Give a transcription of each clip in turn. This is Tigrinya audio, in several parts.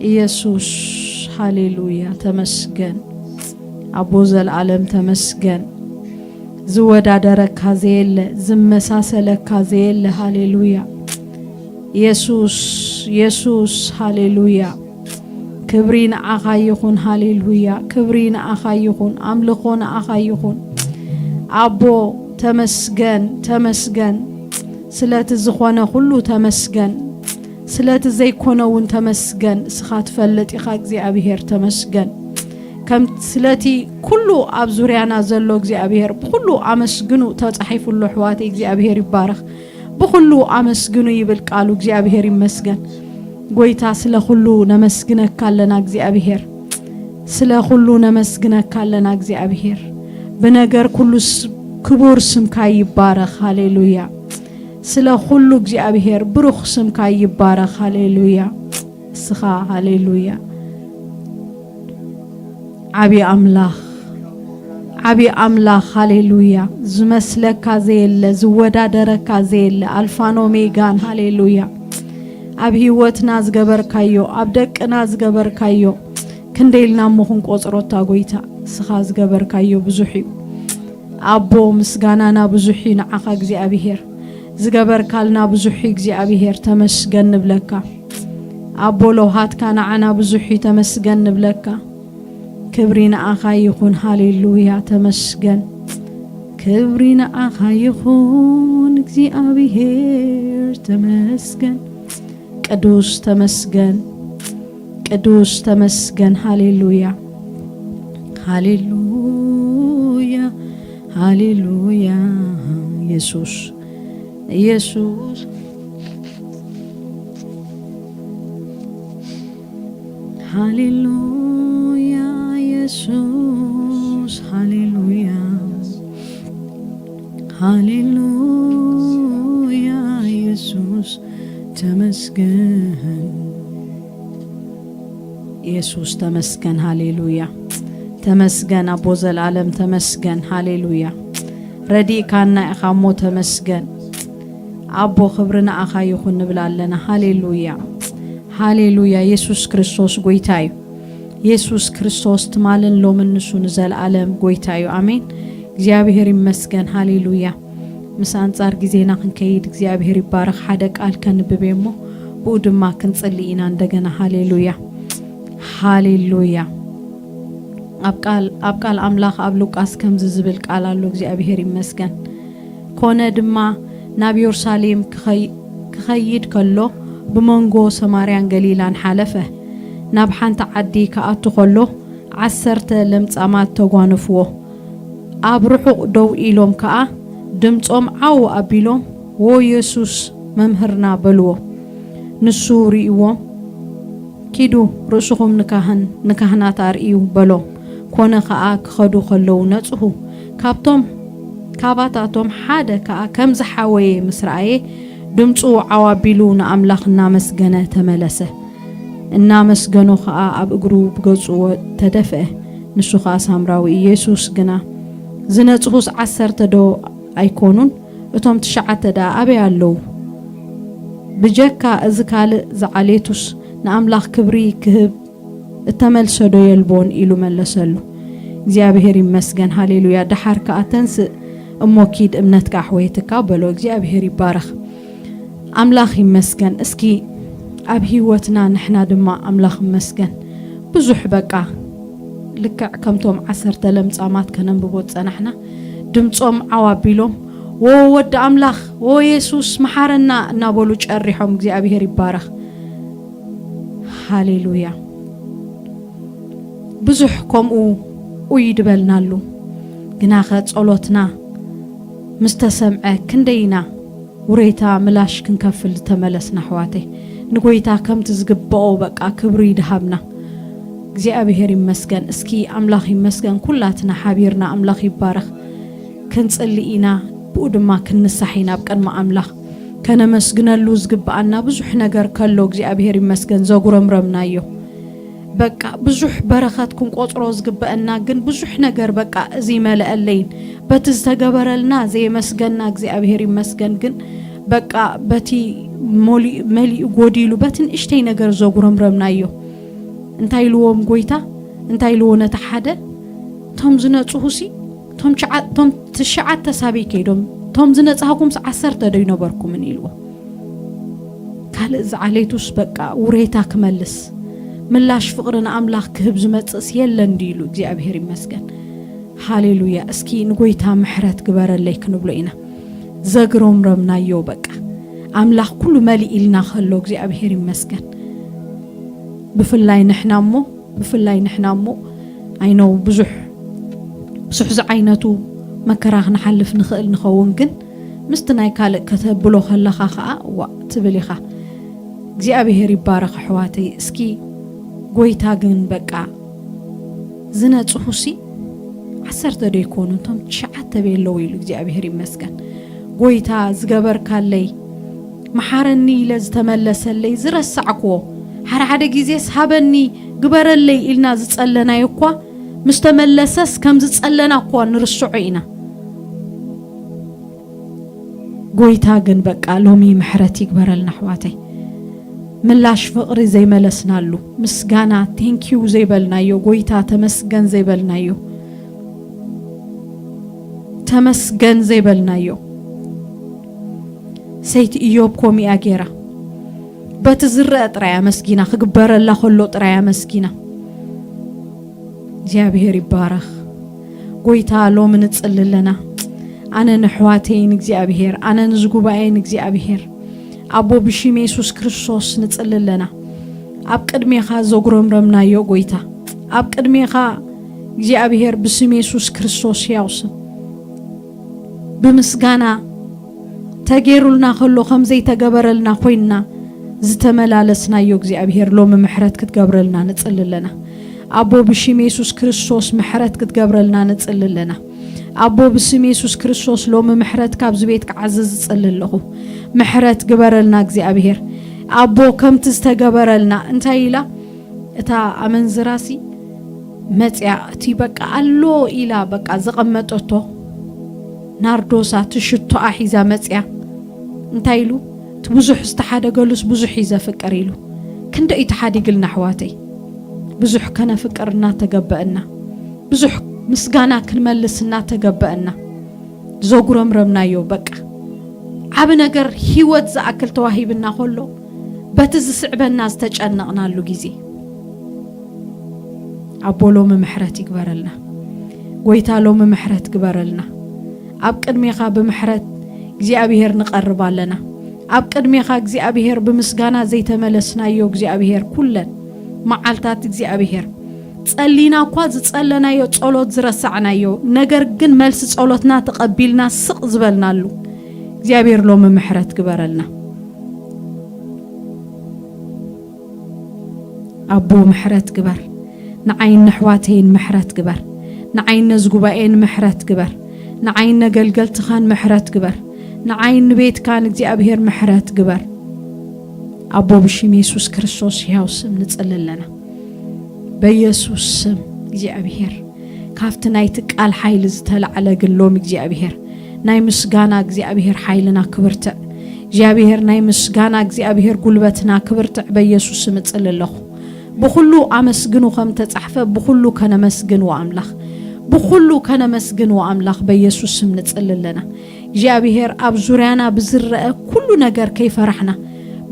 ኢየሱስ፣ ሃሌሉያ፣ ተመስገን። ኣቦ ዘልኣለም ተመስገን። ዝወዳደረካ ዘየለ፣ ዝመሳሰለካ ዘየለ፣ ሃሌሉያ። ኢየሱስ፣ ኢየሱስ፣ ሃሌሉያ። ክብሪ ንዓኻ ይኹን፣ ሃሌሉያ። ክብሪ ንዓኻ ይኹን፣ ኣምልኾ ንዓኻ ይኹን። ኣቦ፣ ተመስገን፣ ተመስገን። ስለቲ ዝኾነ ኩሉ ተመስገን። ስለቲ ዘይኮነ እውን ተመስገን። እስኻ ትፈልጥ ኢኻ እግዚኣብሄር፣ ተመስገን። ከም ስለቲ ኩሉ ኣብ ዙርያና ዘሎ እግዚኣብሄር ብኩሉ ኣመስግኑ ተጻሒፉ ኣሎ። ኣሕዋተይ እግዚኣብሄር ይባረኽ። ብኩሉ ኣመስግኑ ይብል ቃሉ። እግዚኣብሄር ይመስገን። ጎይታ ስለ ኩሉ ነመስግነካ ኣለና እግዚኣብሄር። ስለ ኩሉ ነመስግነካ ኣለና እግዚኣብሄር። ብነገር ኩሉ ስ-፣ ክቡር ስምካ ይባረኽ። ሃሌሉያ። ስለ ኩሉ እግዚኣብሄር ብሩኽ ስምካ ይባረኽ። ሃሌሉያ። እስኻ ሃሌሉያ። ዓቢ ኣምላኽ፣ ዓቢ ኣምላኽ፣ ሃሌሉያ። ዝመስለካ ዘየለ፣ ዝወዳደረካ ዘየለ፣ ኣልፋን ኦሜጋን፣ ሃሌሉያ። ኣብ ህይወትና ዝገበርካዮ፣ ኣብ ደቅና ዝገበርካዮ፣ ክንደይ ኢልና እሞ ክንቆጽሮ እታ ጎይታ፣ እስኻ ዝገበርካዮ ብዙሕ እዩ። ኣቦ፣ ምስጋናና ብዙሕ እዩ ንዓኻ እግዚኣብሄር። ዝገበርካልና ብዙሕ እዩ እግዚኣብሄር፣ ተመስገን ንብለካ። ኣቦ፣ ለውሃትካ ንዓና ብዙሕ እዩ፣ ተመስገን ንብለካ። ክብሪ ንዓኻ ይኹን፣ ሃሌሉያ፣ ተመስገን። ክብሪ ንዓኻ ይኹን እግዚኣብሄር፣ ተመስገን። ቅዱስ ተመስገን፣ ቅዱስ ተመስገን። ሃሌሉያ፣ ሃሌሉያ፣ ሃሌሉያ። ኢየሱስ፣ ኢየሱስ፣ ሃሌሉያ፣ ኢየሱስ፣ ሃሌሉያ፣ ሃሌሉያ። ኢየሱስ ተመስገን። ኢየሱስ ተመስገን። ሃሌሉያ። ተመስገን ኣቦ ዘልኣለም፣ ተመስገን። ሃሌሉያ። ረዲእካና ኢኻ እሞ ተመስገን። ኣቦ፣ ክብሪ ንኣኻ ይኹን ንብል ኣለና። ሃሌሉያ። ሃሌሉያ። ኢየሱስ ክርስቶስ ጎይታ እዩ። ኢየሱስ ክርስቶስ ትማልን ሎምን ንሱ ንዘልኣለም ጎይታ እዩ። ኣሜን። እግዚኣብሄር ይመስገን። ሃሌሉያ። ምስ ኣንጻር ግዜና ክንከይድ እግዚኣብሄር ይባረኽ። ሓደ ቃል ከንብብ እየ እሞ ብኡ ድማ ክንጽሊ ኢና እንደገና። ሃሌሉያ። ሃሌሉያ። ኣብ ቃል፣ ኣብ ቃል ኣምላኽ ኣብ ሉቃስ ከምዚ ዝብል ቃል ኣሎ። እግዚኣብሄር ይመስገን። ኮነ ድማ ናብ ዮርሳሌም ክኸይ-፣ ክኸይድ ከሎ ብመንጎ ሰማርያን ገሊላን ሓለፈ። ናብ ሓንቲ ዓዲ ክኣቱ ከሎ ዓሰርተ ለምጻማት ተጓነፍዎ። ኣብ ርሑቕ ደው ኢሎም ከኣ ድምጾም ዓው ኣቢሎም፣ "ዎ የሱስ መምህርና" በልዎ። ንሱ ርእይዎም፣ "ኪዱ ርእስኹም ንካህን-፣ ንካህናት ኣርእዩ" በሎም። ኮነ ኸኣ ክኸዱ ከለዉ ነጽሁ። ካብቶም፣ ካባታቶም ሓደ ከኣ ከም ዝሓወየ ምስ ረኣየ፣ ድምጹ ዓው ኣቢሉ ንኣምላኽ እናመስገነ ተመለሰ። እናመስገኖ ኸኣ ኣብ እግሩ ብገጹ ወ-፣ ተደፍአ። ንሱ ኸኣ ሳምራዊ። ኢየሱስ ግና፣ "ዝነጽሁስ ዓሰርተ ዶ ኣይኮኑን? እቶም ትሽዓተ ደኣ ኣበይ ኣለዉ? ብጀካ እዚ ካልእ ዝዓሌቱስ ንኣምላኽ ክብሪ ክህብ እተመልሰ ዶ የልቦን?" ኢሉ መለሰሉ። እግዚኣብሄር ይመስገን። ሃሌሉያ። ደሓር ከኣ፣ "ተንስእ እሞ ኪድ፣ እምነትካ ኣሕወየትካ" በሎ። እግዚኣብሄር ይባረኽ። ኣምላኽ ይመስገን። እስኪ ኣብ ህይወትና ንሕና ድማ ኣምላኽ ይመስገን። ብዙሕ በቃ ልክዕ ከምቶም ዓሰርተ ለምጻማት ከነንብቦ ዝጸናሕና፣ ድምጾም ዓው ኣቢሎም፣ "ዎ ወዲ ኣምላኽ፣ ዎ የሱስ መሓረና" እናበሉ ጨሪሖም። እግዚኣብሄር ይባረኽ። ሃሌሉያ። ብዙሕ ከምኡ ኡይ ድበልናሉ። ግናኸ ጸሎትና ምስ ተሰምዐ ክንደይ ኢና ውሬታ ምላሽ ክንከፍል ዝተመለስና ኣሕዋተይ። ንጎይታ ከምቲ ዝግብኦ በቃ ክብሪ ይድሃብና። እግዚኣብሄር ይመስገን። እስኪ ኣምላኽ ይመስገን። ኩላትና ሓቢርና ኣምላኽ ይባረኽ ክንጽሊ ኢና። ብኡ ድማ ክንንሳሕ ኢና ኣብ ቅድሚ ኣምላኽ። ከነመስግነሉ ዝግብኣና ብዙሕ ነገር ከሎ እግዚኣብሄር ይመስገን ዘጉረምረምናዮ። በቃ ብዙሕ በረኸት ክንቆጽሮ ዝግበአና ግን ብዙሕ ነገር በቃ እዚ ይመልአለይን በቲ ዝተገበረልና ዘየመስገና እግዚኣብሄር ይመስገን ግን በቃ በቲ ሞሊ-፣ መሊኡ ጎዲሉ በቲ ንእሽተይ ነገር ዘጉረምረምናዮ። እንታይ ኢልዎም ጎይታ? እንታይ ኢልዎ ነቲ ሓደ? እቶም ዝነጽሁሲ፣ እቶም ትሽዓ-፣ እቶም ትሽዓተ ሳበይ ከይዶም? እቶም ዝነጻህኩምስ ዓሰርተ ዶ ይነበርኩምን? ኢልዎ። ካልእ ዝዓለይቱስ በቃ ውሬታ ክመልስ፣ ምላሽ ፍቕሪ ንኣምላኽ ክህብ ዝመጽእስ የለን ድዩ? ኢሉ እግዚኣብሔር ይመስገን። ሃሌሉያ። እስኪ ንጎይታ ምሕረት ግበረለይ ክንብሎ ኢና። ዘግረምረምናዮ በቃ ኣምላኽ ኩሉ መሊእልና ከሎ እግዚኣብሔር ይመስገን። ብፍላይ ንሕና እሞ፣ ብፍላይ ንሕና እሞ፣ ኣይነው ብዙሕ፣ ብዙሕ ዝዓይነቱ መከራ ክንሓልፍ ንኽእል ንኸውን፣ ግን ምስቲ ናይ ካልእ ከተብሎ ከለኻ ኸኣ፣ ዋእ ትብል ኢኻ። እግዚኣብሔር ይባረኽ ኣሕዋተይ። እስኪ ጎይታ ግን በቃ ዝነጽሁሲ ዓሰርተ ዶ ይኮኑ? እቶም ትሽዓተ ቤለዉ ኢሉ እግዚኣብሔር ይመስገን። ጎይታ ዝገበርካለይ፣ መሓረኒ ኢለ ዝተመለሰለይ ዝረሳዕክዎ፣ ሓደ ሓደ ግዜስ ሃበኒ፣ ግበረለይ ኢልና ዝጸለናዮ እኳ ምስ ተመለሰስ ከም ዝጸለና እኳ ንርስዖ ኢና። ጎይታ ግን በቃ ሎሚ ምሕረት ይግበረልና ኣሕዋተይ። ምላሽ ፍቕሪ ዘይመለስናሉ፣ ምስጋና ቴንኪዩ ዘይበልናዮ፣ ጎይታ ተመስገን ዘይበልናዮ፣ ተመስገን ዘይበልናዮ። ሰይቲ ኢዮብ ኮሚኣ ገይራ በቲ ዝረአ ጥራይ ኣመስጊና፣ ክግበረላ ከሎ ጥራይ ኣመስጊና። እግዚኣብሔር ይባረኽ። ጎይታ ሎሚ ንጽሊ ኣለና። ኣነ ንኣሕዋተይን እግዚኣብሔር፣ ኣነ ንዝጉባኤን እግዚኣብሔር፣ ኣቦ ብሽም የሱስ ክርስቶስ ንጽሊ ኣለና። ኣብ ቅድሜኻ ዘጉረምረምናዮ ጎይታ፣ ኣብ ቅድሜኻ እግዚኣብሔር ብስም የሱስ ክርስቶስ ሕያው ስም፣ ብምስጋና ተጌሩልና ከሎ ከም ዘይተገበረልና ኮይንና ዝተመላለስናዮ እግዚኣብሔር ሎሚ ምሕረት ክትገብረልና ንጽሊ ኣለና። ኣቦ ብሽም የሱስ ክርስቶስ ምሕረት ክትገብረልና ንጽሊ ኣለና። ኣቦ ብስም የሱስ ክርስቶስ ሎሚ ምሕረት ካብዚ ቤት ክዓዝዝ እጽሊ ኣለኹ። ምሕረት ግበረልና እግዚኣብሔር። ኣቦ ከምቲ ዝተገበረልና እንታይ ኢላ እታ ኣመንዝራሲ መጽያ እቲ በቃ ኣሎ ኢላ በቃ ዘቐመጠቶ ናርዶሳ እቲ ሽቶኣ ሒዛ መጽያ እንታይ ኢሉ እቲ ብዙሕ ዝተሓደገሉስ ብዙሕ እዩ ዘፍቅር ኢሉ ክንደ እዩ ተሓዲግልና ኣሕዋተይ። ብዙሕ ከነፍቅር እናተገበአና ብዙሕ ምስጋና ክንመልስ እናተገበአና ዘጉረምረምናዮ በቃ ዓብ ነገር ህይወት ዝኣክል ተዋሂብና ከሎ በቲ ዝስዕበና ዝተጨነቕናሉ ግዜ ኣቦ ሎሚ ምሕረት ይግበረልና። ጎይታ ሎሚ ምሕረት ግበረልና። ኣብ ቅድሜኻ ብምሕረት እግዚኣብሔር ንቐርብ ኣለና። ኣብ ቅድሜኻ እግዚኣብሔር ብምስጋና ዘይተመለስናዮ እግዚኣብሔር ኩለን መዓልታት እግዚኣብሔር ጸሊና እኳ ዝጸለናዮ ጸሎት ዝረሳዕናዮ ነገር ግን መልሲ ጸሎትና ተቐቢልና ስቕ ዝበልናሉ እግዚኣብሔር ሎሚ ምሕረት ግበረልና። ኣቦ ምሕረት ግበር። ንዓይን ነሕዋተይን ምሕረት ግበር። ንዓይን ነዚ ጉባኤን ምሕረት ግበር። ንዓይን ነገልገልትኻን ምሕረት ግበር። ንዓይን ንቤትካን እግዚኣብሔር ምሕረት ግበር። ኣቦ ብሽም የሱስ ክርስቶስ ሕያው ስም ንጽሊ ኣለና። በየሱስ ስም እግዚኣብሔር ካብቲ ናይቲ ቃል ሓይሊ ዝተላዕለ ግን ሎም እግዚኣብሔር ናይ ምስጋና እግዚኣብሔር ሓይልና ክብርትዕ እግዚኣብሔር ናይ ምስጋና እግዚኣብሔር ጉልበትና ክብርትዕ በየሱስ ስም እጽሊ ኣለኹ። ብኹሉ ኣመስግኑ ከም ተጻሕፈ ብኹሉ ከነመስግን ወኣምላኽ ብኹሉ ከነመስግን ወኣምላኽ በየሱስ ስም ንጽሊ ኣለና። እግዚኣብሔር ኣብ ዙርያና ብዝረአ ኩሉ ነገር ከይፈራሕና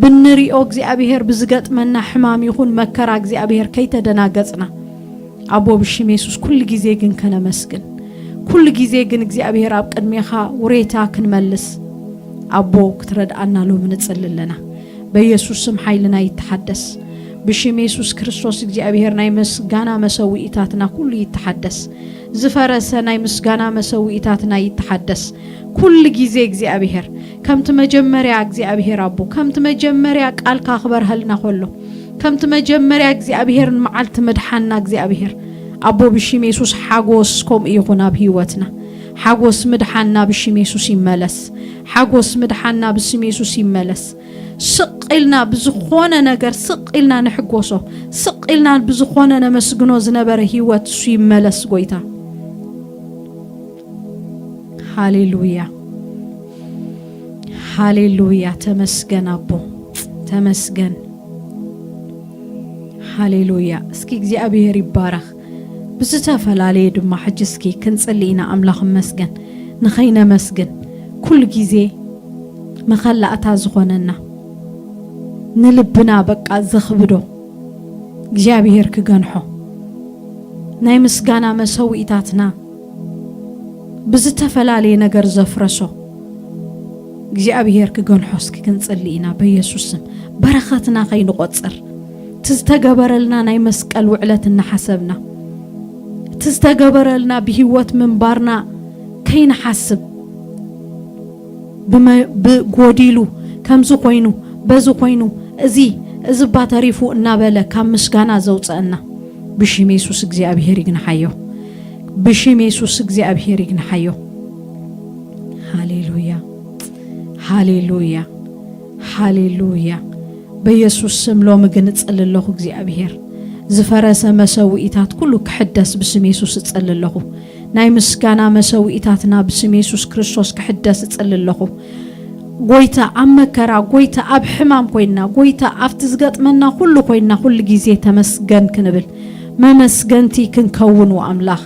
ብንሪኦ እግዚኣብሔር ብዝገጥመና ሕማም ይኹን መከራ እግዚኣብሔር ከይተደናገጽና ኣቦ ብሽም የሱስ ኩሉ ግዜ ግን ከነመስግን ኩሉ ግዜ ግን እግዚኣብሔር ኣብ ቅድሜኻ ውሬታ ክንመልስ ኣቦ ክትረድኣና ሎሚ ንጽሊ ኣለና። በየሱስ ስም ሓይልና ይተሓደስ። ብሽም የሱስ ክርስቶስ እግዚኣብሔር ናይ ምስጋና መሰውኢታትና ኩሉ ይተሓደስ። ዝፈረሰ ናይ ምስጋና መሰውኢታትና ይተሓደስ። ኩሉ ግዜ እግዚኣብሔር ከምቲ መጀመርያ እግዚኣብሔር ኣቦ ከምቲ መጀመርያ ቃልካ ክበርሀልና ከሎ ከምቲ መጀመርያ እግዚኣብሔር ንመዓልቲ ምድሓንና እግዚኣብሔር ኣቦ ብሽም የሱስ ሓጎስ ከምኡ ይኹን ኣብ ህይወትና ሓጎስ ምድሓንና ብሽም የሱስ ይመለስ። ሓጎስ ምድሓንና ብስም የሱስ ይመለስ። ስቕ ኢልና ብዝኾነ ነገር ስቕ ኢልና ንሕጎሶ ስቕ ኢልና ብዝኾነ ነመስግኖ ዝነበረ ህይወት እሱ ይመለስ ጎይታ። ሃሌሉያ ሃሌሉያ። ተመስገን ኣቦ ተመስገን። ሃሌሉያ። እስኪ እግዚኣብሔር ይባረኽ። ብዝተፈላለየ ድማ ሕጂ እስኪ ክንጽሊ ኢና። ኣምላኽ እመስገን። ንኸይነመስግን ኩሉ ግዜ መኸላእታ ዝኾነና፣ ንልብና በቃ ዘኽብዶ እግዚኣብሔር ክገንሖ፣ ናይ ምስጋና መሰውኢታትና ብዝተፈላለየ ነገር ዘፍረሶ እግዚኣብሔር ክገንሖ እስኪ ክንጽሊ ኢና። በኢየሱስ ስም በረኸትና ከይንቆጽር፣ እቲ ዝተገበረልና ናይ መስቀል ውዕለት እናሓሰብና፣ እቲ ዝተገበረልና ብህይወት ምንባርና ከይንሓስብ፣ ብመ-፣ ብጎዲሉ፣ ከምዚ ኮይኑ፣ በዚ ኮይኑ፣ እዚ፣ እዚ እባ ተሪፉ እናበለ ካብ ምስጋና ዘውፀአና፣ ብሽም የሱስ እግዚኣብሔር ይግንሓዮ። ብሽም የሱስ እግዚኣብሔር ይግንሓዮ። ሃሌሉያ፣ ሃሌሉያ፣ ሃሌሉያ። በየሱስ ስም ሎሚ ግን እጽሊ ኣለኹ እግዚኣብሔር፣ ዝፈረሰ መሰውኢታት ኩሉ ክሕደስ ብስም የሱስ እጽሊ ኣለኹ። ናይ ምስጋና መሰውኢታትና ብስም የሱስ ክርስቶስ ክሕደስ እጽሊ ኣለኹ። ጎይታ፣ ኣብ መከራ፣ ጎይታ፣ ኣብ ሕማም ኮይንና፣ ጎይታ፣ ኣብቲ ዝገጥመና ኩሉ ኮይንና፣ ኩሉ ግዜ ተመስገን ክንብል፣ መመስገንቲ ክንከውን፣ ወኣምላኽ፣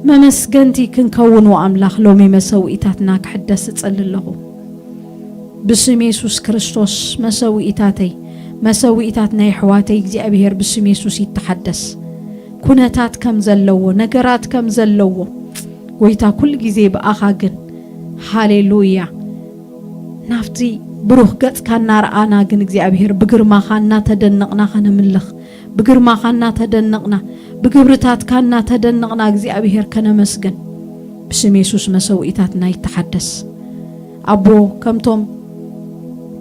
መመስገንቲ ክንከውን፣ ወኣምላኽ፣ ሎሚ መሰውኢታትና ክሕደስ እጽሊ ኣለኹ። ብስም የሱስ ክርስቶስ መሰውኢታተይ፣ መሰውኢታት ናይ ኣሕዋተይ እግዚኣብሔር ብስም የሱስ ይተሓደስ። ኩነታት ከም ዘለዎ፣ ነገራት ከም ዘለዎ፣ ጎይታ፣ ኩሉ ግዜ ብኣኻ ግን፣ ሃሌሉያ፣ ናብቲ ብሩኽ ገጽካ እናረኣና ግን እግዚኣብሔር ብግርማኻ እናተደነቕና ከነምልኽ፣ ብግርማኻ እናተደነቕና፣ ብግብርታትካ እናተደነቕና እግዚኣብሔር ከነመስግን። ብስም የሱስ መሰውኢታትና ይተሓደስ። ኣቦ፣ ከምቶም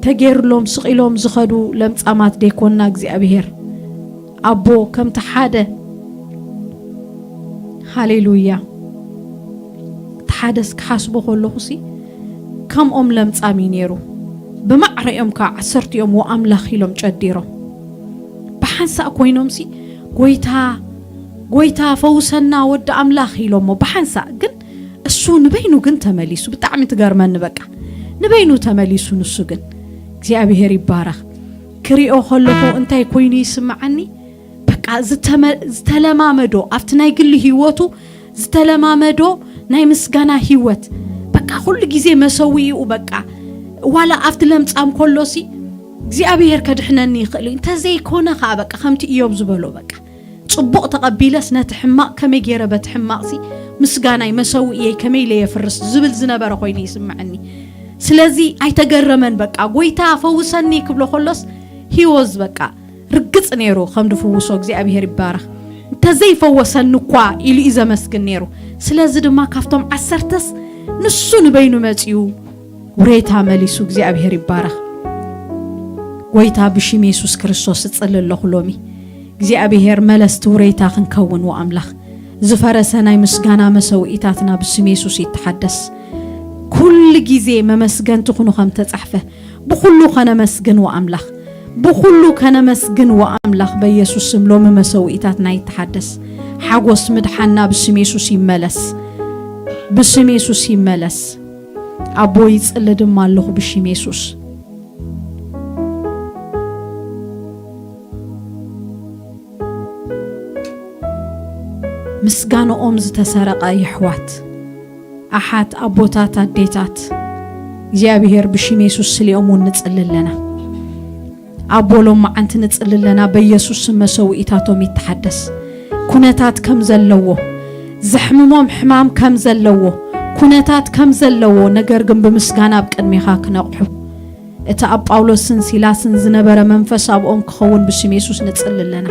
ተጌርሎም ስቕ ኢሎም ዝኸዱ ለምጻማት ደይኮንና እግዚኣብሔር፣ ኣቦ፣ ከምቲ ሓደ፣ ሃሌሉያ፣ እቲ ሓደስ ክሓስቦ ከለኹሲ ከምኦም ለምጻም እዩ ነይሩ። ብማዕረ እዮም ከዓ ዓሰርቲኦም ወኣምላኽ ኢሎም ጨዲሮም። ብሓንሳእ ኮይኖምሲ፣ "ጎይታ፣ ጎይታ፣ ፈውሰና ወዲ ኣምላኽ" ኢሎሞ። ብሓንሳእ ግን እሱ ንበይኑ ግን ተመሊሱ። ብጣዕሚ ትገርመኒ በቃ። ንበይኑ ተመሊሱ ንሱ ግን። እግዚኣብሔር ይባረኽ። ክሪኦ ከለኹ እንታይ ኮይኑ ይስምዓኒ? በቃ ዝተመ-፣ ዝተለማመዶ፣ ኣብቲ ናይ ግሊ ህይወቱ ዝተለማመዶ ናይ ምስጋና ህይወት። በቃ ኩሉ ግዜ መሰውኢኡ በቃ። ዋላ ኣብቲ ለምጻም ከሎሲ እግዚኣብሔር ከድሕነኒ ይኽእል እዩ። እንተዘይኮነ ኸዓ በቃ ከምቲ ኢዮብ ዝበሎ በቃ። ጽቡቕ ተቐቢለስ ነቲ ሕማቕ ከመይ ገይረ በቲ ሕማቕሲ ምስጋናይ መሰውእየይ ከመይ ኢለ የፍርስ ዝብል ዝነበረ ኮይኑ ይስምዐኒ። ስለዚ ኣይተገረመን በቃ። ጎይታ ፈውሰኒ ክብሎ ከሎስ ሂወዝ በቃ ርግጽ ነይሩ ከም ድፍውሶ እግዚኣብሔር ይባረኽ። እንተዘይፈወሰኒ እኳ ኢሉ እዩ ዘመስግን ነይሩ። ስለዚ ድማ ካብቶም ዓሰርተስ ንሱ ንበይኑ መጺኡ ውሬታ መሊሱ እግዚኣብሔር ይባረኽ። ጎይታ ብሽም የሱስ ክርስቶስ እጽሊ ኣለኹ ሎሚ እግዚኣብሔር መለስቲ ውሬታ ክንከውን ወኣምላኽ ዝፈረሰ ናይ ምስጋና መሰውኢታትና ብስም የሱስ ይተሓደስ። ኩሉ ግዜ መመስገንቲ ኩኑ ከም ተጻሕፈ ብኹሉ ከነመስግን ወኣምላኽ ብኹሉ ከነመስግን ወኣምላኽ በየሱስ ስም ሎሚ መሰውኢታትና ይተሓደስ። ሓጎስ ምድሓና ብስም የሱስ ይመለስ። ብስም የሱስ ይመለስ። ኣቦ ይጽሊ ድማ ኣለኹ ብሽም የሱስ። ምስጋንኦም ዝተሰረቐ የሕዋት ኣሓት ኣቦታት ኣዴታት እግዚኣብሔር ብሽም የሱስ ስሊኦም እውን ንጽሊ ኣለና። ኣቦ ሎም መዓንቲ ንጽሊ ኣለና በየሱስ ስም መሰውኢታቶም ይተሓደስ። ኩነታት ከም ዘለዎ ዘሕምሞም ሕማም ከም ዘለዎ ኩነታት ከም ዘለዎ ነገር ግን ብምስጋና ኣብ ቅድሜኻ ክነቕሑ እቲ ኣብ ጳውሎስን ሲላስን ዝነበረ መንፈስ ኣብኦም ክኸውን ብሽም የሱስ ንጽሊ ኣለና።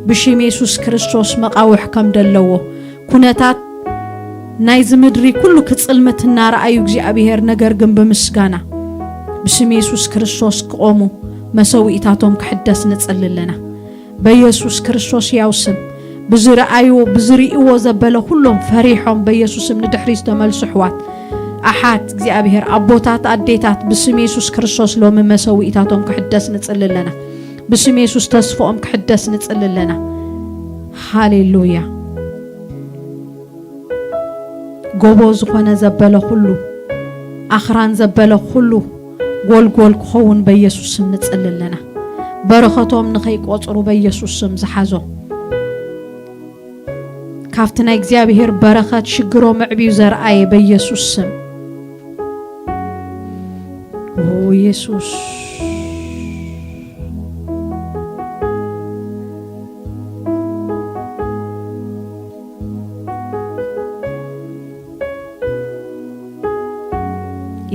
ብሽም የሱስ ክርስቶስ መቓውሕ ከም ደለዎ ኩነታት ናይዚ ምድሪ ኩሉ ክጽልምት እናረኣዩ እግዚኣብሔር ነገር ግን ብምስጋና ብስም የሱስ ክርስቶስ ክቖሙ መሰውኢታቶም ክሕደስ ንጽሊ ኣለና። በየሱስ ክርስቶስ ያው ስም ብዝረኣይዎ ብዝርእይዎ ዘበለ ኩሎም ፈሪሖም በየሱስም ንድሕሪ ዝተመልሱ ኣሕዋት ኣሓት እግዚኣብሔር ኣቦታት ኣዴታት ብስም የሱስ ክርስቶስ ሎሚ መሰውኢታቶም ክሕደስ ንጽሊ ኣለና። ብስም የሱስ ተስፍኦም ክሕደስ ንጽሊ ኣለና። ሃሌሉያ። ጎቦ ዝኾነ ዘበለ ኩሉ ኣኽራን ዘበለ ኩሉ ጎልጎል ክኸውን በየሱስ ስም ንጽሊ ኣለና። በረኸቶም ንኸይቆጽሩ በኢየሱስ ስም ዝሓዞ። ካብቲ ናይ እግዚኣብሔር በረኸት ሽግሮም ኣዕብዩ ዘርኣየ በኢየሱስ ስም። ኦ ኢየሱስ።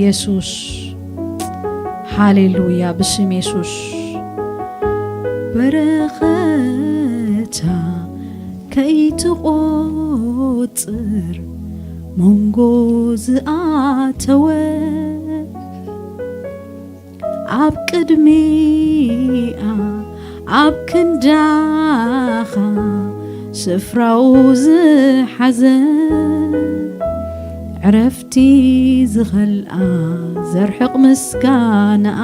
የሱስ። ሃሌሉያ። ብስም የሱስ። በረኸታ ከይትቖጽር መንጎ ዝኣተወ፣ ኣብ ቅድሚኣ ኣብ ክንዳኻ ስፍራኡ ዝሓዘ፣ ዕረፍቲ ዝኸልኣ ዘርሕቕ ምስጋናኣ፣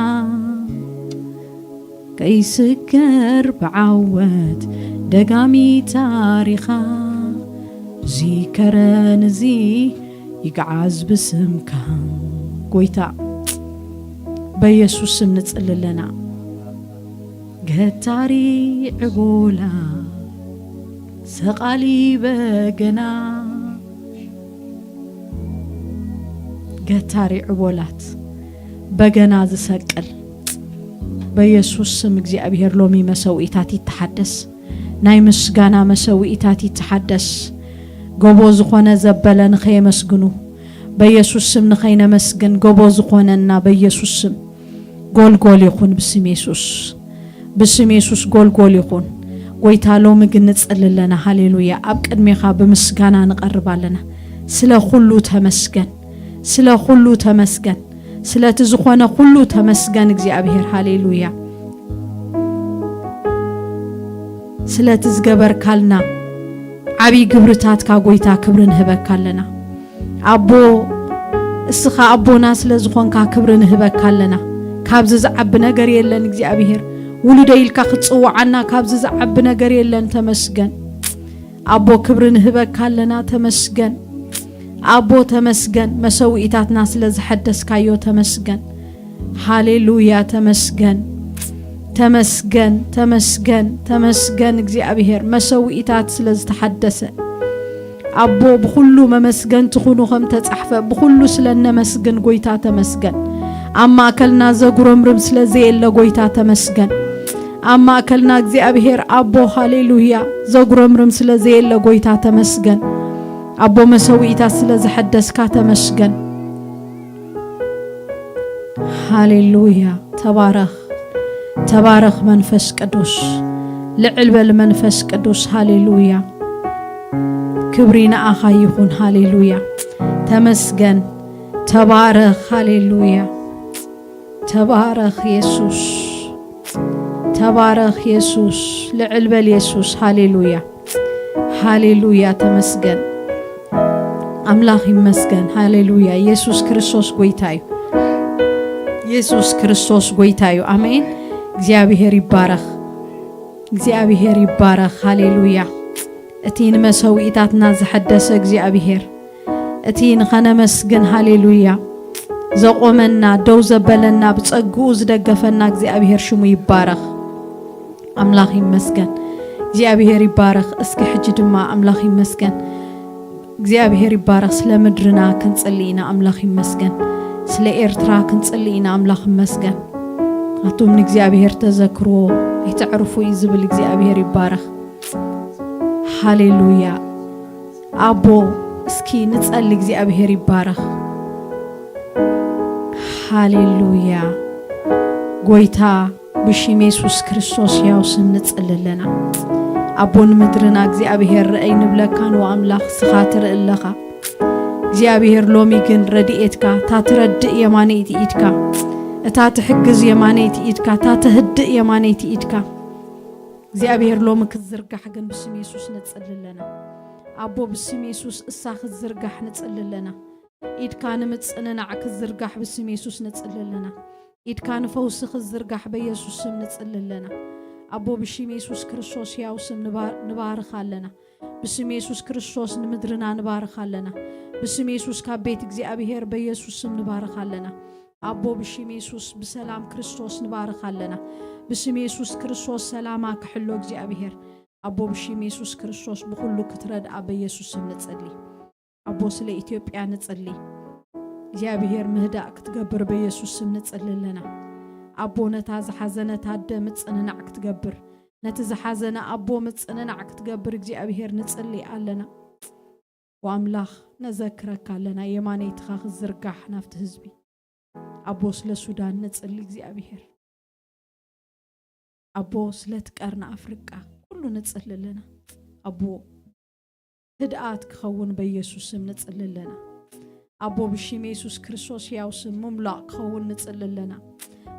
ከይስገር ብዓወት ደጋሚ ታሪኻ፣ እዚ ከረን እዚ ይግዓዝ ብስምካ። ጎይታ፣ በየሱስ ስም ንጽሊ ኣለና። ገታሪ ዕቦላ፣ ሰቓሊ በገና፣ ገታሪ ዕቦላት፣ በገና ዝሰቅል፣ በየሱስ ስም እግዚኣብሔር ሎሚ መሰውኢታት ይተሓደስ። ናይ ምስጋና መሰውኢታት ይተሓደስ። ጎቦ ዝኾነ ዘበለ ንኸየመስግኑ፣ በየሱስ ስም ንኸይነመስግን፣ ጎቦ ዝኾነና በየሱስ ስም ጎልጎል ይኹን ብስም የሱስ። ብስም የሱስ ጎልጎል ይኹን። ጎይታ፣ ሎሚ ግን ንጽሊ ኣለና። ሃሌሉያ። ኣብ ቅድሜኻ ብምስጋና ንቐርብ ኣለና። ስለ ኩሉ ተመስገን። ስለ ኩሉ ተመስገን። ስለቲ ዝኾነ ኩሉ ተመስገን እግዚኣብሔር። ሃሌሉያ። ስለቲ ዝገበርካልና ዓብዪ ግብርታትካ ጎይታ ክብሪ ንህበካ ኣለና። ኣቦ፣ እስኻ ኣቦና ስለ ዝኾንካ ክብሪ ንህበካ ኣለና። ካብዚ ዝዓቢ ነገር የለን እግዚኣብሔር። ውሉደይ ኢልካ ክትጽውዓና ካብዚ ዝዓቢ ነገር የለን። ተመስገን ኣቦ፣ ክብሪ ንህበካ ኣለና። ተመስገን ኣቦ፣ ተመስገን መሰውኢታትና ስለ ዝሐደስካዮ ተመስገን። ሃሌሉያ። ተመስገን፣ ተመስገን፣ ተመስገን፣ ተመስገን እግዚኣብሔር፣ መሰውኢታት ስለ ዝተሓደሰ። ኣቦ፣ ብኹሉ መመስገንቲ ኩኑ ከም ተጻሕፈ፣ ብኹሉ ስለ እነመስግን ጎይታ ተመስገን። ኣብ ማእከልና ዘጉረምርም ስለ ዘየለ ጎይታ ተመስገን። ኣብ ማእከልና እግዚኣብሔር ኣቦ፣ ሃሌሉያ፣ ዘጉረምርም ስለ ዘየለ ጎይታ ተመስገን። ኣቦ፣ መሰውኢታት ስለ ዘሐደስካ ተመስገን። ሃሌሉያ። ተባረኽ፣ ተባረኽ መንፈስ ቅዱስ። ልዕል በል መንፈስ ቅዱስ። ሃሌሉያ። ክብሪ ንኣኻ ይኹን። ሃሌሉያ። ተመስገን። ተባረኽ። ሃሌሉያ። ተባረኽ የሱስ። ተባረኽ የሱስ። ልዕል በል የሱስ። ሃሌሉያ። ሃሌሉያ። ተመስገን። ኣምላኽ ይመስገን። ሃሌሉያ። የሱስ ክርስቶስ ጎይታ እዩ። የሱስ ክርስቶስ ጎይታ እዩ። ኣሜን። እግዚኣብሔር ይባረኽ። እግዚኣብሔር ይባረኽ። ሃሌሉያ። እቲ ንመሰውኢታትና ዝሐደሰ እግዚኣብሔር፣ እቲ ንኸነመስግን፣ ሃሌሉያ፣ ዘቆመና፣ ደው ዘበለና፣ ብጸግኡ ዝደገፈና እግዚኣብሔር ሽሙ ይባረኽ። ኣምላኽ ይመስገን። እግዚኣብሔር ይባረኽ። እስኪ ሕጂ ድማ ኣምላኽ ይመስገን። እግዚኣብሔር ይባረኽ። ስለ ምድርና ክንጽሊ ኢና፣ ኣምላኽ ይመስገን። ስለ ኤርትራ ክንጽሊ ኢና፣ ኣምላኽ ይመስገን። ኣቱም ንእግዚኣብሔር ተዘክርዎ፣ ኣይተዕርፉ እዩ ዝብል እግዚኣብሔር ይባረኽ። ሃሌሉያ። ኣቦ፣ እስኪ ንጸሊ፣ እግዚኣብሔር ይባረኽ። ሃሌሉያ። ጎይታ፣ ብሽም የሱስ ክርስቶስ ሕያው ስም ንጽሊ ኣለና። ኣቦ፣ ንምድርና እግዚኣብሔር ርኣይ ንብለካ፣ ንወ ኣምላኽ፣ ስኻ ትርኢ ኣለኻ። እግዚኣብሔር፣ ሎሚ ግን ረድኤትካ፣ እታ ትረድእ የማነይቲ ኢድካ፣ እታ ትሕግዝ የማነይቲ ኢድካ፣ እታ ተህድእ የማነይቲ ኢድካ፣ እግዚኣብሔር፣ ሎሚ ክትዝርጋሕ ግን ብስም የሱስ ንጽሊ ኣለና። ኣቦ፣ ብስም የሱስ እሳ ክትዝርጋሕ ንጽሊ ኣለና። ኢድካ ንምጽንናዕ ክትዝርጋሕ ብስም የሱስ ንጽሊ ኣለና። ኢድካ ንፈውሲ ክትዝርጋሕ በየሱስ ስም ንጽሊ ኣለና። ኣቦ፣ ብሽም የሱስ ክርስቶስ ሕያው ስም ንባ-፣ ንባርኽ ኣለና። ብስም የሱስ ክርስቶስ ንምድርና ንባርኽ ኣለና። ብስም የሱስ ካብ ቤት እግዚኣብሔር በየሱስ ስም ንባርኽ ኣለና። ኣቦ ብሽም የሱስ ብሰላም ክርስቶስ ንባርኽ ኣለና። ብስም የሱስ ክርስቶስ ሰላማ ክሕሎ እግዚኣብሔር። ኣቦ ብሽም የሱስ ክርስቶስ ብኹሉ ክትረድኣ በየሱስ ስም ንጽሊ። ኣቦ ስለ ኢትዮጵያ ንጽሊ። እግዚኣብሔር ምህዳእ ክትገብር በየሱስ ስም ንጽሊ ኣለና። ኣቦ ነታ ዝሓዘነት ኣደ ምጽንናዕ ክትገብር፣ ነቲ ዝሓዘነ ኣቦ ምጽንናዕ ክትገብር እግዚኣብሔር ንጽሊ ኣለና። ወኣምላኽ ነዘክረካ ኣለና፣ የማነይትኻ ክዝርጋሕ ናብቲ ህዝቢ። ኣቦ ስለ ሱዳን ንጽሊ እግዚኣብሔር። ኣቦ ስለቲ ቀርኒ ኣፍሪቃ ኩሉ ንጽሊ ኣለና። ኣቦ ህድኣት ክኸውን በየሱስ ስም ንጽሊ ኣለና። ኣቦ ብሽም የሱስ ክርስቶስ ያው ስም ምምላቕ ክኸውን ንጽሊ ኣለና።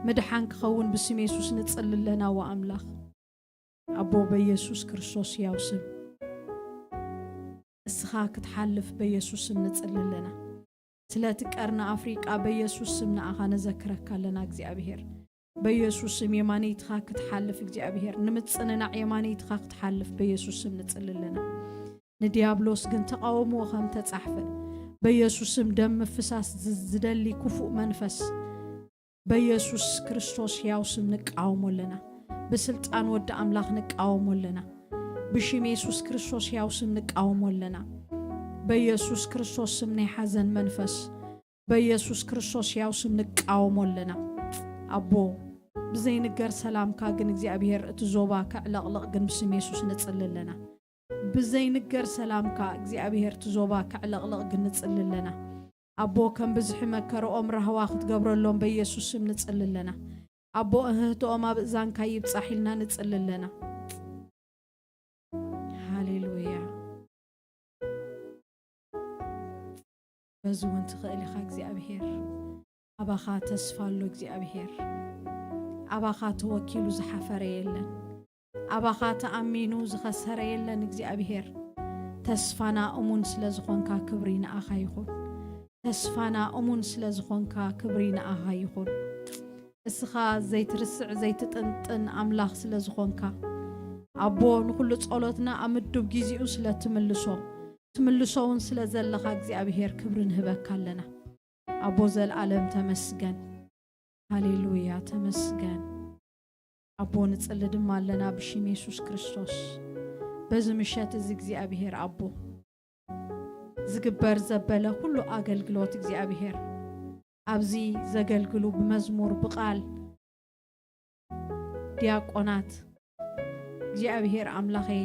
ምድሓን ክኸውን ብስም የሱስ ንጽሊ ኣለና። ወኣምላኽ ኣቦ በየሱስ ክርስቶስ ያው ስም እስኻ ክትሓልፍ በየሱስ ስም ንጽሊ ኣለና። ስለቲ ቀርኒ ኣፍሪቃ በየሱስ ስም ንኣኻ ነዘክረካ ኣለና እግዚኣብሔር። በየሱስ ስም የማነይትኻ ክትሓልፍ እግዚኣብሔር፣ ንምጽንናዕ የማነይትኻ ክትሓልፍ በየሱስ ስም ንጽሊ ኣለና። ንዲያብሎስ ግን ተቃወምዎ ከም ተጻሕፈ፣ በየሱስ ስም ደም ምፍሳስ ዝ-፣ ዝደሊ ክፉእ መንፈስ በየሱስ ክርስቶስ ሕያው ስም ንቃወሞ ኣለና። ብስልጣን ወዲ ኣምላኽ ንቃወሞ ኣለና። ብሽም የሱስ ክርስቶስ ሕያው ስም ንቃወሞ ኣለና። በየሱስ ክርስቶስ ስም ናይ ሓዘን መንፈስ በየሱስ ክርስቶስ ሕያው ስም ንቃወሞ ኣለና። ኣቦ ብዘይንገር ሰላምካ ግን እግዚኣብሔር እቲ ዞባ ከዕለቕልቕ ግን ብስም የሱስ ንጽሊ ኣለና። ብዘይንገር ሰላምካ እግዚኣብሔር እቲ ዞባ ከዕለቕልቕ ግን ንጽሊ ኣለና። ኣቦ ከም ብዝሒ መከረኦም ራህዋ ክትገብረሎም በየሱስ ስም ንጽሊ ኣለና። ኣቦ እህህትኦም ኣብ እዛንካ ይብጻሕ ኢልና ንጽሊ ኣለና። ሃሌሉያ። በዚ እውን ትኽእል ኢኻ እግዚኣብሔር። ኣባኻ ተስፋ ኣሎ እግዚኣብሔር። ኣባኻ ተወኪሉ ዝሓፈረ የለን። ኣባኻ ተኣሚኑ ዝኸሰረ የለን እግዚኣብሔር። ተስፋና እሙን ስለ ዝኾንካ ክብሪ ንኣኻ ይኹን። ተስፋና እሙን ስለ ዝኾንካ ክብሪ ንኣኻ ይኹን። እስኻ ዘይትርስዕ ዘይትጥንጥን ኣምላኽ ስለ ዝኾንካ፣ ኣቦ ንኹሉ ጸሎትና ኣብ ምዱብ ጊዜኡ ስለ ትምልሶ፣ ትምልሶ እውን ስለ ዘለኻ እግዚኣብሔር ክብሪ ንህበካ ኣለና። ኣቦ ዘልኣለም ተመስገን። ሃሌሉያ ተመስገን። ኣቦ ንጽሊ ድማ ኣለና ብሽም የሱስ ክርስቶስ። በዚ ምሸት እዚ እግዚኣብሔር ኣቦ ዝግበር ዘበለ ኩሉ ኣገልግሎት እግዚኣብሔር ኣብዚ ዘገልግሉ ብመዝሙር ብቃል ዲያቆናት እግዚኣብሔር ኣምላኸይ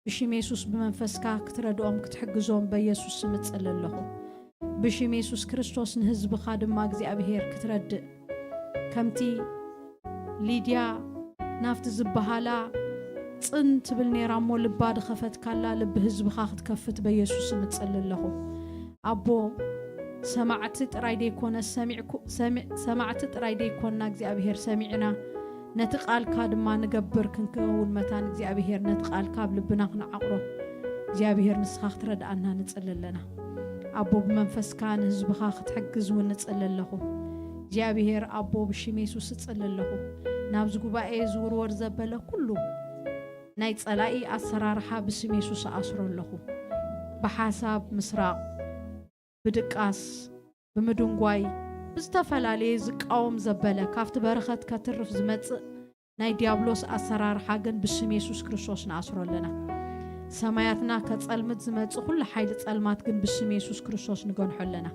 ብሽም የሱስ ብመንፈስካ ክትረድኦም ክትሕግዞም በየሱስ ስም እጽሊ ኣለኹ። ብሽም የሱስ ክርስቶስ ንህዝብኻ ድማ እግዚኣብሔር ክትረድእ ከምቲ ሊድያ ናብቲ ዝበሃላ ጽን ትብል ነይራ እሞ ልባ ድኸፈትካላ ልቢ ህዝብኻ ክትከፍት በየሱስ ስም እጽሊ ኣለኹ። ኣቦ ሰማዕቲ ጥራይ ደይኮነ ሰሚዕኩ-፣ ሰሚ-፣ ሰማዕቲ ጥራይ ደይኮንና እግዚኣብሔር ሰሚዕና ነቲ ቃልካ ድማ ንገብር ክንከውን መታን እግዚኣብሔር ነቲ ቃልካ ኣብ ልብና ክንዓቕሮ እግዚኣብሔር ንስኻ ክትረድኣና ንጽሊ ኣለና። ኣቦ ብመንፈስካ ንህዝብኻ ክትሕግዝ እውን ንጽሊ ኣለኹ። እግዚኣብሔር ኣቦ ብሽም የሱስ እጽሊ ኣለኹ። ናብዚ ጉባኤ ዝውርወር ዘበለ ኩሉ ናይ ጸላኢ ኣሰራርሓ ብስም የሱስ እኣስሮ ኣለኹ። ብሓሳብ ምስራቕ፣ ብድቃስ፣ ብምድንጓይ፣ ብዝተፈላለየ ዝቃወም ዘበለ ካብቲ በረኸት ከትርፍ ዝመጽእ ናይ ዲያብሎስ ኣሰራርሓ ግን ብስም የሱስ ክርስቶስ ንኣስሮ ኣለና። ሰማያትና ከጸልምት ዝመጽእ ኩሉ ሓይሊ ጸልማት ግን ብስም የሱስ ክርስቶስ ንገንሖ ኣለና።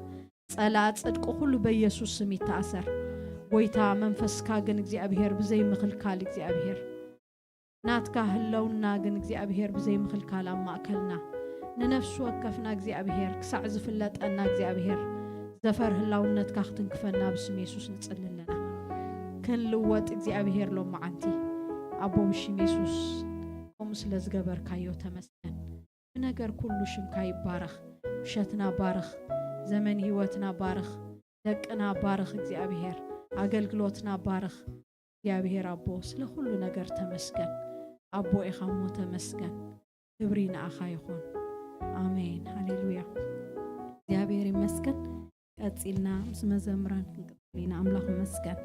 ጸላእ ጽድቂ ኩሉ በየሱስ ስም ይተኣሰር። ጎይታ መንፈስካ ግን እግዚኣብሔር ብዘይ ምኽልካል እግዚኣብሔር ናትካ ህለውና ግን እግዚኣብሔር ብዘይ ምኽልካል ኣብ ማእከልና ንነፍሲ ወከፍና እግዚኣብሔር ክሳዕ ዝፍለጠና እግዚኣብሔር ዘፈር ህላውነትካ ክትንክፈና ብስም የሱስ ንጽሊ ኣለና። ክንልወጥ እግዚኣብሔር ሎመዓንቲ ኣቦ ብሽም የሱስ ከምኡ ስለ ዝገበርካዮ ተመስገን። ብነገር ኩሉ ሽምካ ይባረኽ። ምሸትና ባርኽ፣ ዘመን ህይወትና ባርኽ፣ ደቅና ባርኽ እግዚኣብሔር፣ ኣገልግሎትና ባርኽ እግዚኣብሔር ኣቦ። ስለ ኩሉ ነገር ተመስገን ኣቦ ኢኻ እሞ ተመስገን። ክብሪ ንኣኻ ይኹን። ኣሜን ሃሌሉያ። እግዚኣብሔር ይመስገን። ቀጺልና ምስ መዘምራን ክንቅጽል ኢና። ኣምላኽ ይመስገን።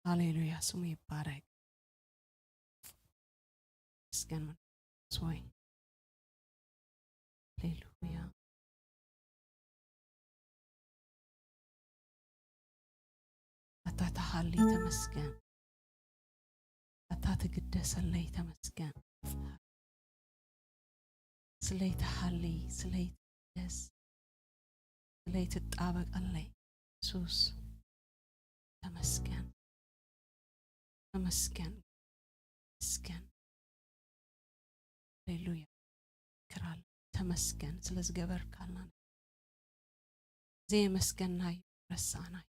ሃሌሉያ፣ ስሙ ይባረክ። መስገን መንፈስ ሆይ። ሃሌሉያ። ኣታ ተሃሊ ተመስገን። ኣታ ትግደሰለይ ተመስገን። ስለይ ተሃሊ፣ ስለይ ትግደስ፣ ስለይ ትጣበቀለይ የሱስ። ተመስገን፣ ተመስገን፣ ተመስገን። ሃሌሉያ። ክራል ተመስገን ስለ ዝገበርካልና። ዘየመስገናዩ ረሳዕናዩ።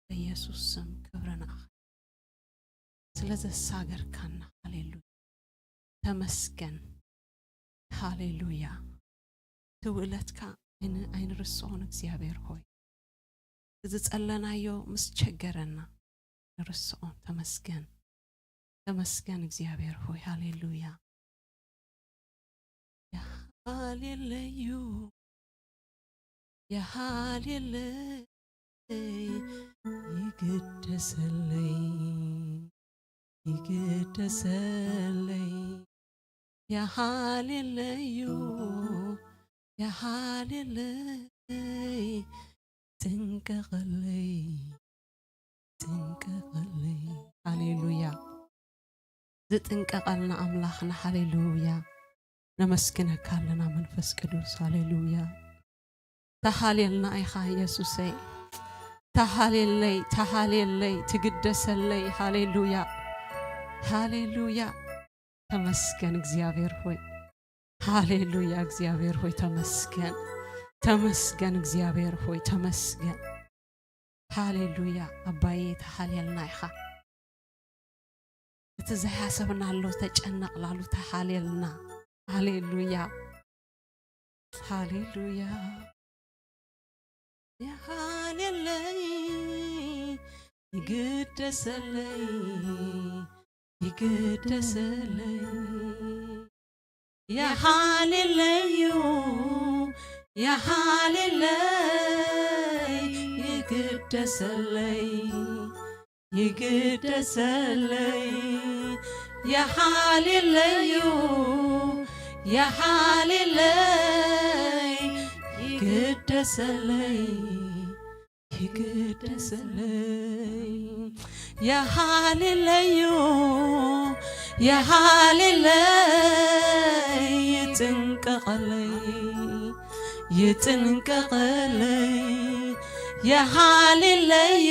በኢየሱስ ስም ክብሪ ንዓኻ። ስለ ዘሳገርካና፣ ሃሌሉያ። ተመስገን። ሃሌሉያ። ትውእለትካ ኣይን-፣ ኣይንርስዖን እግዚኣብሔር ሆይ። ዝጸለናዮ ምስ ቸገረና ንርስዖን። ተመስገን። ተመስገን እግዚኣብሔር ሆይ። ሃሌሉያ። የሃሌለዩ፣ የሃሌለይ፣ ይግደሰለይ፣ ይግደሰለይ፣ የሃሌለዩ፣ የሃሌለይ፣ ጥንቀቐለይ፣ ጥንቀቐለይ። ሃሌሉያ። ዝጥንቀቐልና ኣምላኽና፣ ሃሌሉያ። ነመስግነካ ኣለና መንፈስ ቅዱስ፣ ሃሌሉያ። ተሃሌልና ኢኻ የሱሰይ። ተሃሌለይ፣ ተሃሌለይ፣ ትግደሰለይ፣ ሃሌሉያ። ሃሌሉያ። ተመስገን እግዚኣብሔር ሆይ። ሃሌሉያ፣ እግዚኣብሔር ሆይ ተመስገን። ተመስገን እግዚኣብሔር ሆይ ተመስገን። ሃሌሉያ፣ ኣባዬ ተሃሌልና ኢኻ። እቲ ዘይሓሰብናሉ፣ ዝተጨነቕናሉ ተሃሌልና። ሃሌሉያ፣ ሃሌሉያ። የሃሌለይ፣ ይግደሰለይ፣ ይግደሰለይ። የሃሌለዩ፣ የሃሌለይ፣ ይግደሰለይ፣ ይግደሰለይ። የሃሌለዩ፣ የሃሌለይ፣ ይግደሰለይ፣ ይግደሰለይ። የሃሌለዩ፣ የሃሌለይ፣ ይጥንቀቐለይ፣ ይጥንቀቐለይ። የሃሌለዩ፣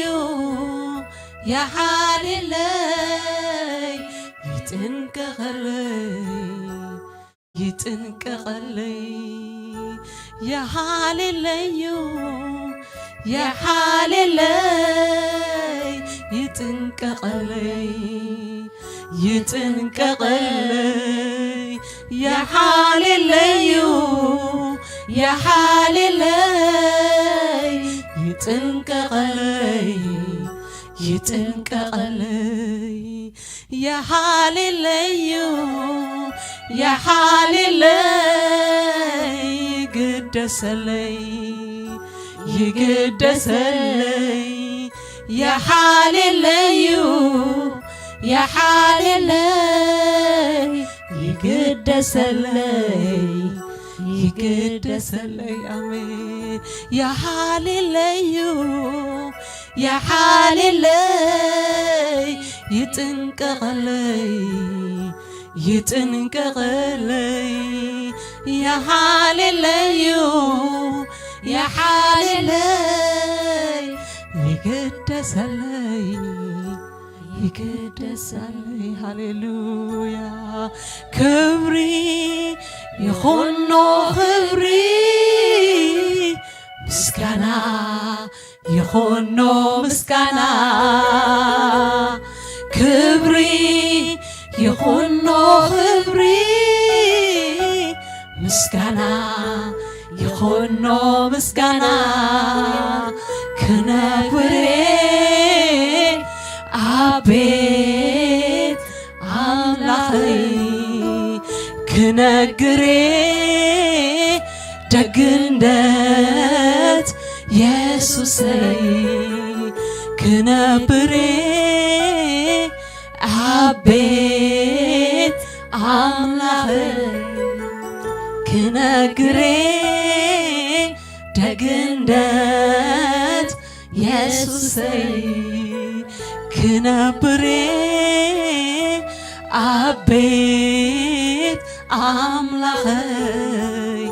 የሃሌለይ፣ ይጥንቀቐለይ፣ ይጥንቀቐለይ። የሃሌለዩ፣ የሃሌለይ፣ ይጥንቀቐለይ፣ ይጥንቀቐለይ። የሃሌለዩ፣ የሃሌለይ፣ ይጥንቀቐለይ፣ ይጥንቀቐለይ። የሃሌለዩ፣ የሃሌለይ፣ ይግደሰለይ፣ ይግደሰለይ። የሃሌለዩ፣ የሃሌለይ፣ ይግደሰለይ፣ ይግደሰለይ። ኣሜን። የሃሌለዩ፣ የሃሌለይ፣ ይጥንቀቐለይ፣ ይጥንቀቐለይ። የሃሌለዩ፣ የሃሌለይ፣ ይግደሰለይ፣ ይግደሰለይ። ሃሌሉያ። ክብሪ ይኹኖ፣ ክብሪ ምስጋና ይኹኖ፣ ምስጋና ክብሪ ይኹኖ፣ ክብሪ ምስጋና ይኹኖ፣ ምስጋና ክነግርየ ኣብ ቤት ኣምላኸይ ክነግርየ ደግነት የሱሰይ ክነብር ኣብ ቤት ኣምላኸይ ክነግር ደግነት የሱሰይ ክነብር ኣብ ቤት ኣምላኸይ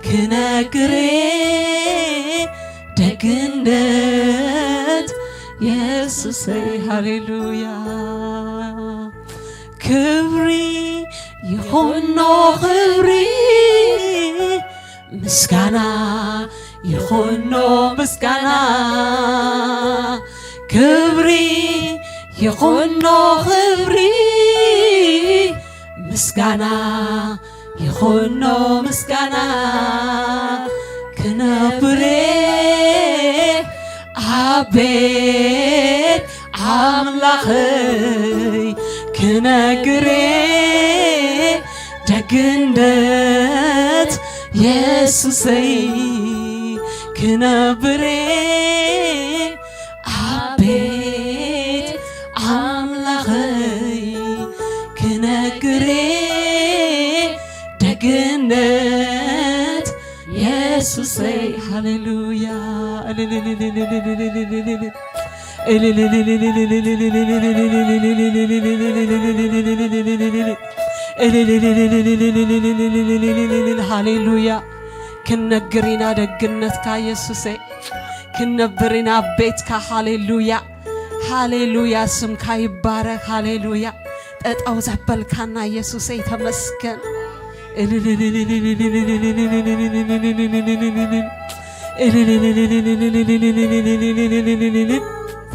ክነግር ደግነት የሱሰይ። ሃሌሉያ ክብሪ ይኹኖ ክብሪ ምስጋና ይኹኖ ምስጋና ክብሪ ይኹኖ ክብሪ ምስጋና ይኹኖ ምስጋና ክነብር ኣብ ቤት ኣምላኸይ ክነግር ደግነት የሱሰይ ክነብር ኣብ ቤት ኣምላኸይ ክነግር ደግነት የሱሰይ ሃሌሉያ ሃሌሉያ ክነግር ኢና ደግነትካ የሱሰይ ክነብር ኢና ኣብ ቤትካ ሃሌሉያ ሃሌሉያ ስምካ ይባረክ ሃሌሉያ ጠጠው ዘበልካና የሱሰይ ተመስገን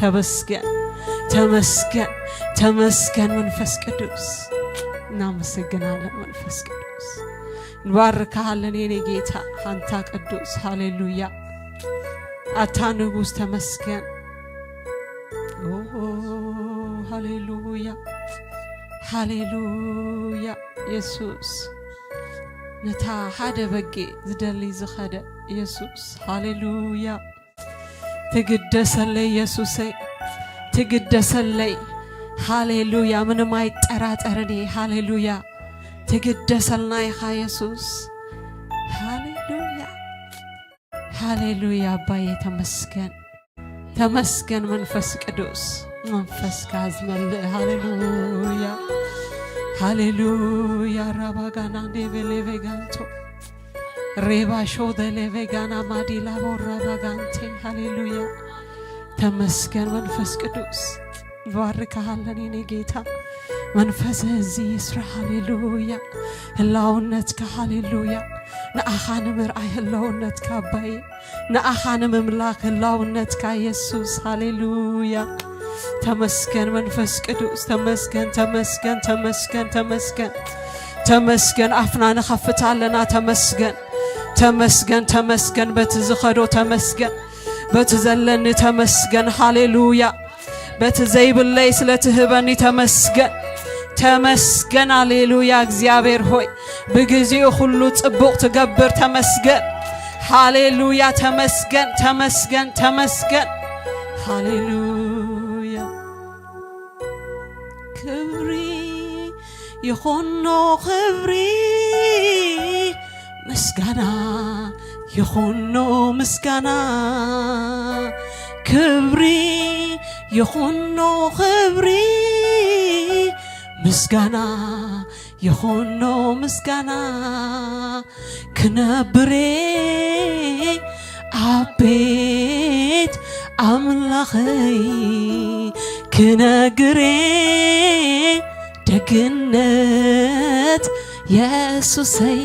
ተመስገን ተመስገን ተመስገን መንፈስ ቅዱስ እናመሰግናለን መንፈስ ቅዱስ ንባርካሃለን የኔ ጌታ ኣንታ ቅዱስ ሃሌሉያ ኣታ ንጉስ ተመስገን ሃሌሉያ ሃሌሉያ የሱስ ነታ ሓደ በጌ ዝደሊ ዝኸደ የሱስ ሃሌሉያ ትግደሰለይ የሱሰይ ትግደሰለይ ሃሌሉያ ምንም ኣይጠራጠርን እየ ሃሌሉያ ትግደሰልና ኢኻ የሱስ ሃሌሉያ ሃሌሉያ ኣባየ ተመስገን ተመስገን መንፈስ ቅዱስ መንፈስካ ዝመልእ ሃሌሉያ ሃሌሉያ ራባጋና ዴቤሌ ቬጋንቶ ሬባ ሾደሌ ቬጋና ማዲላ ቦራ ባጋንቴ ሃሌሉያ ተመስገን መንፈስ ቅዱስ ንባርካሃለን የኔ ጌታ መንፈስ እዚ ይስራ ሃሌሉያ ህላውነትካ ሃሌሉያ ንኣኻ ንምርኣይ ህላውነትካ ኣባይ ንኣኻ ንምምላኽ ህላውነትካ የሱስ ሃሌሉያ ተመስገን መንፈስ ቅዱስ ተመስገን ተመስገን ተመስገን ተመስገን ተመስገን ኣፍና ንኸፍት ኣለና ተመስገን ተመስገን ተመስገን በቲ ዝኸዶ ተመስገን በቲ ዘለኒ ተመስገን ሃሌሉያ በቲ ዘይብለይ ስለ ትህበኒ ተመስገን ተመስገን ሃሌሉያ እግዚኣብሔር ሆይ ብግዜኡ ኩሉ ጽቡቕ ትገብር ተመስገን ሃሌሉያ ተመስገን ተመስገን ተመስገን ሃሌሉያ ክብሪ ይኹኖ ክብሪ ምስጋና ይኹኖ ምስጋና ክብሪ ይኹኖ ክብሪ ምስጋና ይኹኖ ምስጋና ክነብር ኣብ ቤት ኣምላኸይ ክነግር ደግነት የሱሰይ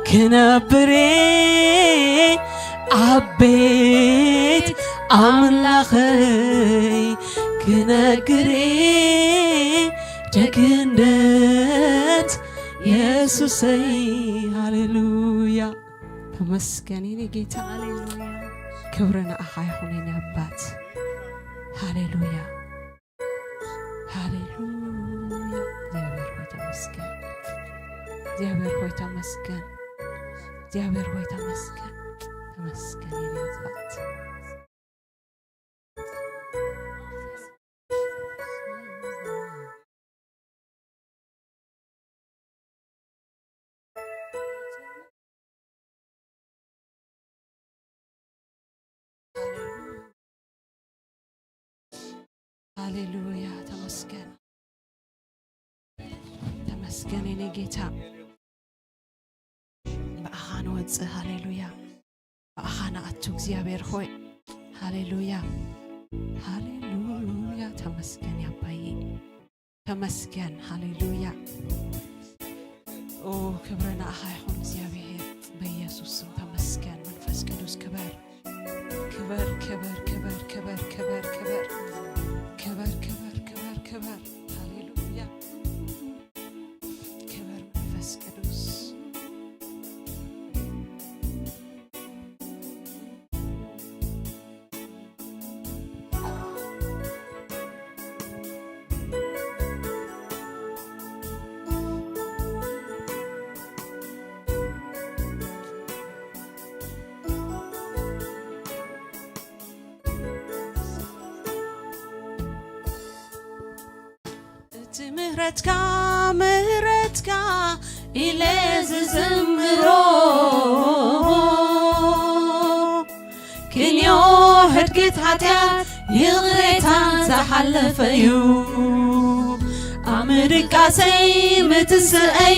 ክነብር ኣብ ቤት ኣምላኸይ ክነግር ደግነት የሱሰይ ሃሌሉያ ተመስገን የኔ ጌታ ክብሪ ንኣኻ ይኹን የኔ ኣባት ሃሌሉያ ሃሌሉያ እግዚኣብሔር ሆይ ተመስገን እግዚኣብሔር ሆይ ተመስገን እግዚኣብሔር ሆይ ተመስገን ተመስገን የኔ ኣባት ሃሌሉያ፣ ተመስገን፣ ተመስገን የኔ ጌታ። ብኣኻ ንወፅእ። ሃሌሉያ፣ ብኣኻ ንኣቱ እግዚኣብሔር ሆይ። ሃሌሉያ፣ ሃሌሉያ፣ ተመስገን ያባዬ፣ ተመስገን። ሃሌሉያ። ኦ፣ ክብሪ ንኣኻ ይኹን እግዚኣብሔር። በኢየሱስ ስም ተመስገን። መንፈስ ቅዱስ ክበር፣ ክበር፣ ክበር፣ ክበር፣ ክበር፣ ክበር፣ ክበር፣ ክበር፣ ክበር፣ ክበር፣ ክበር። ሃሌሉያ። ክበር መንፈስ ቅዱስ። እቲ ምህረትካ፣ ምህረትካ ኢለ ዝዝምሮ፣ ክንዮ ሕድገት ሓጢኣት ይቕሬታን ዝሓለፈ እዩ። ኣብ ምድቃሰይ ምትስእይ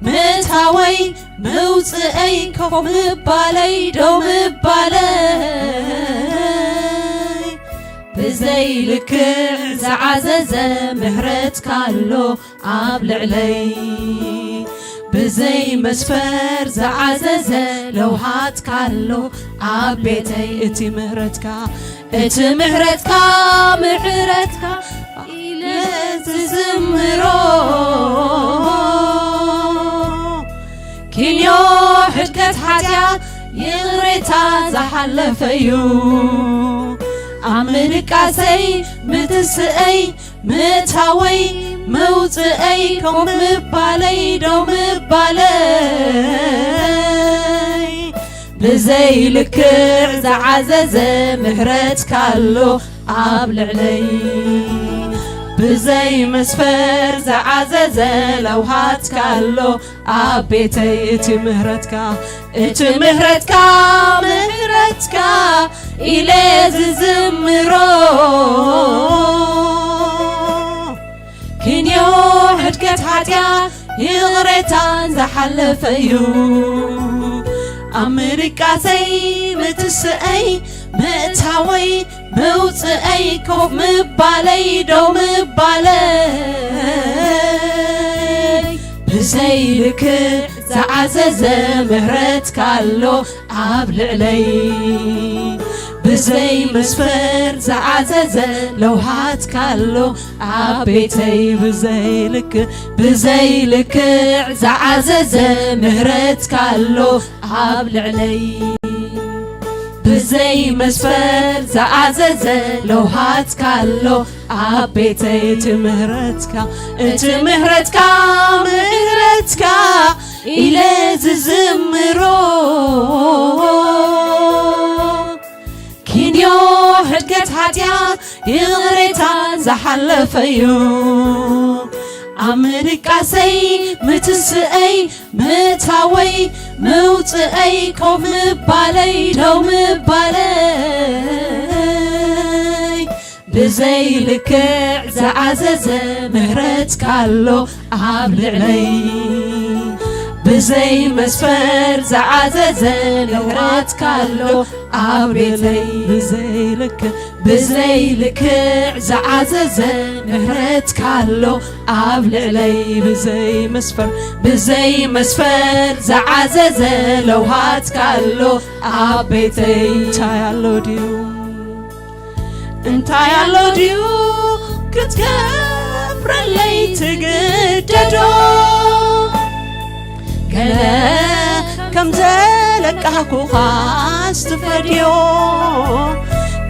ምእታወይ ምውፅእይ ኮፍ ምባለይ ደው ምባለይ ብዘይ ልክዕ ዝዓዘዘ ምሕረትካ ኣሎ ኣብ ልዕለይ። ብዘይ መስፈር ዝዓዘዘ ለውሃትካ ኣሎ ኣብ ቤተይ። እቲ ምሕረትካ፣ እቲ ምሕረትካ፣ ምሕረትካ ኢለ ዝዝምሮ ክንዮ ሕድገት ሓጢኣት ይቕሬታ ዝሓለፈ እዩ። ኣብ ምድቃሰይ ምትስእይ ምእታወይ ምውፅእይ ኮፍ ምባለይ ደው ምባለይ ብዘይ ልክዕ ዝዓዘዘ ምሕረትካ ኣሎ ኣብ ልዕለይ። ብዘይ መስፈር ዝዓዘዘ ለውሃትካ ኣሎ ኣብ ቤተይ። እቲ ምህረትካ፣ እቲ ምህረትካ፣ ምህረትካ ኢለ ዝዝምሮ ክንዮ ሕድገት ሓጢኣት ይቕሬታን ዝሓለፈ እዩ። ኣብ ምድቃሰይ ምትስእይ ምእታወይ ምውፅእይ ኮፍ ምባለይ ደው ምባለይ ብዘይ ልክዕ ዝዓዘዘ ምህረትካ ኣሎ ኣብ ልዕለይ። ብዘይ መስፈር ዝዓዘዘ ለውሃትካ ኣሎ ኣብ ቤተይ። ብዘይ ልክዕ፣ ብዘይ ልክዕ ዝዓዘዘ ምህረትካ ኣሎ ኣብ ልዕለይ። ብዘይ መስፈር ዝዓዘዘ ለውሃትካ ኣሎ ኣብ ቤተይ። እቲ ምህረትካ፣ እቲ ምህረትካ፣ ምህረትካ ኢለ ዝዝምሮ ክንዮ ሕድገት ሓጢኣት ይቕሬታ ዝሓለፈ እዩ። ኣብ ምድቃሰይ ምትስእይ ምእታወይ ምውፅእይ ኮፍ ምባለይ ደው ምባለይ ብዘይ ልክዕ ዝዓዘዘ ምህረትካ ኣሎ ኣብ ልዕለይ። ብዘይ መስፈር ዝዓዘዘ ለውሃትካ ኣሎ ኣብ ቤተይ። ብዘይ ልክዕ፣ ብዘይ ልክዕ ዝዓዘዘ ምህረትካ ኣሎ ኣብ ልዕለይ። ብዘይ መስፈር፣ ብዘይ መስፈር ዝዓዘዘ ለውሃትካ ኣሎ ኣብ ቤተይ። እንታይ ኣሎ ድዩ፣ እንታይ ኣሎ ድዩ ክትገብረለይ ትግደዶ? ገለ ከም ዘለቃኩኻስ ትፈድዮ፣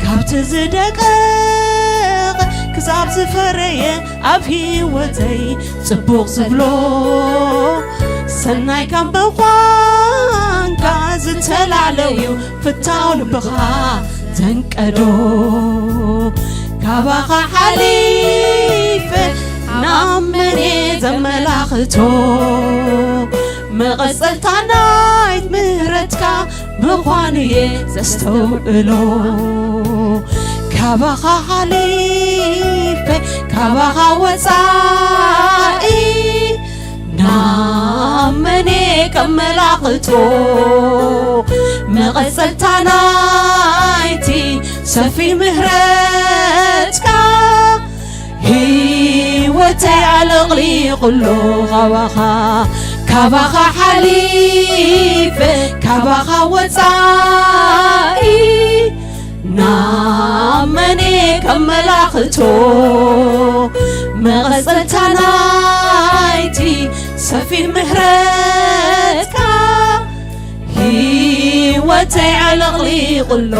ካብቲ ዝደቀቐ ክሳብ ዝፈረየ ኣብ ህይወተይ ጽቡቕ ዝብሎ፣ ሰናይ ካብ ምዃንካ ዝተላዕለ እዩ ፍታው ልብኻ ዘንቀዶ። ካባኻ ሓሊፈ ናብ መን እየ ዘመላኽቶ? መቐጸልታ ናይት ምህረትካ ምዃኑ እየ ዘስተውዕሎ። ካባኻ ሓሊፈ ካባኻ ወጻኢ ናብ መን ከመላኽቶ? መቐጸልታ ናይቲ ሰፊሕ ምህረትካ ህይወተይ ኣለቕሊቑሎ። ካባኻ፣ ካባኻ ሓሊፈ፣ ካባኻ ወጻኢ ናብ መን ከመላኽቶ? መቐጸልታ ናይቲ ሰፊሕ ምህረትካ ህይወተይ ኣለቕሊቑሎ።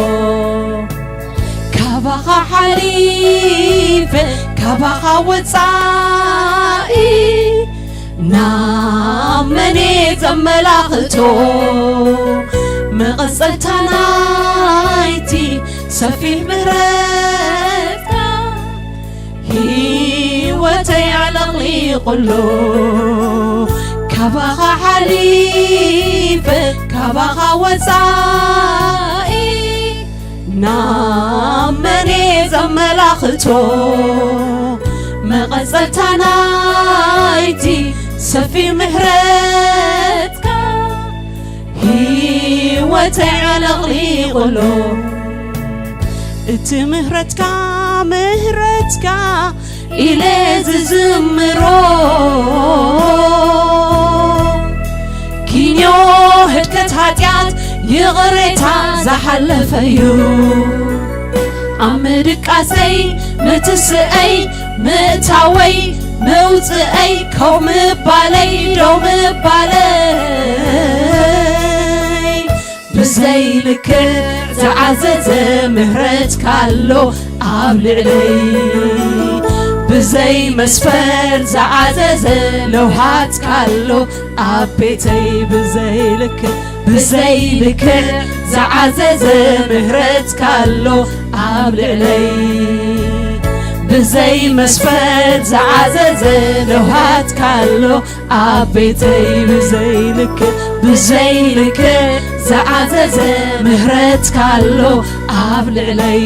ካባኻ ሓሊፈ፣ ካባኻ ወጻኢ ናብ መን ዘመላኽቶ? መቐጸልታ ናይቲ ሰፊሕ ምህረትካ ህይወተይ ኣለቕሊቑሎ። ካባኻ ሓሊፈ፣ ካባኻ ወጻኢ ናብ መን ዘመላኽቶ? መቐጸልታ ናይቲ ሰፊሕ ምህረትካ ህይወተይ ኣለቕሊቑሎ። እቲ ምህረትካ፣ ምህረትካ ኢለ ዝዝምሮ፣ ኪንዮ ህድከት ሓጢኣት ይቕሬታ ዝሓለፈዩ። ኣብ ምድቃሰይ፣ ምትስእይ፣ ምእታወይ፣ ምውፅእይ፣ ከው ምባለይ፣ ደው ምባለይ፣ ብዘይ ልክዕ ዝዓዘዘ ምህረትካ ኣሎ ኣብ ልዕለይ። ብዘይ መስፈር ዝዓዘዘ ለውሃትካ ኣሎ ኣብ ቤተይ። ብዘይ ልክዕ፣ ብዘይ ልክዕ ዝዓዘዘ ምህረትካ ኣሎ ኣብ ልዕለይ። ብዘይ መስፈር ዝዓዘዘ ለውሃትካ ኣሎ ኣብ ቤተይ። ብዘይ ልክዕ፣ ብዘይ ልክዕ ዝዓዘዘ ምህረትካ ኣሎ ኣብ ልዕለይ።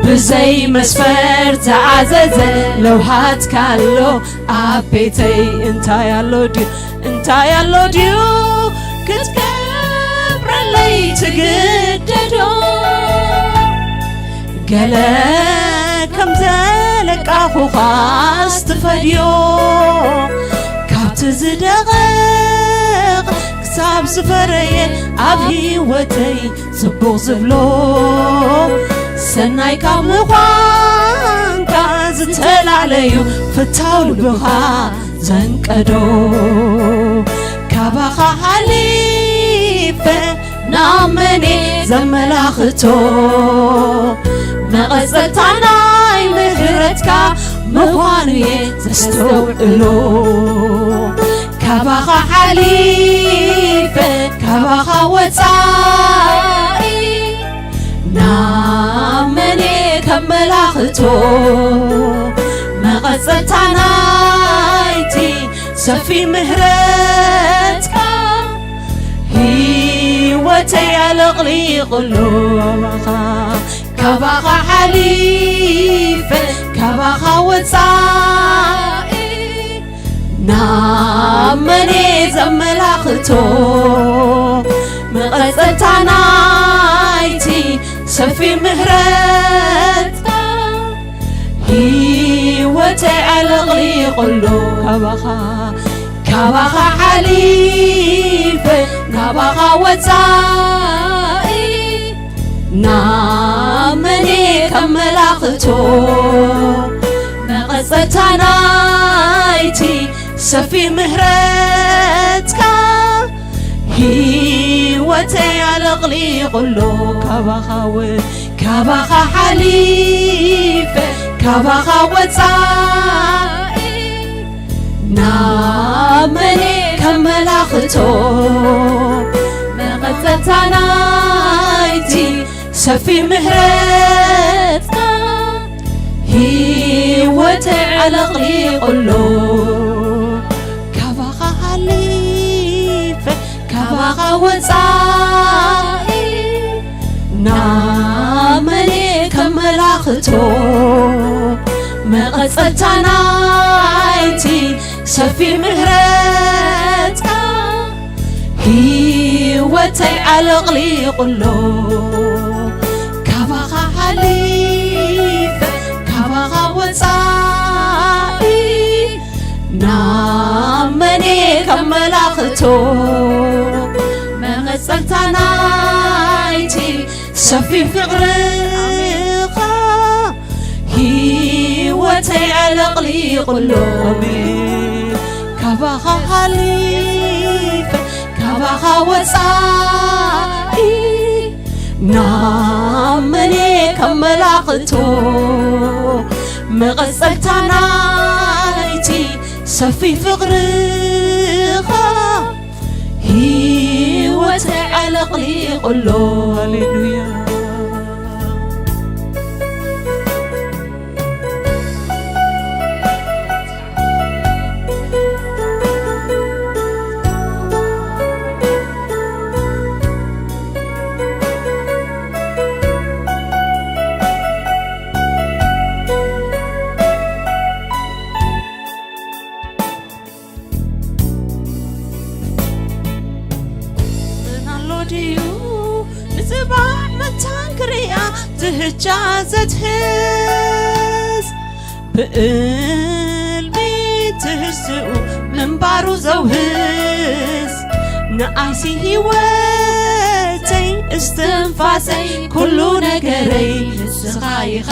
ብዘይ መስፈር ዝዓዘዘ ለውሃትካ ኣሎ ኣብ ቤተይ። እንታይ ኣሎ ድዩ፣ እንታይ ኣሎ ድዩ ክትገብረለይ ትግደዶ? ገለ ከም ዘለቃኹኻስ ትፈድዮ፣ ካብቲ ዝደቐቕ ክሳብ ዝፈረየ ኣብ ህይወተይ ጽቡቕ ዝብሎ፣ ሰናይ ካብ ምዃንካ ዝተላለዩ ፍታው ልብኻ ዘንቀዶ። ካባኻ ሓሊፈ ናብ መን ዘመላኽቶ? መቐጸልታ ናይ ምህረትካ ምዃኑ እየ ዘስተውዕሎ። ካባኻ ሓሊፈ፣ ካባኻ ወጻኢ ናብ መን ከመላኽቶ? መቐጸልታ ናይቲ ሰፊ ምህረትካ ህይወተይ ኣለቕሊቕሎ። ካባኻ፣ ካባኻ ሓሊፈ፣ ካባኻ ወጻኢ ናብ መን ዘመላኽቶ? መቐጸልታ ናይቲ ሰፊ ምህረትካ ህይወተይ ኣለቕሊቕሎ። ካባኻ፣ ካባኻ ሓሊፈ፣ ካባኻ ወጻኢ ናብ መን ከመላኽቶ? መቐጸልታ ናይቲ ሰፊ ምህረትካ ህይወተይ ኣለቕሊቕሎ። ካባኻ ወ-፣ ካባኻ ሓሊፈ፣ ካባኻ ወጻኢ ናብ መን ከመላኽቶ? መቐጸልታ ናይቲ ሰፊ ምህረትካ ህይወተይ ኣለቕሊቕሎ። ካባኻ ሓሊፈ፣ ካባኻ ወጻኢ ናብ መን ከመላኽቶ? መቐጸልታ ናይቲ ሰፊሕ ምሕረትካ ህይወተይ ኣለቕሊቑሎ። ካባኻ ሓሊፈ ካባኻ ወጻኢ ናብ መን ከመላኽቶ? መቐጸልታ ናይቲ ሰፊሕ ፍቕርኻ ህይወተይ ኣለቕሊቑሎ። ካባኻ ሓሊፈ ካባኻ ወጻኢ ናብ መን ከመላኽቶ? መቐጸልታ ናይቲ ሰፊሕ ፍቕርኻ ህይወተይ ኣለቕሊቑሎ። ሃሌሉያ። ምን ኣሎ ድዩ ንጽባሕ መታን ክርእያ ትህቻ ዘትህዝ? ብእልሚ ትህዝኡ ምንባሩ ዘውህዝ። ንኣይሲ ህይወተይ እስትንፋሰይ ኩሉ ነገረይ ንስኻ ኢኻ።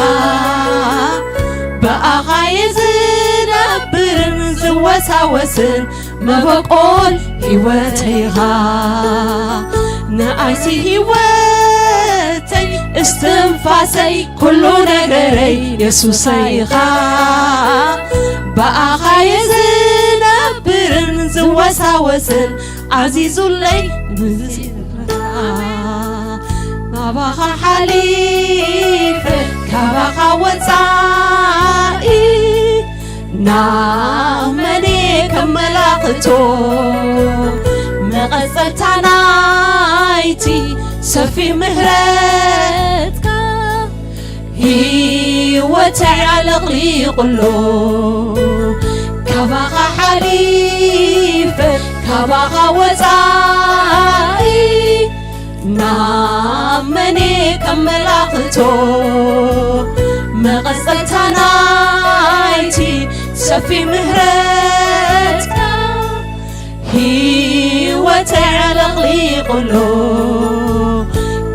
ብኣኻ እየ ዝነብርን ዝወሳወስን መበቆል ህይወተይ ኢኻ። ንኣይሲ ህይወተይ እስትንፋሰይ ኩሉ ነገረይ የሱሰይ ኢኻ። ብኣኻ እየ ዝነብርን ዝወሳወስን ኣዚዙለይ ንዝዝረታ። ካባኻ ሓሊፈ ካባኻ ወጻኢ ናብ መን ከመላኽቶ? መቐጸልታ ናይቲ ሰፊሕ ምህረትካ ህይወተይ ኣለቕሊቑሎ። ካባኻ ሓሊፈ ካባኻ ወጻኢ ናብ መን ከመላኽቶ? መቐጸልታ ናይቲ ሰፊሕ ምህረትካ ህይወተይ ኣለቕሊቑሎ።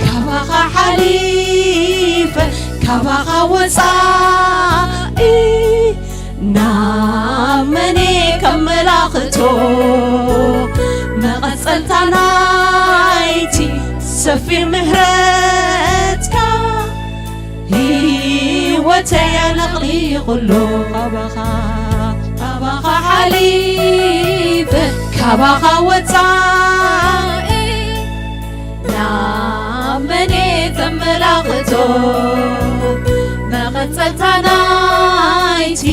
ካባኻ ሓሊፈ ካባኻ ወጻኢ ናብ መን ከመላኽቶ? መቐጸልታ ናይቲ ሰፊሕ ምህረትካ ህይወተይ ኣለቕሊቑሎ። ካባኻ፣ ካባኻ ሓሊፈ ካባኻ ወጻኢ ናብ መን ከመላኽቶ? መቐጸልታ ናይቲ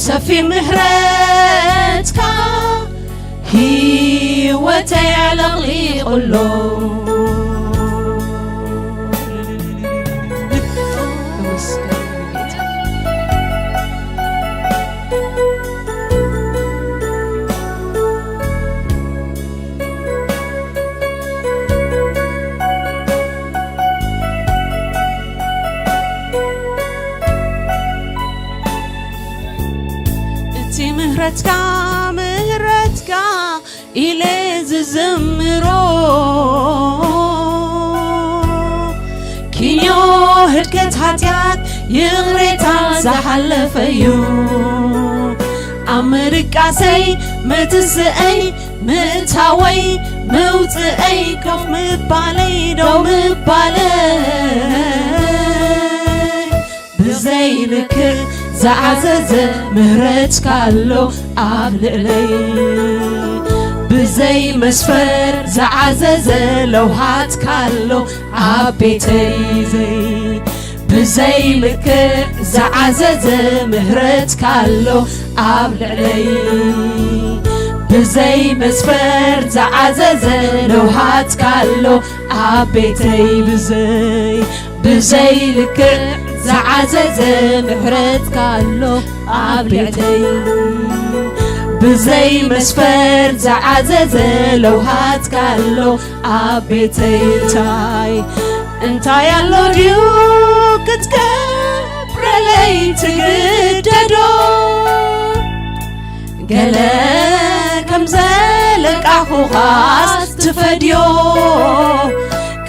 ሰፊሕ ምህረትካ ህይወተይ ኣለቕሊቑሎ። እቲ ምህረትካ፣ ምህረትካ ኢለ ዝዝምሮ፣ ኪንዮ ህድገት ሓጢኣት ይቕሬታ ዝሓለፈዩ። ኣብ ምድቃሰይ፣ ምትስእይ፣ ምእታወይ፣ ምውፅእይ፣ ኮፍ ምባለይ፣ ደው ምባለይ፣ ብዘይ ልክዕ ዝዓዘዘ ምህረትካ ኣሎ ኣብ ልዕለይ። ብዘይ መስፈር ዝዓዘዘ ለውሃትካ ኣሎ ኣብ ቤተይ። ዘይ-፣ ብዘይ ልክዕ ዝዓዘዘ ምህረትካ ኣሎ ኣብ ልዕለይ። ብዘይ መስፈር ዝዓዘዘ ለውሃትካ ኣሎ ኣብ ቤተይ። ብዘይ፣ ብዘይ ልክዕ ዝዓዘዘ ምሕረትካ ኣሎ ኣብ ልዕለይ። ብዘይ መስፈር ዝዓዘዘ ለውሃትካ ኣሎ ኣብ ቤተይ። እንታይ እንታይ ኣሎ ድዩ ክትገብረለይ ትግደዶ? ገለ ከም ዘለቃኹኻስ ትፈድዮ።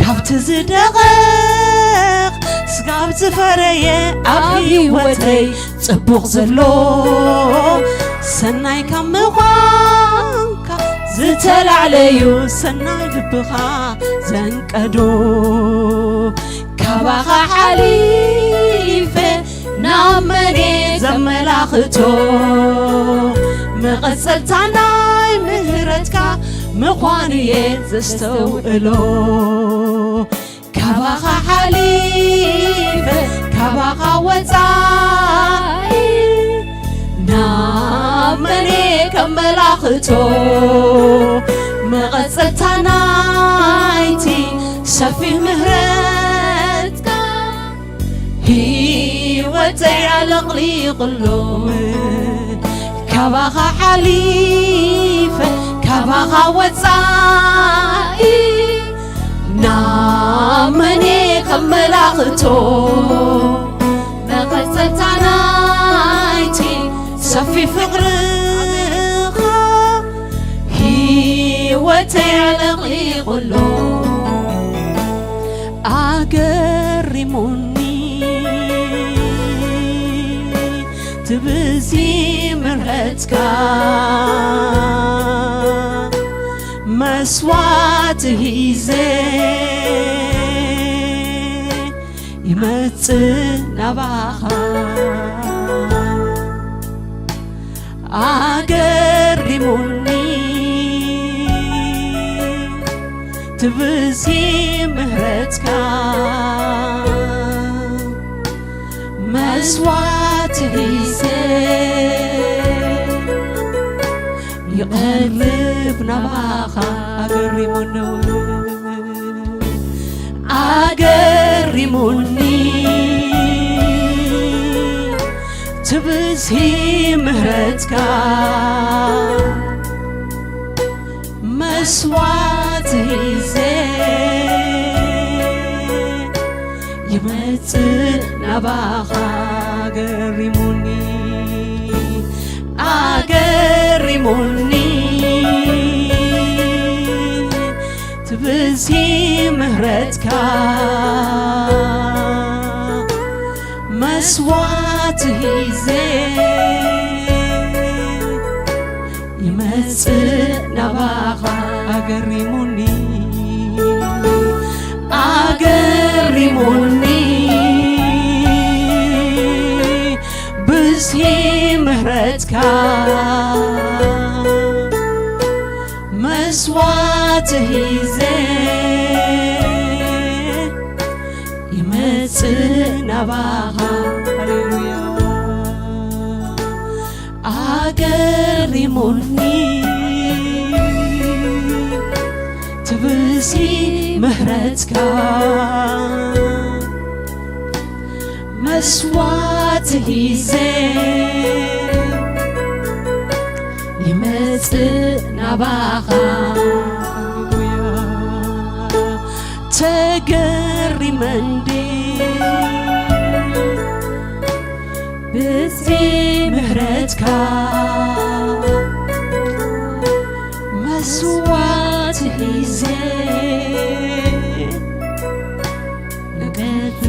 ካብቲ ዝደቐቕ ስጋብ ዝፈረየ ኣብ ህይወተይ ጽቡቕ ዘሎ ሰናይ ካብ ምዃንካ ዝተላዕለዩ ሰናይ ልብኻ ዘንቀዶ። ካባኻ ሓሊፈ ናብ መን ዘመላኽቶ? መቐጸልታ ናይ ምህረትካ ምዃኑ እየ ዘስተውዕሎ። ካባኻ ሓሊፈ ካባኻ ወጻኢ ናብ መን ከመላኽቶ? መቐጸልታ ናይቲ ሰፊሕ ምህረትካ ህይወተይ ኣለቕሊቕሎ። ካባኻ ሓሊፈ ካባኻ ወጻኢ ናብ መን ከመላኽቶ? መቐጸልታ ናይቲ ሰፊሕ ፍቕርኻ ህይወተይ ኣለቕሊቕሎ። ኣገሪሙኒ ትብዚ ምሕረትካ። መስዋዕቲ ሂዘ ይመጽእ ናባኻ። ኣገሪሙኒ ትብዚ ምህረትካ። መስዋዕቲ ሂዘ ይቐርብ ናባኻ። ኣገሪሙኒ ኣገሪሙኒ ትብዝሂ ምህረትካ። መስዋዕቲ ሂዘ ይመጽእ ናባኻ። ኣገሪሙኒ ኣገሪሙኒ ትብዝሂ ምህረትካ። መስዋዕቲ ሂዘ ይመጽእ ናባኻ። ኣገሪሙኒ ኣገሪሙኒ ብዝሂ ምህረትካ። መስዋዕቲ ሂዘ ይመጽእ ናባኻ። ሃሌሉያ። ኣገሪሙኒ ትብዝሂ ምህረትካ። መስዋዕቲ ሂዘ ይመጽእ ናባኻ። ተገሪመ እንዴ ብዝሂ ምህረትካ። መስዋዕቲ ሂዘ ንቀርብ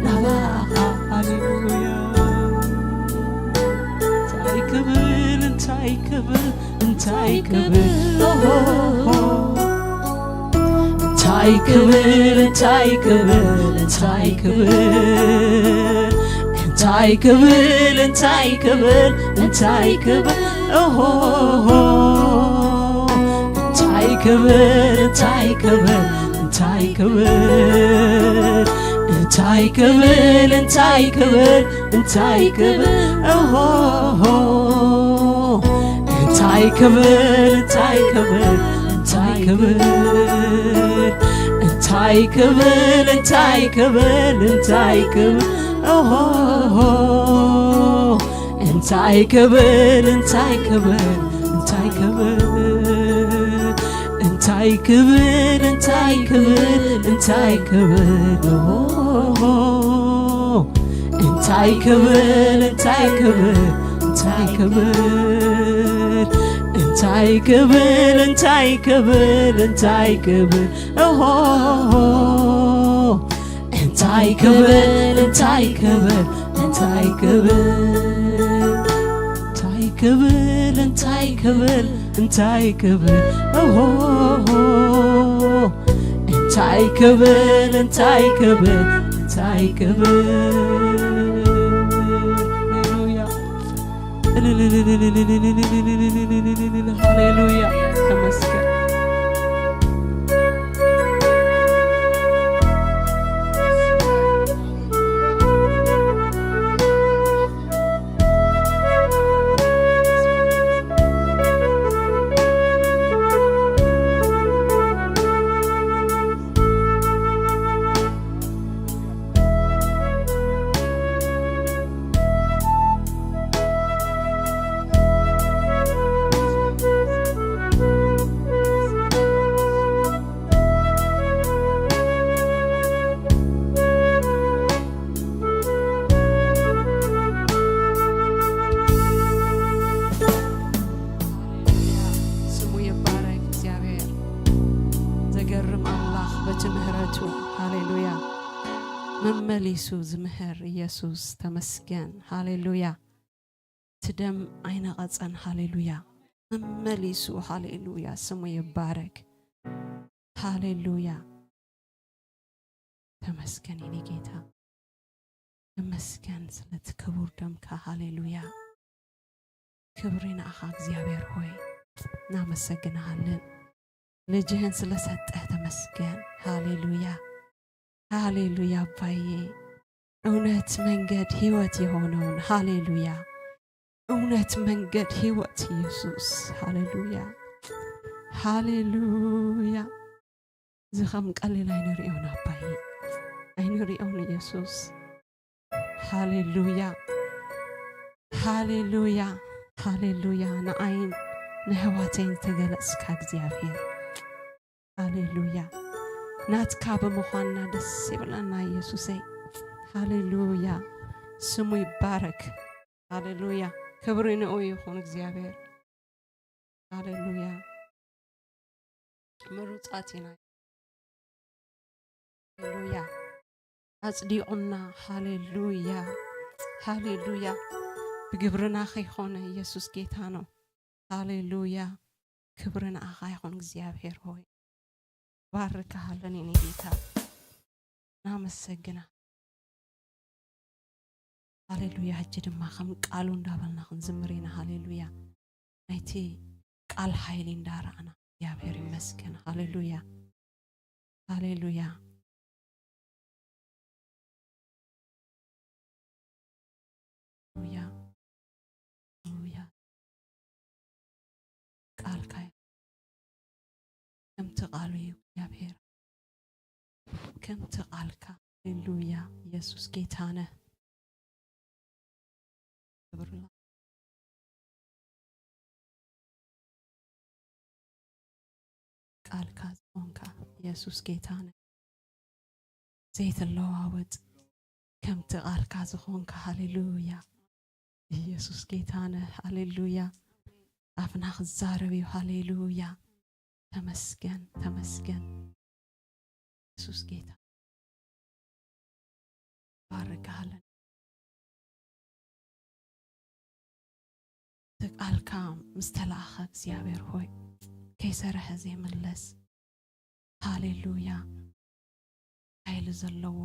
ናባኻ። ሃሌሉያ። እንታይ ክብል፣ እንታይ ክብል፣ እንታይ ክብል፣ ኦሆሆ። እንታይ ክብል፣ እንታይ ክብል፣ እንታይ ክብል፣ እንታይ ክብል፣ እንታይ ክብል፣ እንታይ ክብል፣ ኦሆሆ። እንታይ ክብል፣ እንታይ ክብል፣ እንታይ ክብል፣ እንታይ ክብል፣ እንታይ ክብል፣ እንታይ ክብል፣ ኦሆሆ። እንታይ ክብል፣ እንታይ ክብል፣ እንታይ ክብል፣ እንታይ ክብል፣ እንታይ ክብል፣ እንታይ ክብል፣ ኦሆ፣ እንታይ ክብል፣ እንታይ ክብል፣ እንታይ ክብል፣ እንታይ ክብል፣ እንታይ ክብል፣ እንታይ ክብል፣ ኦሆ፣ እንታይ ክብል፣ እንታይ ክብል፣ እንታይ ክብል፣ እንታይ ክብል፣ እንታይ ክብል፣ እንታይ ክብል፣ ኦሆ፣ እንታይ ክብል፣ እንታይ ክብል፣ እንታይ ክብል፣ እንታይ ክብል፣ እንታይ ክብል፣ እንታይ ክብል፣ ኦሆ፣ እንታይ ክብል፣ እንታይ ክብል፣ እንታይ ክብል። ሃሌሉያ። ሃሌሉያ። ተመስገን። ስሙ ይባረክ እግዚኣብሔር። ዘገርም ኣምላኽ በቲ ምህረቱ። ሃሌሉያ። መመሊሱ ዝምህር ኢየሱስ ተመስገን። ሃሌሉያ። እቲ ደም ኣይነቐጸን። ሃሌሉያ። መመሊሱ። ሃሌሉያ። ስሙ ይባረክ። ሃሌሉያ። ተመስገን የኔ ጌታ። ተመስገን ስለቲ ክቡር ደምካ። ሃሌሉያ። ክብሪ ንኣኻ እግዚኣብሔር ሆይ። እናመሰግንሃለን። ልጅህን ስለሰጠህ ተመስገን። ሃሌሉያ። ሃሌሉያ አባዬ። እውነት መንገድ ህይወት የሆነውን። ሃሌሉያ። እውነት መንገድ ህይወት ኢየሱስ። ሃሌሉያ። ሃሌሉያ። እዚ ከም ቀሊል ኣይንሪኦን ኣባዬ። ኣይንሪኦን ኢየሱስ። ሃሌሉያ። ሃሌሉያ። ሃሌሉያ። ንዓይን ንኣሕዋተይን ዝተገለጽካ እግዚኣብሔር። ሃሌሉያ። ናትካ ብምዃንና ደስ ይብለና ኢየሱሰይ። ሃሌሉያ። ስሙ ይባረክ። ሃሌሉያ። ክብሪ ንኡ ይኹን እግዚኣብሔር። ሃሌሉያ። ምሩጻት ኢና። ሃሌሉያ። ኣጽዲቑና። ሃሌሉያ። ሃሌሉያ። ብግብርና ከይኾነ ኢየሱስ ጌታ ነው። ሃሌሉያ። ክብሪ ንኣኻ ይኹን እግዚኣብሔር ሆይ። ባርካሃለን የኔ ጌታ። ናመሰግና። ሃሌሉያ። ሕጂ ድማ ከም ቃሉ እንዳበልና ክንዝምር ኢና። ሃሌሉያ። ናይቲ ቃል ሓይሊ እንዳረኣና እግዚኣብሔር ይመስገን። ሃሌሉያ። ሃሌሉያ። ሃሌሉያ። ሃሌሉያ። ቃልካ እዩ። ከምቲ ቃሉ እዩ እግዚኣብሔር። ከምቲ ቃልካ። ሃሌሉያ። ኢየሱስ ጌታ ነህ። ክብር ላ-፣ ቃልካ ዝኾንካ ኢየሱስ ጌታ ነህ። ዘይትለዋወጥ ከምቲ ቃልካ ዝኾንካ። ሃሌሉያ። ኢየሱስ ጌታ ነህ። ሃሌሉያ። ኣፍና ክዛረብ እዩ። ሃሌሉያ። ተመስገን፣ ተመስገን። ኢየሱስ ጌታ። ባርካሃለን። እቲ ቃልካ ምስ ተላእኸ እግዚኣብሔር ሆይ፣ ከይሰርሐ ዘይምለስ። ሃሌሉያ። ሓይሊ ዘለዎ።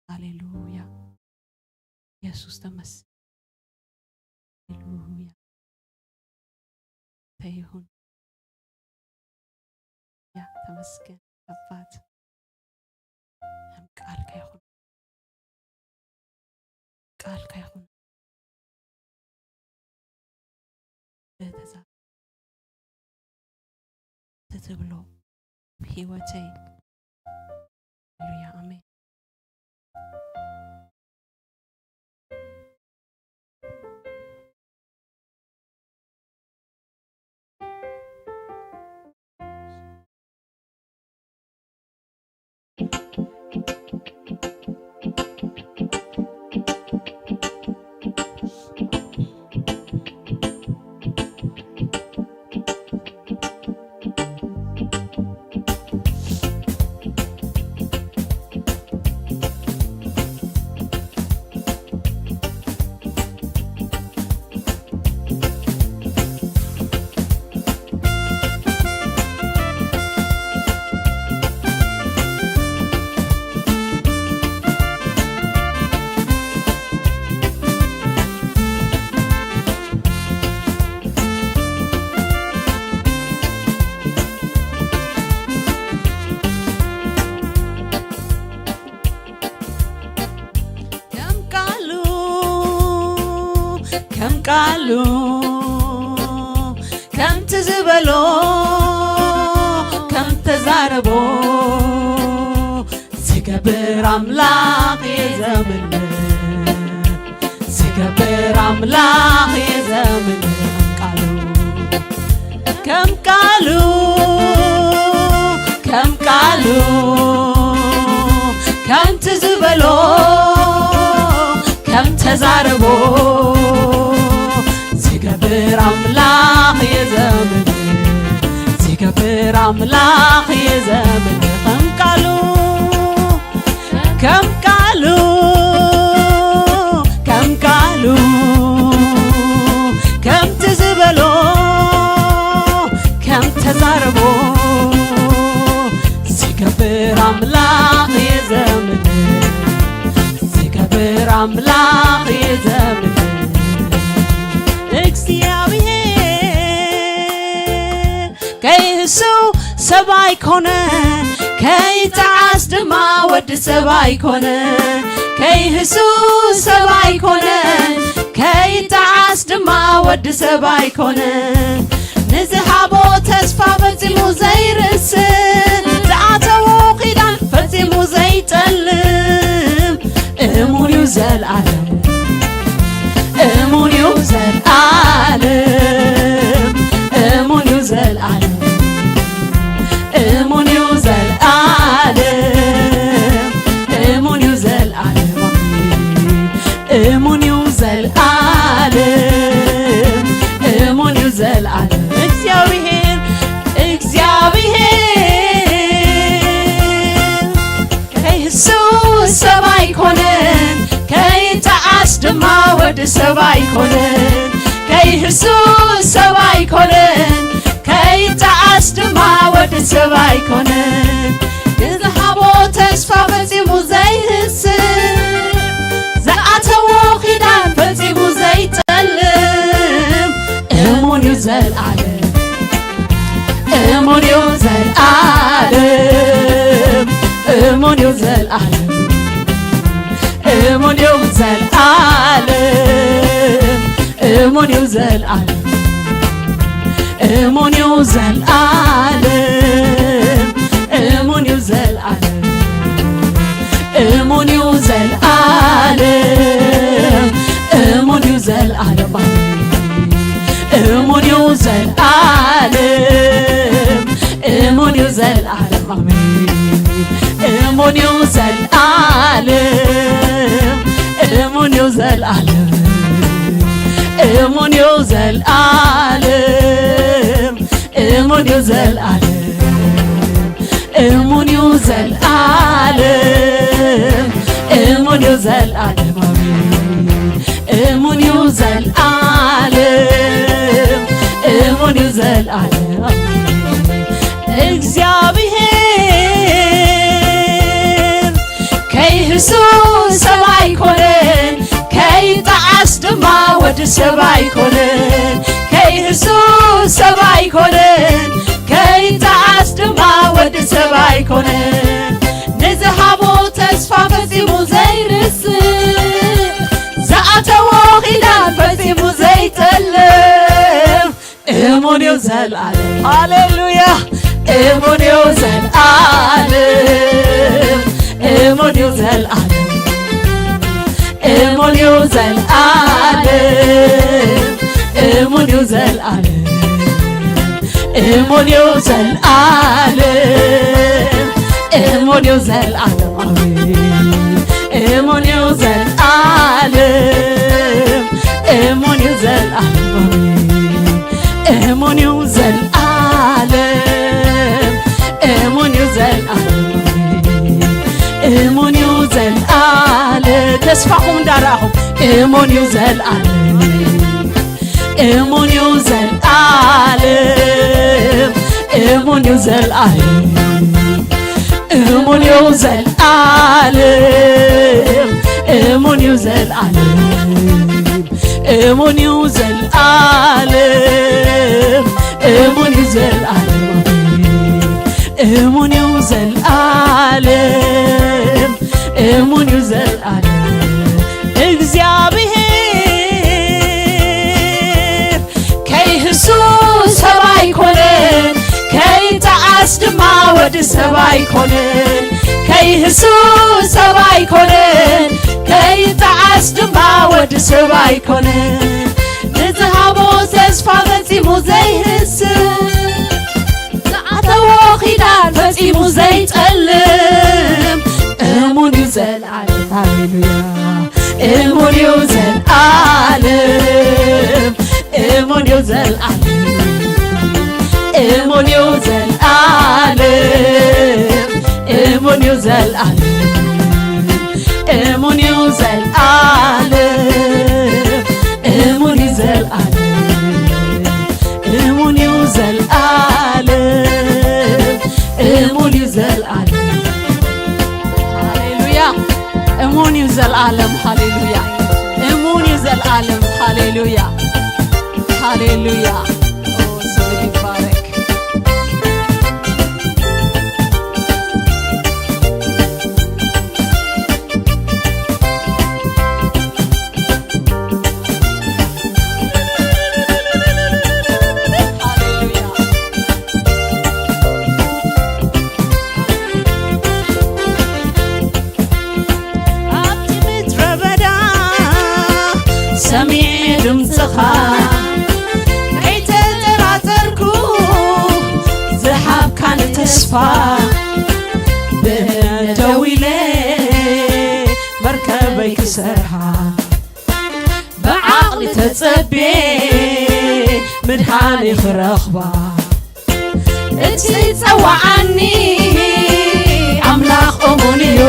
ሃሌሉያ። የሱስ ተመስገን። ሃሌሉያ። ተይሁን። ያ ተመስገን ኣባት። ከም ቃልካ ይኹን። ቃልካ ይኹን። ተዛ-፣ ትትብሎ ብህይወተይ። ሃሌሉያ፣ ኣሜን። ከም ቃሉ፣ ከም ቃሉ፣ ከምቲ ዝበሎ፣ ከም ተዛረቦ፣ ዝገብር ኣምላኽ እየ ዘምልኽ፣ ዝገብር ኣምላኽ እየ ዘምልኽ። ቃሉ ከም ቃሉ፣ ከም ቃሉ፣ ከምቲ ዝበሎ፣ ከም ተዛረቦ፣ ዝገብር ኣምላኽ እየ ዘምልኽ፣ ዝገብር ኣምላኽ እየ ዘምልኽ። ከም ቃሉ፣ ከም ቃሉ፣ ከም ቃሉ፣ ከምቲ ዝበሎ፣ ከም ተዛረቦ፣ ዝገብር ኣምላኽ እየ ዘምልኽ፣ ዝገብር ኣምላኽ እየ ዘምልኽ። እግዚኣብሔር ከይህሱ ሰብ ኣይኮነን፣ ከይጠዓስ ድማ ወዲ ሰብ ኣይኮነን። ከይህሱ ሰብ ኣይኮነን፣ ከይጠዓስ ድማ ወዲ ሰብ ኣይኮነን። ንዝሃቦ ተስፋ ፈጺሙ ዘይርስእ፣ ዝኣተዎ ኪዳን ፈጺሙ ዘይጠልም፣ እሙን እዩ ዘልኣለም፣ እሙን እዩ ዘልኣለም፣ እሙን እዩ ዘልኣለም፣ እሙን እዩ ዘልኣለም፣ እሙን እዩ ዘልኣለም፣ እሙን እዩ ዘልኣለም፣ እሙን እዩ ዘልኣለም። እግዚኣብሔር፣ እግዚኣብሔር ከይህሱ ሰብ ኣይኮነን፣ ከይጠዓስ ድማ ወዲ ሰብ ኣይኮነን። ከይህሱ ሰብ ኣይኮነን፣ ከይጠዓስ ድማ ወዲ ሰብ ኣይኮነን። ንዝሃቦ ተስፋ ፈጺሙ ዘይህስእ፣ ዝኣተዎ ኪዳን ፈጺሙ ዘይጠልም፣ እሙን እዩ ዘልኣለም፣ እሙን እዩ ዘልኣለም፣ እሙን እዩ ዘልኣለም፣ እሙን እዩ ዘልኣለም፣ እሙን እዩ ዘልኣለም፣ እሙን እዩ ዘልኣለም፣ እሙን እዩ ዘልኣለም፣ እሙን እዩ ዘልኣለም፣ እሙን እዩ ዘልኣለም፣ ኣሜን። እሙን እዩ ዘልኣለም፣ እሙን እዩ ዘልኣለም፣ ኣሜን። እሙን እዩ ዘልኣለም፣ እሙን እዩ ዘልኣለም፣ እሙን እዩ ዘልኣለም፣ እሙን እዩ ዘልኣለም፣ እሙን እዩ ዘልኣለም፣ እሙን እዩ ዘልኣለም፣ ኣሜን። እሙን እዩ ዘልኣለም፣ እሙን እዩ ዘልኣለም፣ ኣሜን። እግዚኣብሔር ከይህሱ ሰብ ኣይኮነን፣ ከይጠዓስ ድማ ወዲ ሰብ ኣይኮነን። ከይህሱ ሰብ ኣይኮነን፣ ከይጠዓስ ድማ ወዲ ሰብ ኣይኮነን። ንዝሃቦ ተስፋ ፈጺሙ ዘይርስእ፣ ዝኣተዎ ኪዳን ፈጺሙ ዘይጠልም፣ እሙን እዩ ዘልኣለም። ሃሌሉያ። እሙን እዩ ዘልኣለም፣ እሙን እዩ ዘልኣለም፣ እሙን እዩ ዘልኣለም፣ እሙን እዩ ዘልኣለም፣ እሙን እዩ ዘልኣለም፣ እሙን እዩ ዘልኣለም፣ ኣሜን። እሙን እዩ ዘልኣለም፣ እሙን እዩ ዘልኣለም፣ ኣሜን። እሙን እዩ ዘልኣለም፣ እሙን እዩ ዘልኣለም፣ ኣሜን። እሙን እዩ ዘልኣለም። ተስፋኹም እንዳረኣኹም፣ እሙን እዩ ዘልኣለም፣ እሙን እዩ ዘልኣለም፣ እሙን እዩ ዘልኣለም፣ እሙን እዩ ዘልኣለም፣ እሙን እዩ ዘልኣለም፣ እሙን እዩ ዘልኣለም፣ እሙን እዩ ዘልኣለም፣ እሙን እዩ ዘልኣለም፣ እሙን እዩ ዘልኣለም። እግዚኣብሔር ከይህሱ ሰብ ኣይኮነን፣ ከይጠዓስ ድማ ወዲ ሰብ ኣይኮነን። ከይህሱ ሰብ ኣይኮነን፣ ከይጠዓስ ድማ ወዲ ሰብ ኣይኮነን። ንዝሃቦ ተስፋ ፈጺሙ ዘይህስብ፣ ዝኣተዎ ኪዳን ፈጺሙ ዘይጠልም፣ እሙን እዩ ዘልኣለም። ሃሌሉያ። እሙን እዩ ዘልኣለም፣ እሙን እዩ ዘልኣለም፣ እሙን እዩ ዘልኣለም፣ እሙን እዩ ዘልኣለም፣ እሙን እዩ ዘልኣለም፣ እሙን እዩ ዘልኣለም፣ እሙን እዩ ዘልኣለም፣ እሙን እዩ ዘልኣለም። ሃሌሉያ። እሙን እዩ ዘልኣለም። ሃሌሉያ። እሙን እዩ ዘልኣለም። ሃሌሉያ። ሃሌሉያ። ኦ፣ ስምህ ይባረክ። ኣብቲ ምድረ በዳ ሰሚዐ ድምፅኻ፣ ከይተጠራጠርኩ ዝሃብካኒ ተስፋ፣ ብእምነት ደው ኢለ መርከበይ ክሰርሓ፣ ብዓቕሊ ተጸቤ ምድሓነይ ክረኽባ። እቲ ዝጸዋዓኒ ኣምላኽ እሙን እዩ፣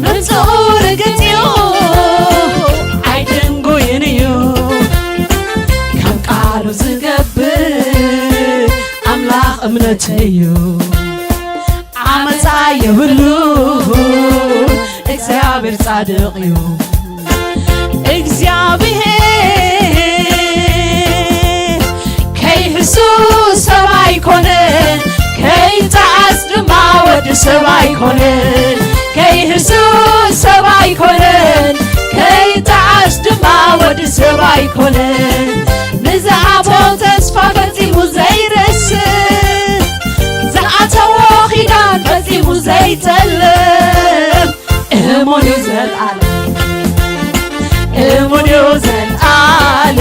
ምምጽኡ ርግጽ እዩ፣ ኣይድንጉይን እዩ። ከም ቃሉ ዝገብር ኣምላኽ እምነተይ እዩ፣ ዓመጻ የብሉ፣ እግዚኣብሔር ጻድቕ እዩ። እግዚኣብሔር ከይህሱ ሰብ ኣይኮነን፣ ከይጠዓስ ድማ ወዲ ሰብ ኣይኮነን። ከይህሱ ሰብ ኣይኮነን፣ ከይጠዓስ ድማ ወዲ ሰብ ኣይኮነን። ንዝኣቶ ተስፋ ፈጺሙ ዘይረስእ፣ ዝኣተዎ ኪዳን ፈጺሙ ዘይጠልም፣ እሙን እዩ ዘልኣለም፣ እሙን እዩ ዘልኣለም፣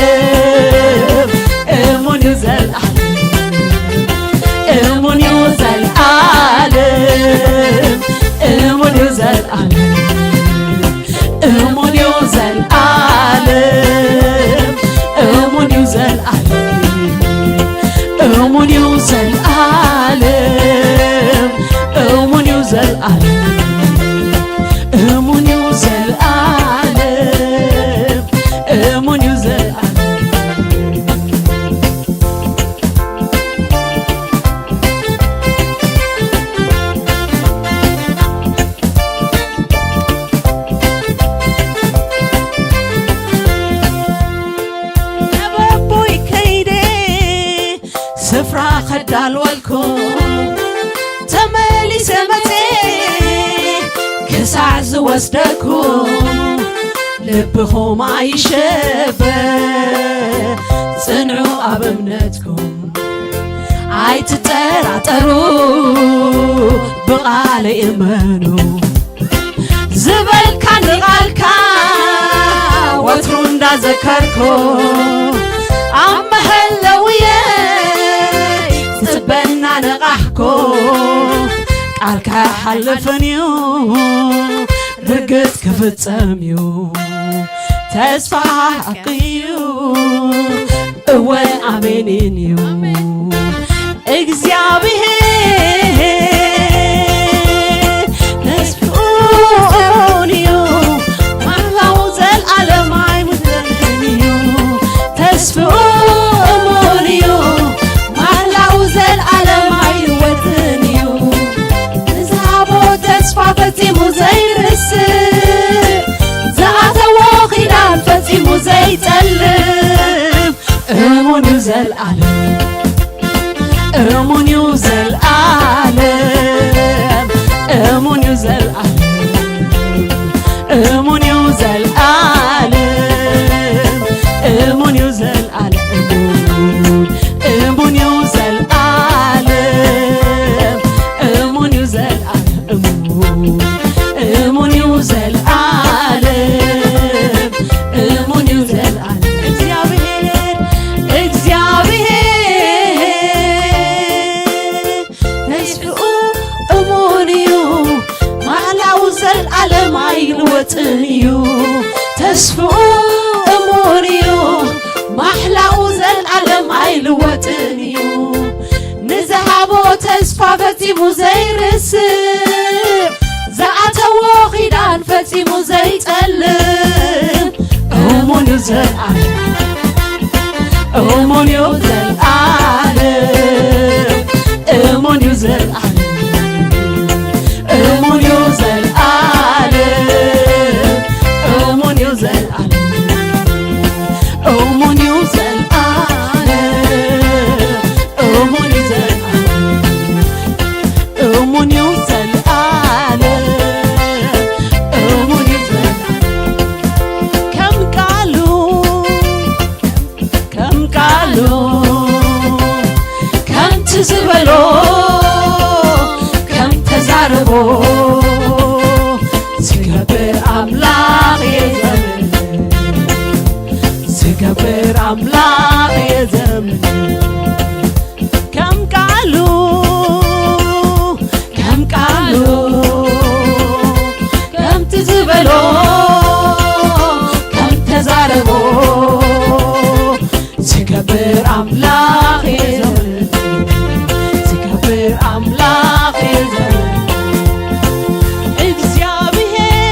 እሙን እዩ ዘልኣለም፣ እሙን እዩ ዘልኣለም፣ እሙን እዩ ዘልኣለም፣ እሙን እዩ ዘልኣለም፣ እሙን እዩ ዘልኣለም፣ እሙን እዩ ዘልኣለም፣ እሙን እዩ ዘልኣለም፣ እሙን እዩ ዘልኣለም፣ እሙን እዩ ዘልኣለም። ናብ ኣቦይ ከይደ ስፍራ ከዳልወልኩ፣ ተመሊሰ መጼ ክሳዕ ዝወስደኩ፣ ልብኹም ኣይሸበ፣ ጽንዑ ኣብ እምነትኩም። ኣይትጠራጠሩ፣ ብቓለይ እመኑ። ዝበልካኒ ቓልካ ወትሩ እንዳዘከርኩ፣ ኣብ መሐለውየ ጽበና ነቓሕኩ። ቃልካ ሓልፍን እዩ፣ ርግጽ ክፍጸም እዩ። ተስፋ ሓቂ እዩ፣ እወን ኣሜንን እዩ። እግዚኣብሔር ተስፍኡን እዩ፣ ማሕላኡ ዘልኣለም ኣይሙትን እዩ። ተስፍኡ እሙን እዩ፣ ማሕላኡ ዘልኣለም ኣይልወጥን እዩ። ንዝሃቦ ተስፋ ፈጺሙ ዘይርስዕ፣ ዝኣተዎ ኪዳን ፈጺሙ ዘይጠልም፣ እሙን እዩ ዘልኣለም። እሙን እዩ ዘልኣለም፣ እሙን እዩ ዘልኣለም፣ እሙን እዩ ዘልኣለም፣ እሙን እዩ ዘልኣለም፣ እሙን፣ እሙን እዩ ዘልኣለም፣ እሙን እዩ ዘልኣለም፣ እሙን፣ እሙን እዩ ዘልኣለም፣ እሙን እዩ ዘልኣለም። እግዚኣብሔር፣ እግዚኣብሔር ተስፍኡ እሙን እዩ፣ ማሕላኡ ዘልኣለም ኣይልወጥን እዩ። ተስፍኡ እሙን እዩ፣ ማሕላኡ ዘልኣለም ኣይልወጥን እዩ። ንዝሃቦ ተስፋ ፈጺሙ ዘይርስዕ፣ ዝኣተዎ ኪዳን ፈጺሙ ዘይጠልም፣ እሙን እዩ ዘልኣለም፣ እሙን እዩ ዘልኣለም፣ እሙን እዩ ዘልኣለም፣ እሙን እዩ ዘልኣለም፣ እሙን እዩ ዘልኣለም፣ እሙን እዩ ዘልኣለም፣ እሙን እዩ ዘልኣለም፣ እሙን እዩ ዘልኣለም፣ እሙን እዩ ዘልኣለም። ከም ቃሉ፣ ከም ቃሉ፣ ከምቲ ዝበሎ፣ ከም ተዛረቦ ዝገብር ኣምላኽ እየ ዘምልኽ፣ ዝገብር ኣምላኽ እየ ዘምልኽ። ከም ቃሉ፣ ከም ቃሉ፣ ከምቲ ዝበሎ፣ ከም ተዛረቦ ዝገብር ኣምላኽ እየ ዘምልኽ፣ ዝገብር ኣምላኽ እየ ዘምልኽ። እግዚኣብሔር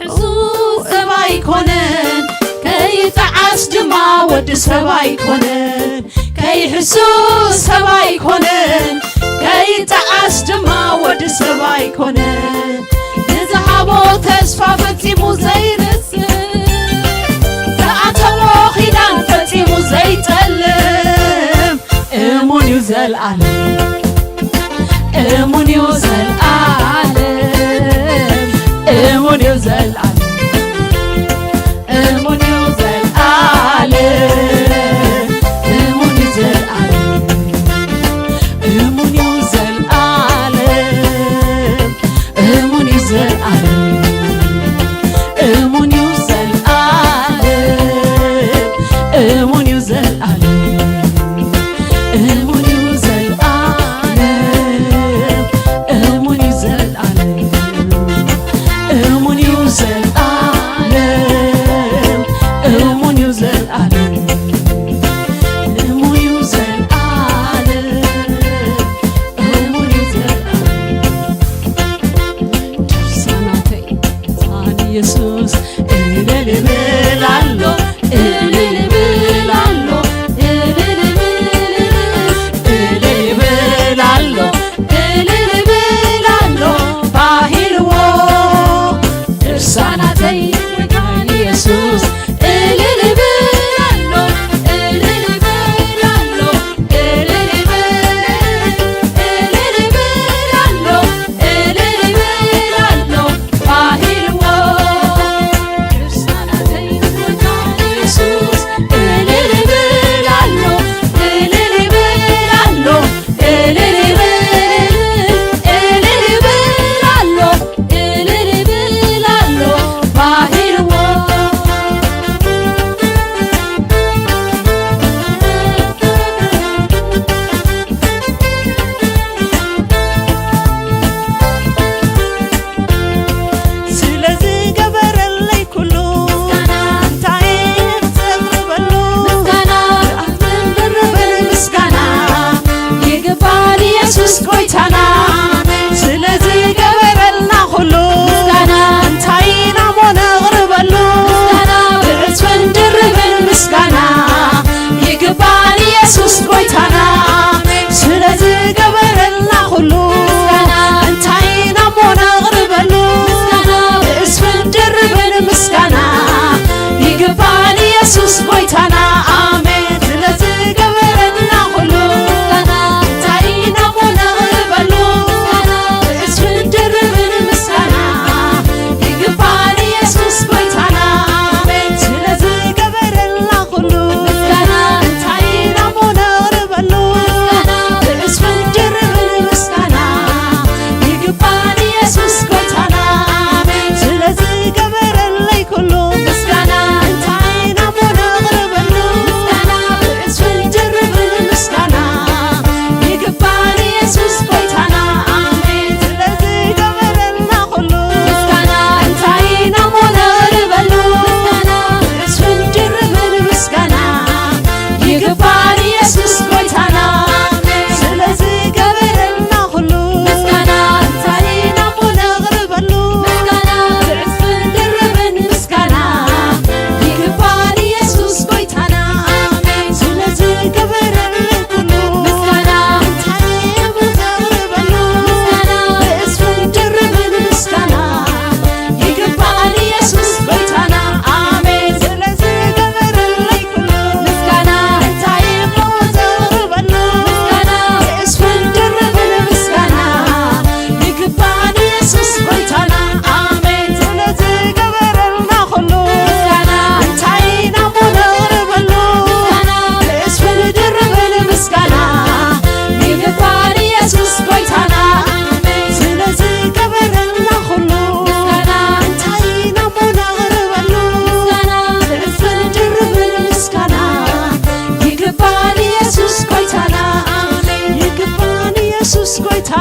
ሕሱስ ሰብ ኣይኮነን፣ ከይጠዓስ ድማ ወዲ ሰብ ኣይኮነን። ከይሕሱስ ሰብ ኣይኮነን፣ ከይጠዓስ ድማ ወዲ ሰብ ኣይኮነን። ንዝሃቦ ተስፋ ፈጺሙ ዘይርስዕ፣ ዝኣተዎ ኪዳን ፈጺሙ ዘይጠልም፣ እሙን እዩ ዘልኣለም፣ እሙን እዩ ዘልኣለም፣ እሙን እዩ ዘልኣለም፣ እሙን እዩ ዘልኣለም፣ እሙን እዩ ዘልኣለም፣ እሙን እዩ ዘልኣለም፣ እሙን እዩ ዘልኣለም፣ እሙን እዩ ዘልኣለም፣ እሙን እዩ ዘልኣለም፣ እሙን እዩ ዘልኣለም፣ እሙን እዩ ዘልኣለም፣ እሙን እዩ ዘልኣለም፣ እሙን እዩ ዘልኣለም፣ እሙን እዩ ዘልኣለም፣ እሙን እዩ ዘልኣለም። ቅዱሳናተይ፣ ህፃን ኢየሱስ እልል ይብል ኣሎ፣ እልል ይብል ኣሎ፣ እልል ይብል፣ እልል ይብል ኣሎ፣ እልል ይብል ኣሎ፣ ባሂልዎ። ቅዱሳናተይ፣ ህፃን ኢየሱስ እልል ይብል ኣሎ፣ እልል ይብል ኣሎ፣ እልል ይብል፣ እልል ይብል ኣሎ፣ እልል ይብል ኣሎ፣ ባሂልዎ።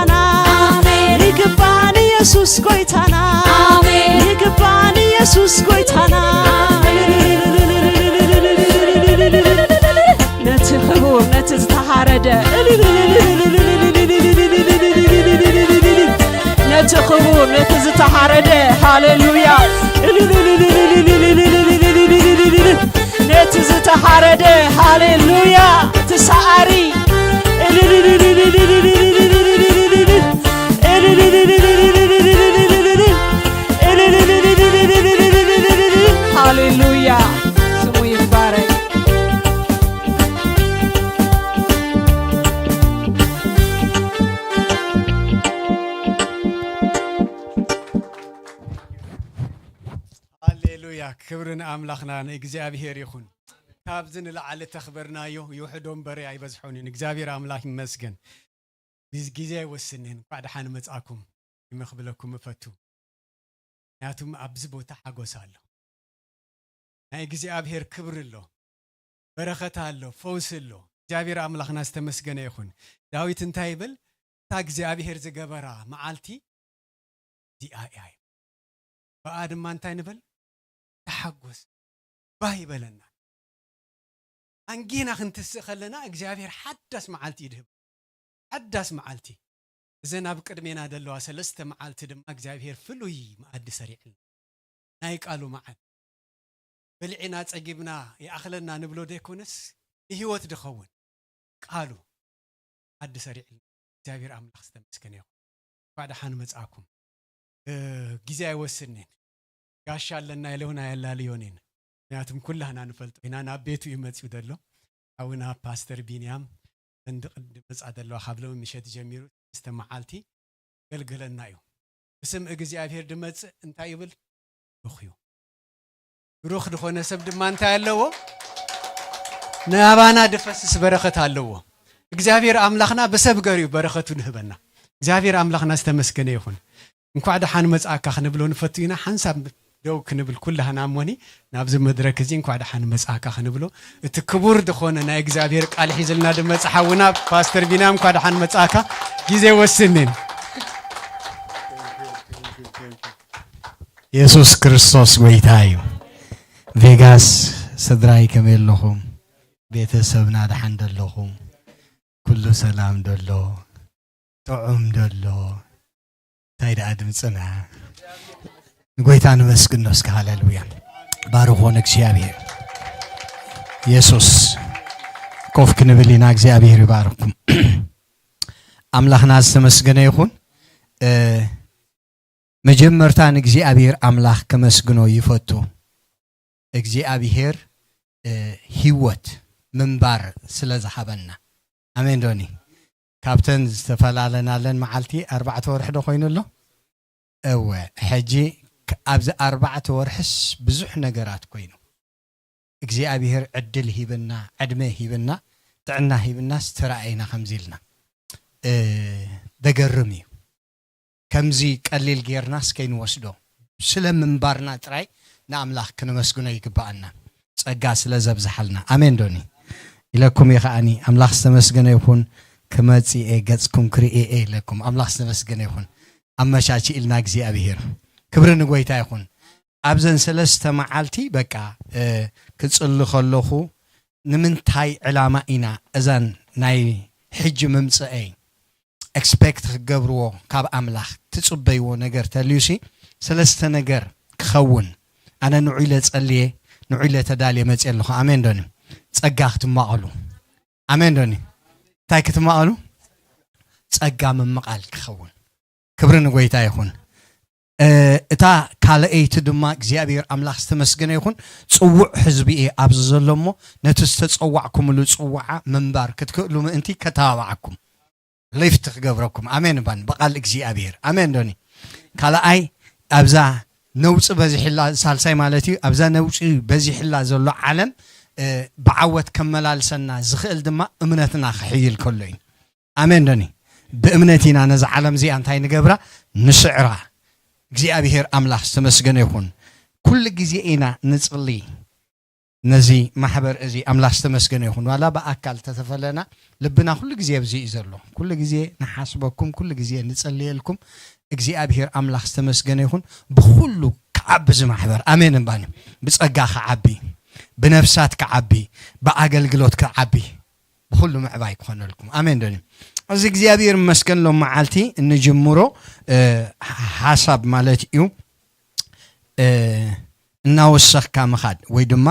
ኣሜን። ይግባን ኢየሱስ ጎይታና። ኣሜን። ይግባን ኢየሱስ ጎይታና። ነቲ ክቡር፣ ነቲ ዝተሓረደ፣ ነቲ ክቡር፣ ነቲ ዝተሓረደ፣ ሃሌሉያ። ነቲ ዝተሓረደ፣ ሃሌሉያ። እቲ ሰዓሪ፣ ሃሌሉያ። ስሙ ይባረክ። ሃሌሉያ። ክብሪ ንኣምላኽና ንእግዚኣብሔር ይኹን። ካብዚ ንላዕሊ ተኽበርናዮ ይውሕዶ እምበሪ ኣይበዝሖን እዩ። እግዚኣብሔር ኣምላኽ ይመስገን። ግዝ- ግዜ ኣይወስንን። እንኳዕ ደሓን መጻእኩም ይመኽብለኩም እፈቱ። ምክንያቱም ኣብዚ ቦታ ሓጎስ ኣሎ። ናይ እግዚኣብሔር ክብሪ ኣሎ። በረኸት ኣሎ። ፈውሲ ኣሎ። እግዚኣብሔር ኣምላኽና ዝተመስገነ ይኹን። ዳዊት እንታይ ይብል? እታ እግዚኣብሔር ዝገበራ መዓልቲ እዚኣ እያ። ብኣ ድማ እንታይ ንበል? ተሓጎስ። ባህ ይበለና። ኣንጊና ክንትስእ ከለና እግዚኣብሔር ሓዳስ መዓልቲ እዩ ድህብ። ሓዳስ መዓልቲ። እዘን ኣብ ቅድሜና ዘለዋ ሰለስተ መዓልቲ ድማ እግዚኣብሔር ፍሉይ መኣዲ ሰሪዕልና። ናይ ቃሉ መዓልቲ። በሊዕና ጸጊብና ይኣኽለና ንብሎ ዘይኮነስ ንህይወት ድኸውን ቃሉ መኣዲ ሰሪዕልና። እግዚኣብሔር ኣምላኽ ዝተመስገነ ይኹን። እንኳዕ ደሓን መጻእኩም። እ፣ ግዜ ኣይወስድን። ጋሻ ኣለና ኢለ እውን ኣየላልዮን። ምክንያቱም ኩላህና ንፈልጦ ኢና። ናብ ቤቱ እዩ መጺኡ ዘሎ። ሓውና ፓስተር ቢንያም እንዲ ቅዲ መጻ ዘለዋ ካብ ሎሚ ምሸት ጀሚሩ ሰለስተ መዓልቲ ገልግለና እዩ። ብስም እግዚኣብሔር ድመጽእ እንታይ ይብል? ብሩኽ እዩ። ብሩኽ ዝኾነ ሰብ ድማ እንታይ ኣለዎ? ናባና ድፈስስ በረኸት ኣለዎ። እግዚኣብሔር ኣምላኽና ብሰብ ገር እዩ በረኸቱ ንህበና። እግዚኣብሔር ኣምላኽና ዝተመስገነ ይኹን። እንኳዕ ደሓን መጻእካ ክንብሎ ንፈቱ ኢና። ሓንሳብ ደው ክንብል ኩላህና እሞኒ ናብዚ መድረክ እዚ እንኳዕ ደሓን መጻእካ ክንብሎ እቲ ክቡር ዝኾነ ናይ እግዚኣብሔር ቃል ሒዝልና ድመጽእ ሓውና ፓስተር ቢንያም እንኳዕ ደሓን መጻእካ። ግዜ ወስንን። የሱስ ክርስቶስ ጎይታ እዩ። ቬጋስ ስድራይ ከመይ ኣለኹም? ቤተሰብና ደሓን ዶ ኣለኹም? ኩሉ ሰላም ዶ ኣሎ? ጥዑም ዶ ኣሎ? እንታይ ደኣ ድምፅና? ንጎይታ ንመስግኖ እስከ። ሃሌሉያ። ባርኾ ንእግዚኣብሔር። የሱስ። ኮፍ ክንብል ኢና። እግዚኣብሔር ይባርኩም። ኣምላኽና ዝተመስገነ ይኹን። መጀመርታ ንእግዚኣብሔር ኣምላኽ ከመስግኖ ይፈቱ። እግዚኣብሔር ህይወት ምንባር ስለ ዝሃበና። ኣሜን ዶኒ? ካብተን ዝተፈላለናለን መዓልቲ ኣርባዕተ ወርሒ ዶ ኮይኑ ኣሎ? እወ። ሕጂ ኣብዚ ኣርባዕተ ወርሕስ ብዙሕ ነገራት ኮይኑ እግዚኣብሔር ዕድል ሂብና፣ ዕድመ ሂብና፣ ጥዕና ሂብና ዝተረኣይና ከምዚ ኢልና ደገርም እዩ። ከምዚ ቀሊል ጌርናስ ከይንወስዶ ስለ ምንባርና ጥራይ ንኣምላኽ ክነመስግኖ ይግብኣና፣ ጸጋ ስለ ዘብዝሓልና። ኣሜን ዶኒ? ኢለኩም እየ ከኣኒ። ኣምላኽ ዝተመስገነ ይኹን። ክመጽእ እየ፣ ገጽኩም ክርኢ እየ ኢለኩም። ኣምላኽ ዝተመስገነ ይኹን። ኣመቻችኢልና እግዚኣብሔር። ክብሪ ንጎይታ ይኹን። ኣብዘን ሰለስተ መዓልቲ በቃ ክጽሊ ከለኹ ንምንታይ ዕላማ ኢና እዛን ናይ ሕጂ ምምጽአይ ኤክስፔክት ክትገብርዎ ካብ ኣምላኽ ትጽበይዎ ነገር ተልዩሲ ሰለስተ ነገር ክኸውን ኣነ ንዑ ኢለ ጸልየ ንዑ ኢለ ተዳልየ መጽየ ኣለኹ። ኣሜን ዶኒ? ጸጋ ክትማቐሉ። ኣሜን ዶኒ? እንታይ ክትማቐሉ? ጸጋ ምምቓል ክኸውን። ክብሪ ንጎይታ ይኹን። እታ ካልኣይቲ ድማ እግዚኣብሔር ኣምላኽ ዝተመስገነ ይኹን። ጽውዕ ህዝቢ እየ ኣብዚ ዘሎ እሞ ነቲ ዝተጸዋዕኩምሉ ጽዋዓ ምንባር ክትክእሉ ምእንቲ ከተባብዓኩም ሊፍት ክገብረኩም። ኣሜን ባን ብቓል እግዚኣብሔር። ኣሜን ዶኒ? ካልኣይ ኣብዛ ነውፂ በዚሕላ ሳልሳይ ማለት እዩ። ኣብዛ ነውፂ በዚሕላ ዘሎ ዓለም ብዓወት ከመላልሰና ዝኽእል ድማ እምነትና ክሕይል ከሎ እዩ። ኣሜን ዶኒ? ብእምነት ኢና ነዛ ዓለም እዚኣ እንታይ ንገብራ? ንስዕራ። እግዚኣብሔር ኣምላኽ ዝተመስገነ ይኹን። ኩሉ ግዜ ኢና ንጽሊ። ነዚ ማሕበር እዚ ኣምላኽ ዝተመስገነ ይኹን። ዋላ ብኣካል ተተፈለና፣ ልብና ኩሉ ግዜ ኣብዚ እዩ ዘሎ። ኩሉ ግዜ ንሓስበኩም፣ ኩሉ ግዜ ንጸልየልኩም። እግዚኣብሔር ኣምላኽ ዝተመስገነ ይኹን። ብኹሉ ክዓቢ እዚ ማሕበር። ኣሜን እምባኒ። ብጸጋ ክዓቢ፣ ብነፍሳት ክዓቢ፣ ብኣገልግሎት ክዓቢ፣ ብኹሉ ምዕባይ ክኾነልኩም። ኣሜን ዶ? እዚ እግዚኣብሔር ይመስገን ሎም መዓልቲ እንጅምሮ፣ እ፣ ሓሳብ ማለት እዩ። እ፣ እናወሰኽካ ምኻድ ወይ ድማ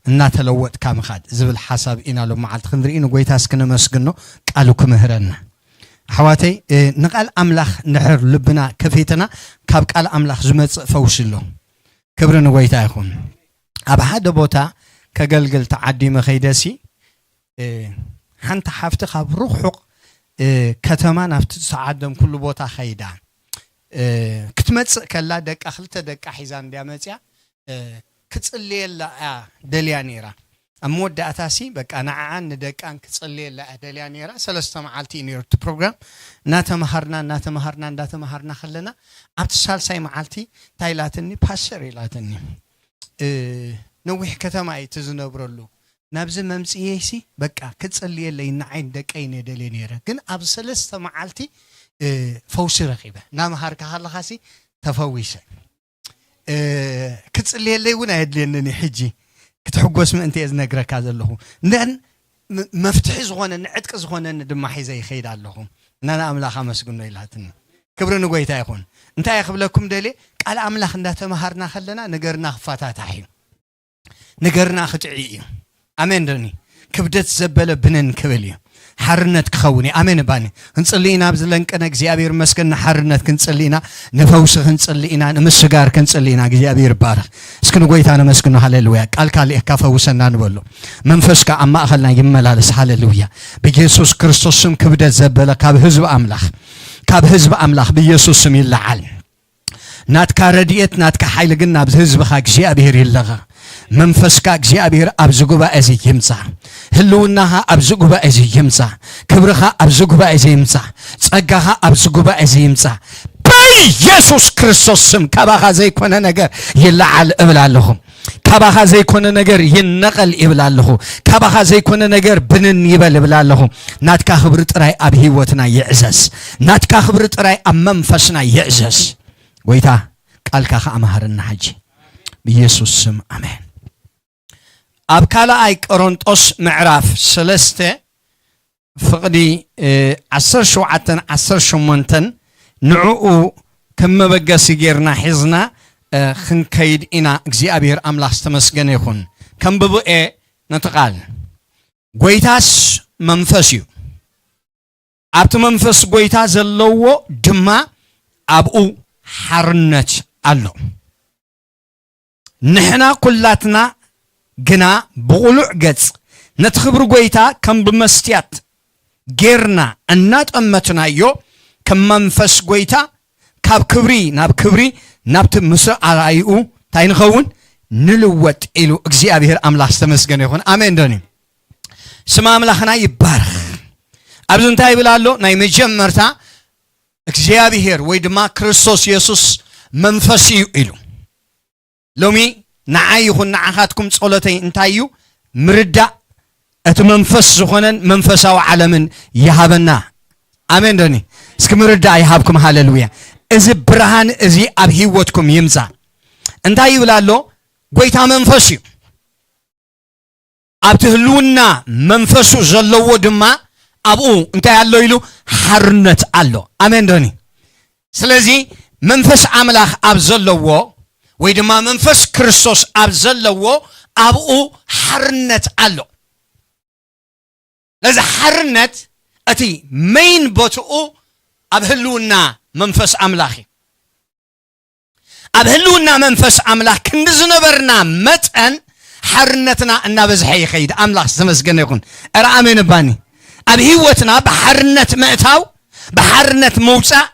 እናተለወጥካ ምኻድ ዝብል ሓሳብ ኢና ሎም መዓልቲ ክንርኢ። ንጎይታ እስኪ ነመስግኖ፣ ቃሉ ክምህረና። ኣሕዋተይ፣ እ፣ ንቃል ኣምላኽ እንድሕር ልብና ከፊትና ካብ ቃል ኣምላኽ ዝመጽእ ፈውሲ ኣሎ። ክብሪ ንጎይታ ይኹን። ኣብ ሓደ ቦታ ከገልግል ተዓዲመ ከይደሲ፣ እ፣ ሓንቲ ሓፍቲ ካብ ርሑቕ፣ እ፣ ከተማ ናብቲ ዝተዓደምኩሉ ቦታ ከይዳ፣ እ፣ ክትመጽእ ከላ ደቃ፣ ክልተ ደቃ ሒዛ እንድያ መጽያ፣ እ፣ ክጽልየላ እያ ደልያ ነይራ። ኣብ መወዳእታሲ በቃ ንዓኣን ንደቃን ክጽልየላ እያ ደልያ ነይራ። ሰለስተ መዓልቲ እዩ ነይሩ እቲ ፕሮግራም። እናተምሃርና፣ እናተምሃርና፣ እንዳተምሃርና ከለና ኣብቲ ሳልሳይ መዓልቲ እንታይ ኢላትኒ? ፓስተር ኢላትኒ፣ እ፣ ነዊሕ ከተማ እዩ እቲ ዝነብረሉ። ናብዚ መምጽኤሲ በቃ ክጽልየለይ ንዓይን ደቀይን እየ ደልየ ነይረ። ግን ኣብ ሰለስተ መዓልቲ፣ እ፣ ፈውሲ ረኺበ። እናመሃርካ ከለኻሲ ተፈዊሰ። እ፣ ክጽልየለይ እውን ኣየድልየንን እዩ ሕጂ። ክትሕጎስ ምእንቲ እየ ዝነግረካ ዘለኹ። እንደን ም-፣ መፍትሒ ዝኾነኒ፣ ዕጥቂ ዝኾነኒ ድማ ሒዘ ይኸይድ ኣለኹ። እና ንኣምላኽ ኣመስግኖ ኢላትኒ። ክብሪ ንጎይታ ይኹን። እንታይ እየ ክብለኩም ደልየ? ቃል ኣምላኽ እንዳተምሃርና ከለና ነገርና ክፈታታሕ እዩ። ነገርና ክጥዒ እዩ። ኣሜን ዶኒ? ክብደት ዘበለ ብንን ክብል እዩ። ሓርነት ክኸውን እዩ። ኣሜን ባኒ? ክንጽሊ ኢና። ኣብዚ ለንቀነ እግዚኣብሔር መስገን ንሓርነት ክንጽሊ ኢና፣ ንፈውሲ ክንጽሊ ኢና፣ ንምስጋር ክንጽሊ ኢና። እግዚኣብሔር ይባረኽ። እስኪ ንጎይታ ነመስግኖ። ሃሌሉያ። ቃልካ ልኢኽካ ፈውሰና ንበሎ። መንፈስካ ኣብ ማእኸልና ይመላለስ። ሃሌሉያ። ብኢየሱስ ክርስቶስ ስም ክብደት ዘበለ ካብ ህዝቢ ኣምላኽ፣ ካብ ህዝቢ ኣምላኽ ብኢየሱስ ስም ይለዓል። ናትካ ረድኤት፣ ናትካ ሓይሊ ግን ናብዚ ህዝብኻ እግዚኣብሔር ይለቐቕ። መንፈስካ እግዚኣብሔር ኣብዚ ጉባኤ እዚ ይምጻ። ህልውናኻ ኣብዚ ጉባኤ እዚ ይምጻ። ክብርኻ ኣብዚ ጉባኤ እዚ ይምጻ። ጸጋኻ ኣብዚ ጉባኤ እዚ ይምጻ። በኢየሱስ ክርስቶስ ስም ካባኻ ዘይኮነ ነገር ይለዓል እብል ኣለኹ። ካባኻ ዘይኮነ ነገር ይነቐል ይብል ኣለኹ። ካባኻ ዘይኮነ ነገር ብንን ይበል ይብል ኣለኹ። ናትካ ክብሪ ጥራይ ኣብ ህይወትና ይዕዘዝ። ናትካ ክብሪ ጥራይ ኣብ መንፈስና ይዕዘዝ። ጎይታ ቃልካ ከኣ መሃረና ሕጂ ብኢየሱስ ስም ኣሜን። ኣብ ካልኣይ ቆሮንጦስ ምዕራፍ ሰለስተ ፍቕዲ፣ እ፣ ዓሰርተ ሸውዓተን ዓሰርተ ሸሞንተን ንዕኡ ከም መበገሲ ጌርና ሒዝና፣ እ፣ ክንከይድ ኢና። እግዚኣብሔር ኣምላኽ ዝተመስገነ ይኹን። ከንብቦ እየ ነቲ ቃል። ጎይታስ መንፈስ እዩ። ኣብቲ መንፈስ ጎይታ ዘለዎ ድማ ኣብኡ ሓርነት ኣሎ። ንሕና ኩላትና ግና ብቕሉዕ ገጽ ነቲ ክብሪ ጎይታ ከም ብመስትያት ጌርና እናጠመትናዮ፣ ከም መንፈስ ጎይታ ካብ ክብሪ ናብ ክብሪ፣ ናብቲ ምስ ኣርኣይኡ እንታይ ንኸውን? ንልወጥ ኢሉ እግዚኣብሔር ኣምላኽ ዝተመስገነ ይኹን። ኣሜን ዶኒ? ስም ኣምላኽና ይባረኽ። ኣብዚ እንታይ ይብል ኣሎ? ናይ መጀመርታ እግዚኣብሔር ወይ ድማ ክርስቶስ የሱስ መንፈስ እዩ ኢሉ። ሎሚ ንዓይ ይኹን ንዓኻትኩም ጸሎተይ እንታይ እዩ? ምርዳእ እቲ መንፈስ ዝኾነን መንፈሳዊ ዓለምን ይሃበና። ኣሜን ዶኒ? እስኪ ምርዳእ ይሃብኩም። ሃሌሉያ። እዚ ብርሃን እዚ ኣብ ህይወትኩም ይምጻእ። እንታይ ይብል ኣሎ? ጎይታ መንፈስ እዩ። ኣብቲ ህልውና መንፈሱ ዘለዎ ድማ ኣብኡ እንታይ ኣሎ ኢሉ? ሓርነት ኣሎ። ኣሜን ዶኒ? ስለዚ መንፈስ ኣምላኽ ኣብ ዘለዎ ወይ ድማ መንፈስ ክርስቶስ ኣብ ዘለዎ ኣብኡ ሓርነት ኣሎ። ነዚ ሓርነት እቲ መይን ቦትኡ ኣብ ህልውና መንፈስ ኣምላኽ እዩ። ኣብ ህልውና መንፈስ ኣምላኽ ክንዲ ዝነበርና መጠን ሓርነትና እናበዝሐ ይኸይድ። ኣምላኽ ዝተመስገነ ይኹን። እረ ኣሜን እባኒ። ኣብ ህይወትና ብሓርነት ምእታው፣ ብሓርነት ምውጻእ፣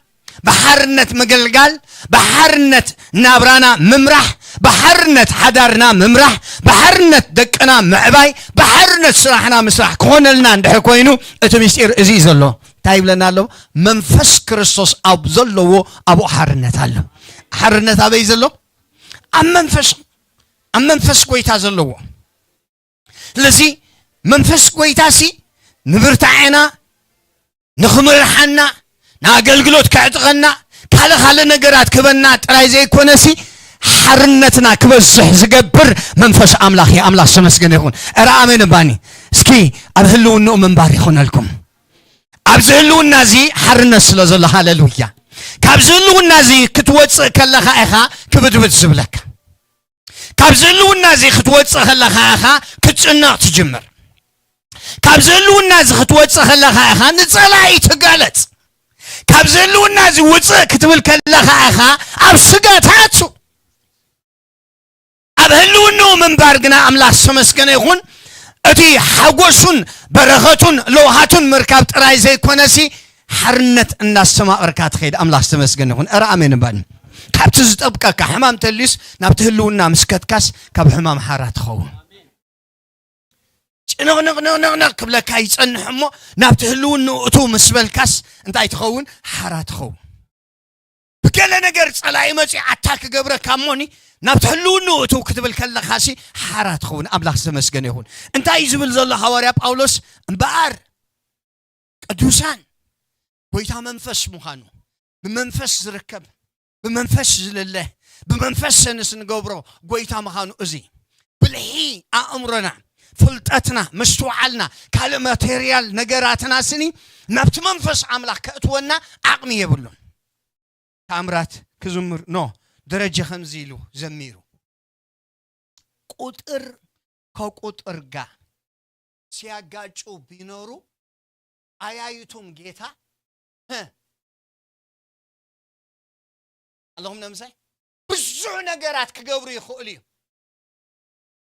ብሓርነት ምግልጋል፣ ብሓርነት ናብራና ምምራሕ፣ ብሓርነት ሓዳርና ምምራሕ፣ ብሓርነት ደቅና ምዕባይ፣ ብሓርነት ስራሕና ምስራሕ ክኾነልና እንድሕር ኮይኑ፣ እቲ ምስጢር እዚ እዩ ዘሎ። እንታይ ይብለና ኣሎ? መንፈስ ክርስቶስ ኣብ ዘለዎ ኣብኡ ሓርነት ኣሎ። ሓርነት ኣበይ ዘሎ? ኣብ መንፈስ፣ ኣብ መንፈስ ጎይታ ዘለዎ። ስለዚ መንፈስ ጎይታሲ ንብርታዔና፣ ንኽምርሓና፣ ንኣገልግሎት ከዕጥቐና፣ ካልእ ካልእ ነገራት ክህበና ጥራይ ዘይኮነሲ ሓርነትና ክበዝሕ ዝገብር መንፈስ ኣምላኽ እዩ። ኣምላኽ ዝተመስገነ ይኹን። እረ ኣሜን እባኒ። እስኪ ኣብ ህልውንኡ ምንባር ይኹነልኩም። ኣብዚ ህልውና እዚ ሓርነት ስለ ዘሎ፣ ሃሌሉያ። ካብዚ ህልውና እዚ ክትወፅእ ከለኻ ኢኻ ክብድብድ ዝብለካ። ካብዚ ህልውና እዚ ክትወፅእ ከለኻ ኢኻ ክትጭነቕ ትጅምር። ካብዚ ህልውና እዚ ክትወፅእ ከለኻ ኢኻ ንፀላኢ ትጋለፅ። ካብዚ ህልውና እዚ ውፅእ ክትብል ከለኻ ኢኻ ኣብ ስጋ ትኣቱ። ኣብ ህልውንኡ ምንባር ግና ኣምላኽ ዝተመስገነ ይኹን። እቲ ሓጎሱን በረኸቱን ለውሃቱን ምርካብ ጥራይ ዘይኮነሲ ሓርነት እናስተማቐርካ ትኸይድ። ኣምላኽ ዝተመስገነ ይኹን። እረ ኣሜን እባኒ። ካብቲ ዝጠብቀካ ሕማም ተልዩስ ናብቲ ህልውና ምስ ከድካስ ካብ ሕማም ሓራ ትኸውን። ጭንቕንቕንቕንቕ ክብለካ ይጸንሕ እሞ ናብቲ ህልውንኡ እቱ ምስ በልካስ እንታይ ትኸውን? ሓራ ትኸውን። ብገለ ነገር ጸላኢ መጺኡ ኣታ ክገብረካ እሞኒ ናብቲ ህልውንኡ እቱ ክትብል ከለኻሲ ሓራ ትኸውን። ኣምላኽ ዝተመስገነ ይኹን። እንታይ እዩ ዝብል ዘሎ ሃዋርያ ጳውሎስ? እምበኣር ቅዱሳን ጎይታ መንፈስ ምዃኑ፣ ብመንፈስ ዝርከብ፣ ብመንፈስ ዝልለ፣ ብመንፈስ ሰንስ ንገብሮ ጎይታ ምዃኑ፣ እዚ ብልሒ ኣእምሮና፣ ፍልጠትና፣ ምስትውዓልና፣ ካልእ ማቴርያል ነገራትና ስኒ ናብቲ መንፈስ ኣምላኽ ከእትወና ዓቕሚ የብሉን። ታምራት ክዝምር ኖ ደረጀ ከምዚ ኢሉ ዘሚሩ። ቁጥር ከቁጥር ጋር ሲያጋጩ ቢኖሩ አያዩቱም ጌታ ኣለኹም ነምሳይ ብዙሕ ነገራት ክገብሩ ይኽእሉ እዩ።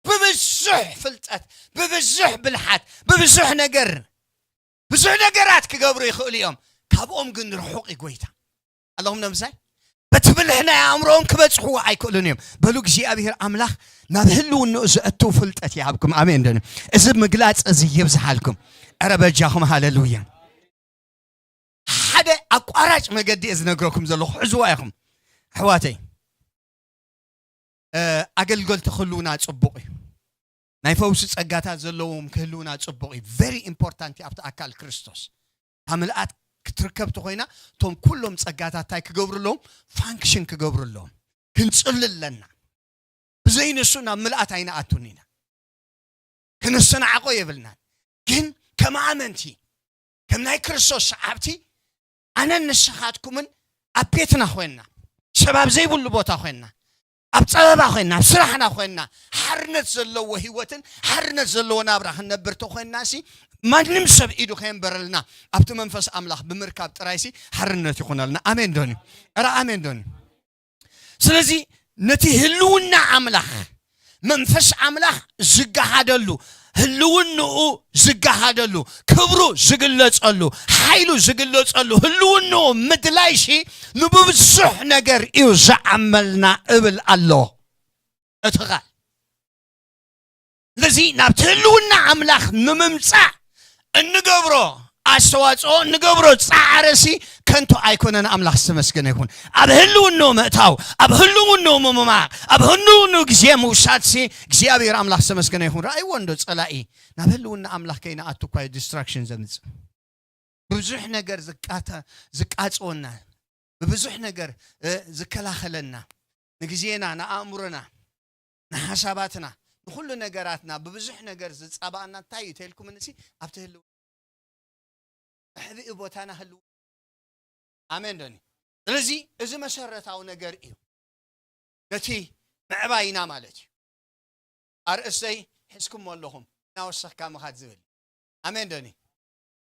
ብብዙሕ ፍልጠት፣ ብብዙሕ ብልሓት፣ ብብዙሕ ነገር ብዙሕ ነገራት ክገብሩ ይኽእሉ እዮም። ካብኦም ግን ርሑቕ እዩ ጎይታ። ኣለኹም ነምሳይ በቲ ብልሕ ናይ ኣእምሮኦም ክበጽሕዎ ኣይክእሉን እዮም። በሉ እግዚኣብሔር ኣምላኽ ናብ ህልውንኡ ዘእትው ፍልጠት ይሃብኩም። ኣሜን ዶ? እዚ ምግላጽ እዚ ይብዝሓልኩም። ኧረ በጃኹም ሃሌሉያ። ሓደ ኣቋራጭ መገዲ እየ ዝነግረኩም ዘለኹ። ሕዝዋ ኢኹም ኣሕዋተይ። ኣገልገልቲ ክህልውና ጽቡቕ እዩ። ናይ ፈውሲ ጸጋታት ዘለዎም ክህልውና ጽቡቕ እዩ። ቨሪ ኢምፖርታንት ኣብቲ ኣካል ክርስቶስ። እታ ምልኣት ክትርከብ ተኾይና እቶም ኩሎም ጸጋታት እንታይ ክገብሩ ኣለዎም? ፋንክሽን ክገብሩ ኣለዎም። ክንጽሊ ኣለና። ብዘይ ንሱ ናብ ምልኣት ኣይንኣቱን ኢና። ክንሰናዕቆ የብልናን። ግን ከም ኣመንቲ ከም ናይ ክርስቶስ ሰዓብቲ ኣነን ንስኻትኩምን ኣብ ቤትና ኮይንና፣ ሰብ ኣብ ዘይብሉ ቦታ ኮይንና፣ ኣብ ጸበባ ኮይንና፣ ኣብ ስራሕና ኮይንና፣ ሓርነት ዘለዎ ህይወትን ሓርነት ዘለዎ ናብራ ክንነብር ተኮይንና ሲ ማንም ሰብ ኢዱ ከየንበረልና ኣብቲ መንፈስ ኣምላኽ ብምርካብ ጥራይ ሲ ሓርነት ይኹነልና። ኣሜን ዶኒ? ኧረ ኣሜን ዶኒ? ስለዚ ነቲ ህልውና ኣምላኽ መንፈስ ኣምላኽ ዝገሃደሉ፣ ህልውንኡ ዝገሃደሉ፣ ክብሩ ዝግለጸሉ፣ ሓይሉ ዝግለጸሉ ህልውንኡ ምድላይሲ ንብብዙሕ ነገር እዩ ዝዓመልና እብል ኣሎ እቲ ቃል። ስለዚ ናብቲ ህልውና ኣምላኽ ንምምጻእ እንገብሮ ኣስተዋጽኦ፣ እንገብሮ ጻዕርሲ ከንቱ ኣይኮነን። ኣምላኽ ዝተመስገነ ይኹን። ኣብ ህልውንኡ ምእታው፣ ኣብ ህልውንኡ ምምማቕ፣ ኣብ ህልውንኡ ግዜ ምውሳድሲ እግዚኣብሔር ኣምላኽ ዝተመስገነ ይኹን። ረኣይዎ እንዶ ጸላኢ ናብ ህልውና ኣምላኽ ከይንኣቱ እኳ እዩ ዲስትራክሽን ዘምጽእ። ብብዙሕ ነገር ዝቃተ-፣ ዝቃጽወና፣ ብብዙሕ ነገር፣ እ፣ ዝከላኸለና፣ ንግዜና፣ ንኣእምሮና፣ ንሓሳባትና፣ ንኹሉ ነገራትና ብብዙሕ ነገር ዝጻባኣና እንታይ እዩ ተልኩም ንሲ ኣብቲ ህልው መሕብኢ ቦታና ህልው። ኣሜን ዶኒ? ስለዚ እዚ መሰረታዊ ነገር እዩ። ነቲ ምዕባይና ማለት እዩ። ኣርእስተይ ሒዝኩሞ ኣለኹም እናወሰኽካ ምኻድ ዝብል። ኣሜን ዶኒ?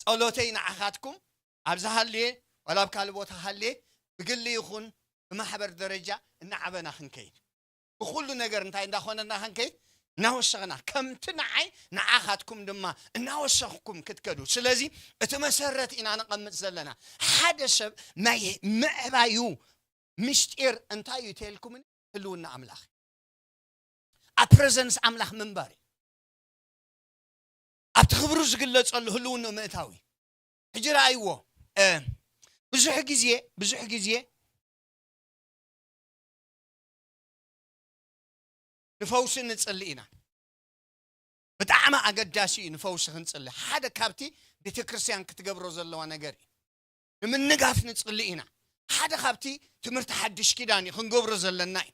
ጸሎተይ ንዓኻትኩም ኣብዚ ሃልየ ዋላ ኣብ ካልእ ቦታ ሃልየ ብግሊ ይኹን ብማሕበር ደረጃ እናዓበና ክንከይድ፣ ብኹሉ ነገር እንታይ እንዳኾነና ክንከይድ እናወሰኽና፣ ከምቲ ንዓይ ንዓኻትኩም ድማ እናወሰኽኩም ክትከዱ። ስለዚ እቲ መሰረት ኢና ነቐምጥ ዘለና። ሓደ ሰብ ናይ ምዕባዩ ምስጢር እንታይ እዩ ተልኩምን ህልውና ኣምላኽ ኣብ ፕረዘንስ ኣምላኽ ምንባር እዩ። ኣብቲ ክብሩ ዝግለጸሉ ህልውንኡ ምእታዊ። ሕጂ ረኣይዎ፣ እ፣ ብዙሕ ግዜ፣ ብዙሕ ግዜ ንፈውሲ ንጽሊ ኢና። ብጣዕሚ ኣገዳሲ እዩ ንፈውሲ ክንጽሊ። ሓደ ካብቲ ቤተ ክርስቲያን ክትገብሮ ዘለዋ ነገር እዩ። ንምንጋፍ ንጽሊ ኢና። ሓደ ካብቲ ትምህርቲ ሓድሽ ኪዳን እዩ ክንገብሮ ዘለና እዩ።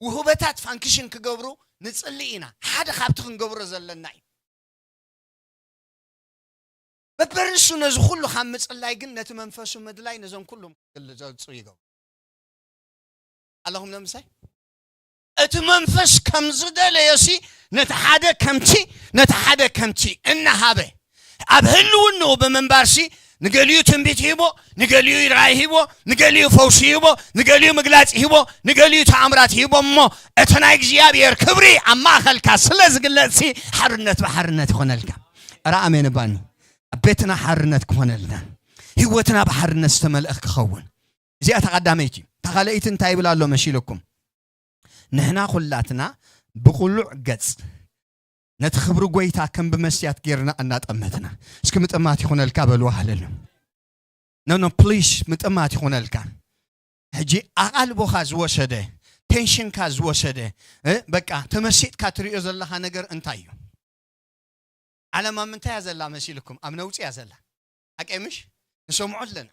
ውህበታት ፋንክሽን ክገብሩ ንጽሊ ኢና። ሓደ ካብቲ ክንገብሮ ዘለና እዩ። በበርእሱ ነዚ ኩሉ ካብ ምጽላይ ግን ነቲ መንፈሱ ምድላይ ነዞም ኩሎም ክገልጹ ይገብሩ። ኣለኹም ነምሳይ? እቲ መንፈስ ከም ዝደለዮሲ ነቲ ሓደ ከምቲ፣ ነቲ ሓደ ከምቲ እናሃበ ኣብ ህልውንኡ ብምንባርሲ ንገሊኡ ትንቢት ሂቦ፣ ንገሊኡ ራእይ ሂቦ፣ ንገሊኡ ፈውሲ ሂቦ፣ ንገሊኡ ምግላጽ ሂቦ፣ ንገሊኡ ተኣምራት ሂቦ እሞ እቲ ናይ እግዚኣብሔር ክብሪ ኣብ ማእኸልካ ስለ ዝግለጽሲ ሓርነት ብሓርነት ይኾነልካ። ኧረ ኣሜን ባኒ። ኣብ ቤትና ሓርነት ክኾነልና፣ ህይወትና ብሓርነት ዝተመልአ ክኸውን። እዚኣ እታ ቀዳመይቲ። እታ ካልኣይቲ እንታይ ይብል ኣሎ መሲልኩም? ንሕና ኩላትና ብቕሉዕ ገጽ ነቲ ክብሪ ጎይታ ከም ብመስትያት ጌርና እናጠመትና። እስኪ ምጥማት ይኹነልካ በልዋ ሃለሉ። ኖ፣ ኖ፣ ፕሊስ ምጥማት ይኹነልካ። ሕጂ ኣቓልቦኻ ዝወሰደ፣ ቴንሽንካ ዝወሰደ፣ እ፣ በቃ ተመሲጥካ ትሪኦ ዘለኻ ነገር እንታይ እዩ? ዓለም ኣብ ምንታይ እያ ዘላ መሲልኩም? ኣብ ነውጺ እያ ዘላ። ሓቀይ ምሽ? ንሰምዖ ኣለና።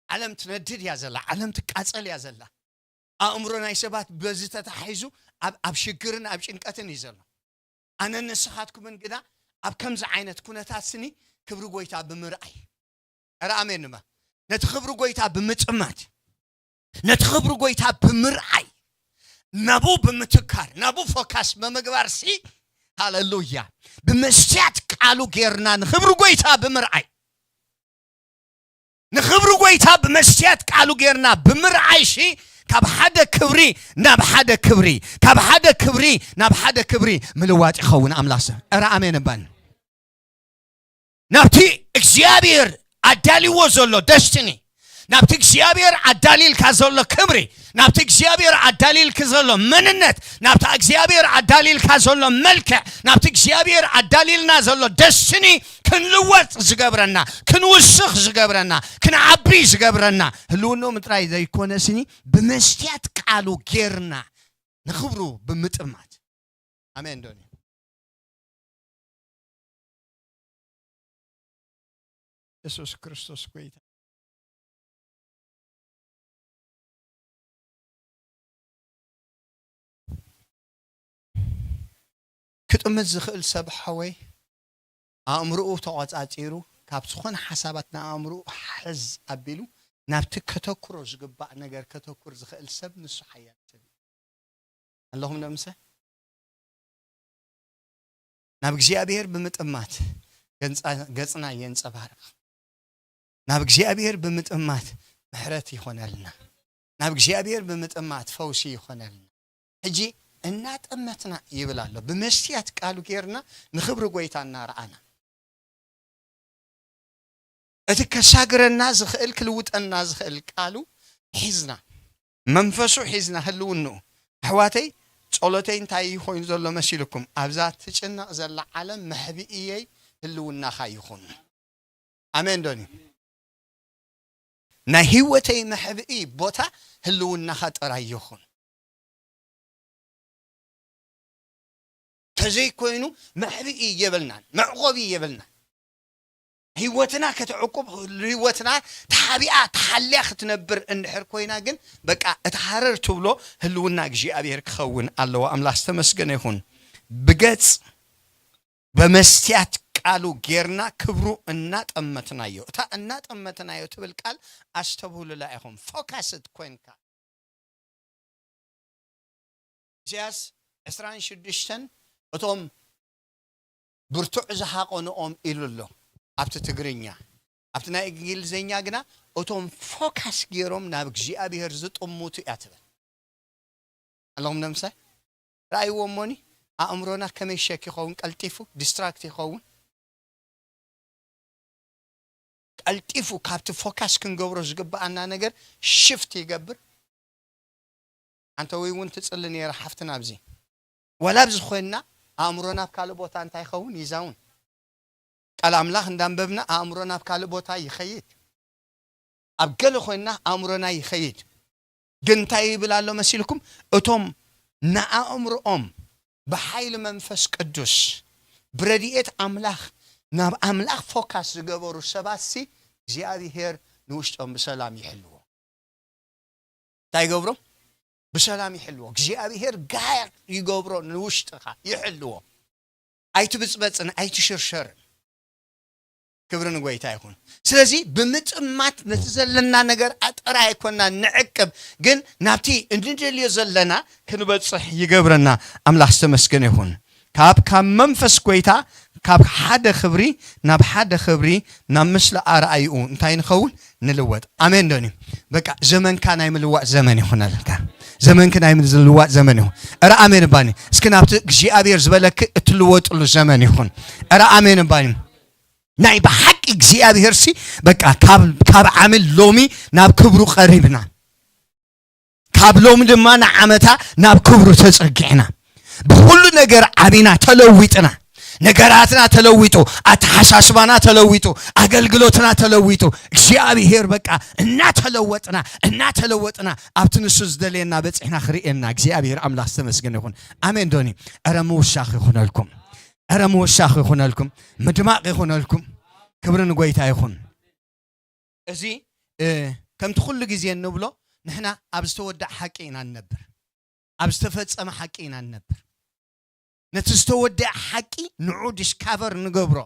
ዓለም ትነድድ እያ ዘላ። ዓለም ትቃጸል እያ ዘላ። ኣእምሮ ናይ ሰባት በዚ ተታሒዙ ኣብ፣ ኣብ ሽግርን ኣብ ጭንቀትን እዩ ዘሎ። ኣነን ንስኻትኩምን ግና ኣብ ከምዚ ዓይነት ኩነታት ስኒ ክብሪ ጎይታ ብምርኣይ። ኧረ ኣሜን ንበል። ነቲ ክብሪ ጎይታ ብምጥማት፣ ነቲ ክብሪ ጎይታ ብምርኣይ፣ ናብኡ ብምትካር፣ ናብኡ ፎካስ ብምግባር ሲ፣ ሃሌሉያ፣ ብመስትያት ቃሉ ጌርና ንክብሪ ጎይታ ብምርኣይ፣ ንክብሪ ጎይታ ብመስትያት ቃሉ ጌርና ብምርኣይ ሲ፣ ካብ ሓደ ክብሪ ናብ ሓደ ክብሪ፣ ካብ ሓደ ክብሪ ናብ ሓደ ክብሪ ምልዋጥ ይኸውን። ኣምላኽ ሰብ፣ ኧረ ኣሜን እባል። ናብቲ እግዚኣብሔር ኣዳልዎ ዘሎ ደስትኒ፣ ናብቲ እግዚኣብሔር ኣዳሊልካ ዘሎ ክብሪ፣ ናብቲ እግዚኣብሔር ኣዳሊልክ ዘሎ መንነት፣ ናብታ እግዚኣብሔር ኣዳሊልካ ዘሎ መልክዕ፣ ናብቲ እግዚኣብሔር ኣዳሊልና ዘሎ ደስትኒ ክንልወጥ ዝገብረና፣ ክንውስኽ ዝገብረና፣ ክንዓቢ ዝገብረና ህልውንኡ ምጥራይ ዘይኮነ ስኒ ብመስትያት ቃሉ ጌርና ንኽብሩ ብምጥማት። ኣሜን ዶኒ። የሱስ ክርስቶስ ጎይታ። ክጥምት ዝኽእል ሰብ ሓወይ ኣእምሮኡ ተቖጻጺሩ ካብ ዝኾነ ሓሳባት ንኣእምሮኡ ሕዝ ኣቢሉ ናብቲ ከተኩሮ ዝግባእ ነገር ከተኩር ዝኽእል ሰብ ንሱ ሓያል ሰብ እዩ። ኣለኹም ዶ ምሰ? ናብ እግዚኣብሔር ብምጥማት ገንጻ-፣ ገጽና የንጸባርቕ። ናብ እግዚኣብሔር ብምጥማት ምሕረት ይኾነልና። ናብ እግዚኣብሔር ብምጥማት ፈውሲ ይኾነልና። ሕጂ እናጠመትና ይብል ኣሎ። ብመስትያት ቃሉ ጌርና ንኽብሪ ጎይታ እናረኣና። እቲ ከሳግረና ዝኽእል፣ ክልውጠና ዝኽእል ቃሉ ሒዝና፣ መንፈሱ ሒዝና፣ ህልውንኡ። ኣሕዋተይ፣ ጸሎተይ እንታይ እዩ ኮይኑ ዘሎ መሲልኩም? ኣብዛ ትጭነቕ ዘላ ዓለም መሕብኢየይ ህልውናኻ ይኹን። ኣሜን ዶኒ? ናይ ህይወተይ መሕብኢ ቦታ ህልውናኻ ጥራይ ይኹን። ተዘይኮይኑ መሕብኢ የብልናን፣ መዕቆቢ የብልናን። ህይወትና ከተዕቁብ፣ ህይወትና ተሓቢኣ፣ ተሓልያ ክትነብር እንድሕር ኮይና ግን በቃ እቲ ሃረር ትብሎ ህልውና እግዚኣብሔር ክኸውን ኣለዎ። ኣምላኽ ዝተመስገነ ይኹን። ብገጽ በመስትያት ቃሉ ጌርና ክብሩ እናጠመትናዮ። እታ እናጠመትናዮ ትብል ቃል ኣስተብህሉላ ኢኹም። ፎካስድ ኮንካ። ኢሳያስ ዕስራን ሽዱሽተን እቶም ብርቱዕ ዝሃቆንኦም ኢሉ ኣሎ ኣብቲ ትግርኛ። ኣብቲ ናይ እንግሊዝኛ ግና እቶም ፎካስ ገይሮም ናብ እግዚኣብሔር ዝጥምቱ እያ ትብል። ኣለኹም ነምሳይ? ረኣይዎ እሞኒ፣ ኣእምሮና ከመይ ሸክ ይኸውን፣ ቀልጢፉ ዲስትራክት ይኸውን። ቀልጢፉ ካብቲ ፎካስ ክንገብሮ ዝግብኣና ነገር ሽፍት ይገብር። ኣንተ ወይ እውን ትጽሊ ነይራ ሓፍትና ኣብዚ። ዋላ ኣብዚ ኮይንና ኣእምሮና ኣብ ካልእ ቦታ እንታይ ይኸውን ይዛውን። ቃል ኣምላኽ እንዳንበብና ኣእምሮና ኣብ ካልእ ቦታ ይኸይድ። ኣብ ገለ ኮይንና ኣእምሮና ይኸይድ። ግን እንታይ ይብል ኣሎ መሲልኩም? እቶም ንኣእምሮኦም ብሓይሊ መንፈስ ቅዱስ ብረድኤት ኣምላኽ ናብ ኣምላኽ ፎካስ ዝገበሩ ሰባት ሲ እግዚኣብሔር ንውሽጦም ብሰላም ይሕልዎ። እንታይ ይገብሮም? ብሰላም ይሕልዎ። እግዚኣብሔር ጋር ይገብሮ፣ ንውሽጥኻ ይሕልዎ። ኣይትብፅበፅን ኣይትሽርሸርን። ክብሪ ንጎይታ ይኹን። ስለዚ ብምጥማት ነቲ ዘለና ነገር ኣጠራ ኣይኮና ንዕቅብ፣ ግን ናብቲ እንድልዮ ዘለና ክንበፅሕ ይገብረና። ኣምላኽ ዝተመስገነ ይኹን። ካብ ካብ መንፈስ ጎይታ ካብ ሓደ ክብሪ ናብ ሓደ ክብሪ ናብ ምስሊ ኣርኣይኡ እንታይ ንኸውን ንልወጥ። ኣሜን ዶኒ? በቃ ዘመንካ ናይ ምልዋጥ ዘመን ይኹነልካ። ዘመንክ ናይ ምልዋጥ ዘመን ይኹን። እረ ኣሜን ባኒ። እስኪ ናብቲ እግዚኣብሔር ዝበለክ እትልወጥሉ ዘመን ይኹን። እረ ኣሜን ባኒ። ናይ ብሓቂ እግዚኣብሔር ሲ በቃ ካብ ካብ ዓሚል ሎሚ ናብ ክብሩ ቀሪብና፣ ካብ ሎሚ ድማ ንዓመታ ናብ ክብሩ ተጸጊዕና፣ ብኹሉ ነገር ዓቢና ተለዊጥና፣ ነገራትና ተለዊጡ፣ ኣተሓሳስባና ተለዊጡ፣ ኣገልግሎትና ተለዊጡ፣ እግዚኣብሔር በቃ እናተለወጥና እናተለወጥና ኣብቲ ንሱ ዝደልየና በጺሕና ክርእየና እግዚኣብሔር ኣምላኽ ዝተመስገነ ይኹን። ኣሜን ዶኒ? ኧረ ምውሳኽ ይኹነልኩም። ኧረ ምውሳኽ ይኹነልኩም፣ ምድማቕ ይኹነልኩም። ክብሪ ንጎይታ ይኹን። እዚ ከምቲ ኩሉ ግዜ እንብሎ ንሕና ኣብ ዝተወደኣ ሓቂ ኢና ንነብር። ኣብ ዝተፈጸመ ሓቂ ኢና ንነብር። ነቲ ዝተወደኣ ሓቂ ንዑ ዲስካቨር ንገብሮ፣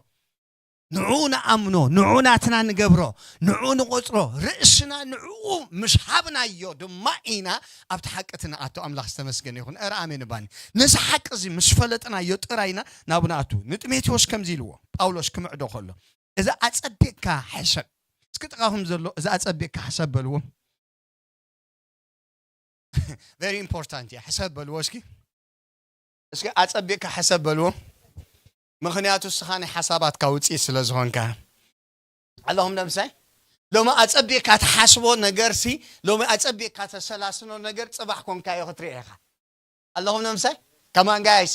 ንዑ ንኣምኖ፣ ንዑ ናትና ንገብሮ፣ ንዑ ንቆጽሮ፣ ርእስና ንዕኡ ምስ ሃብናዮ ድማ ኢና ኣብቲ ሓቂ ትንኣቶ። ኣምላኽ ዝተመስገነ ይኹን። እረ ኣሜን ባኒ። ነዚ ሓቂ እዚ ምስ ፈለጥናዮ ጥራይና ናብኡ ንኣቱ። ንጢሞቴዎስ ከምዚ ኢልዎ፣ ጳውሎስ ክምዕዶ ከሎ፣ እዚ ኣጸቢቕካ ሕሰብ። እስኪ ጥቓኹም ዘሎ እዚ ኣጸቢቕካ ሕሰብ በልዎ። ቨሪ ኢምፖርታንት እያ። ሕሰብ በልዎ እስኪ። እስኪ ኣጸቢቕካ ሕሰብ በልዎ። ምኽንያቱ እስኻ ናይ ሓሳባትካ ውጽኢት ስለ ዝኾንካ። ኣለኹም ነምሳይ? ሎሚ ኣጸቢቕካ ትሓስቦ ነገር ሲ፣ ሎሚ ኣጸቢቕካ ተሰላስሎ ነገር ጽባሕ ኮንካዮ ክትሪኦ ኢኻ። ኣለኹም ነምሳይ? ከማን ጋይስ?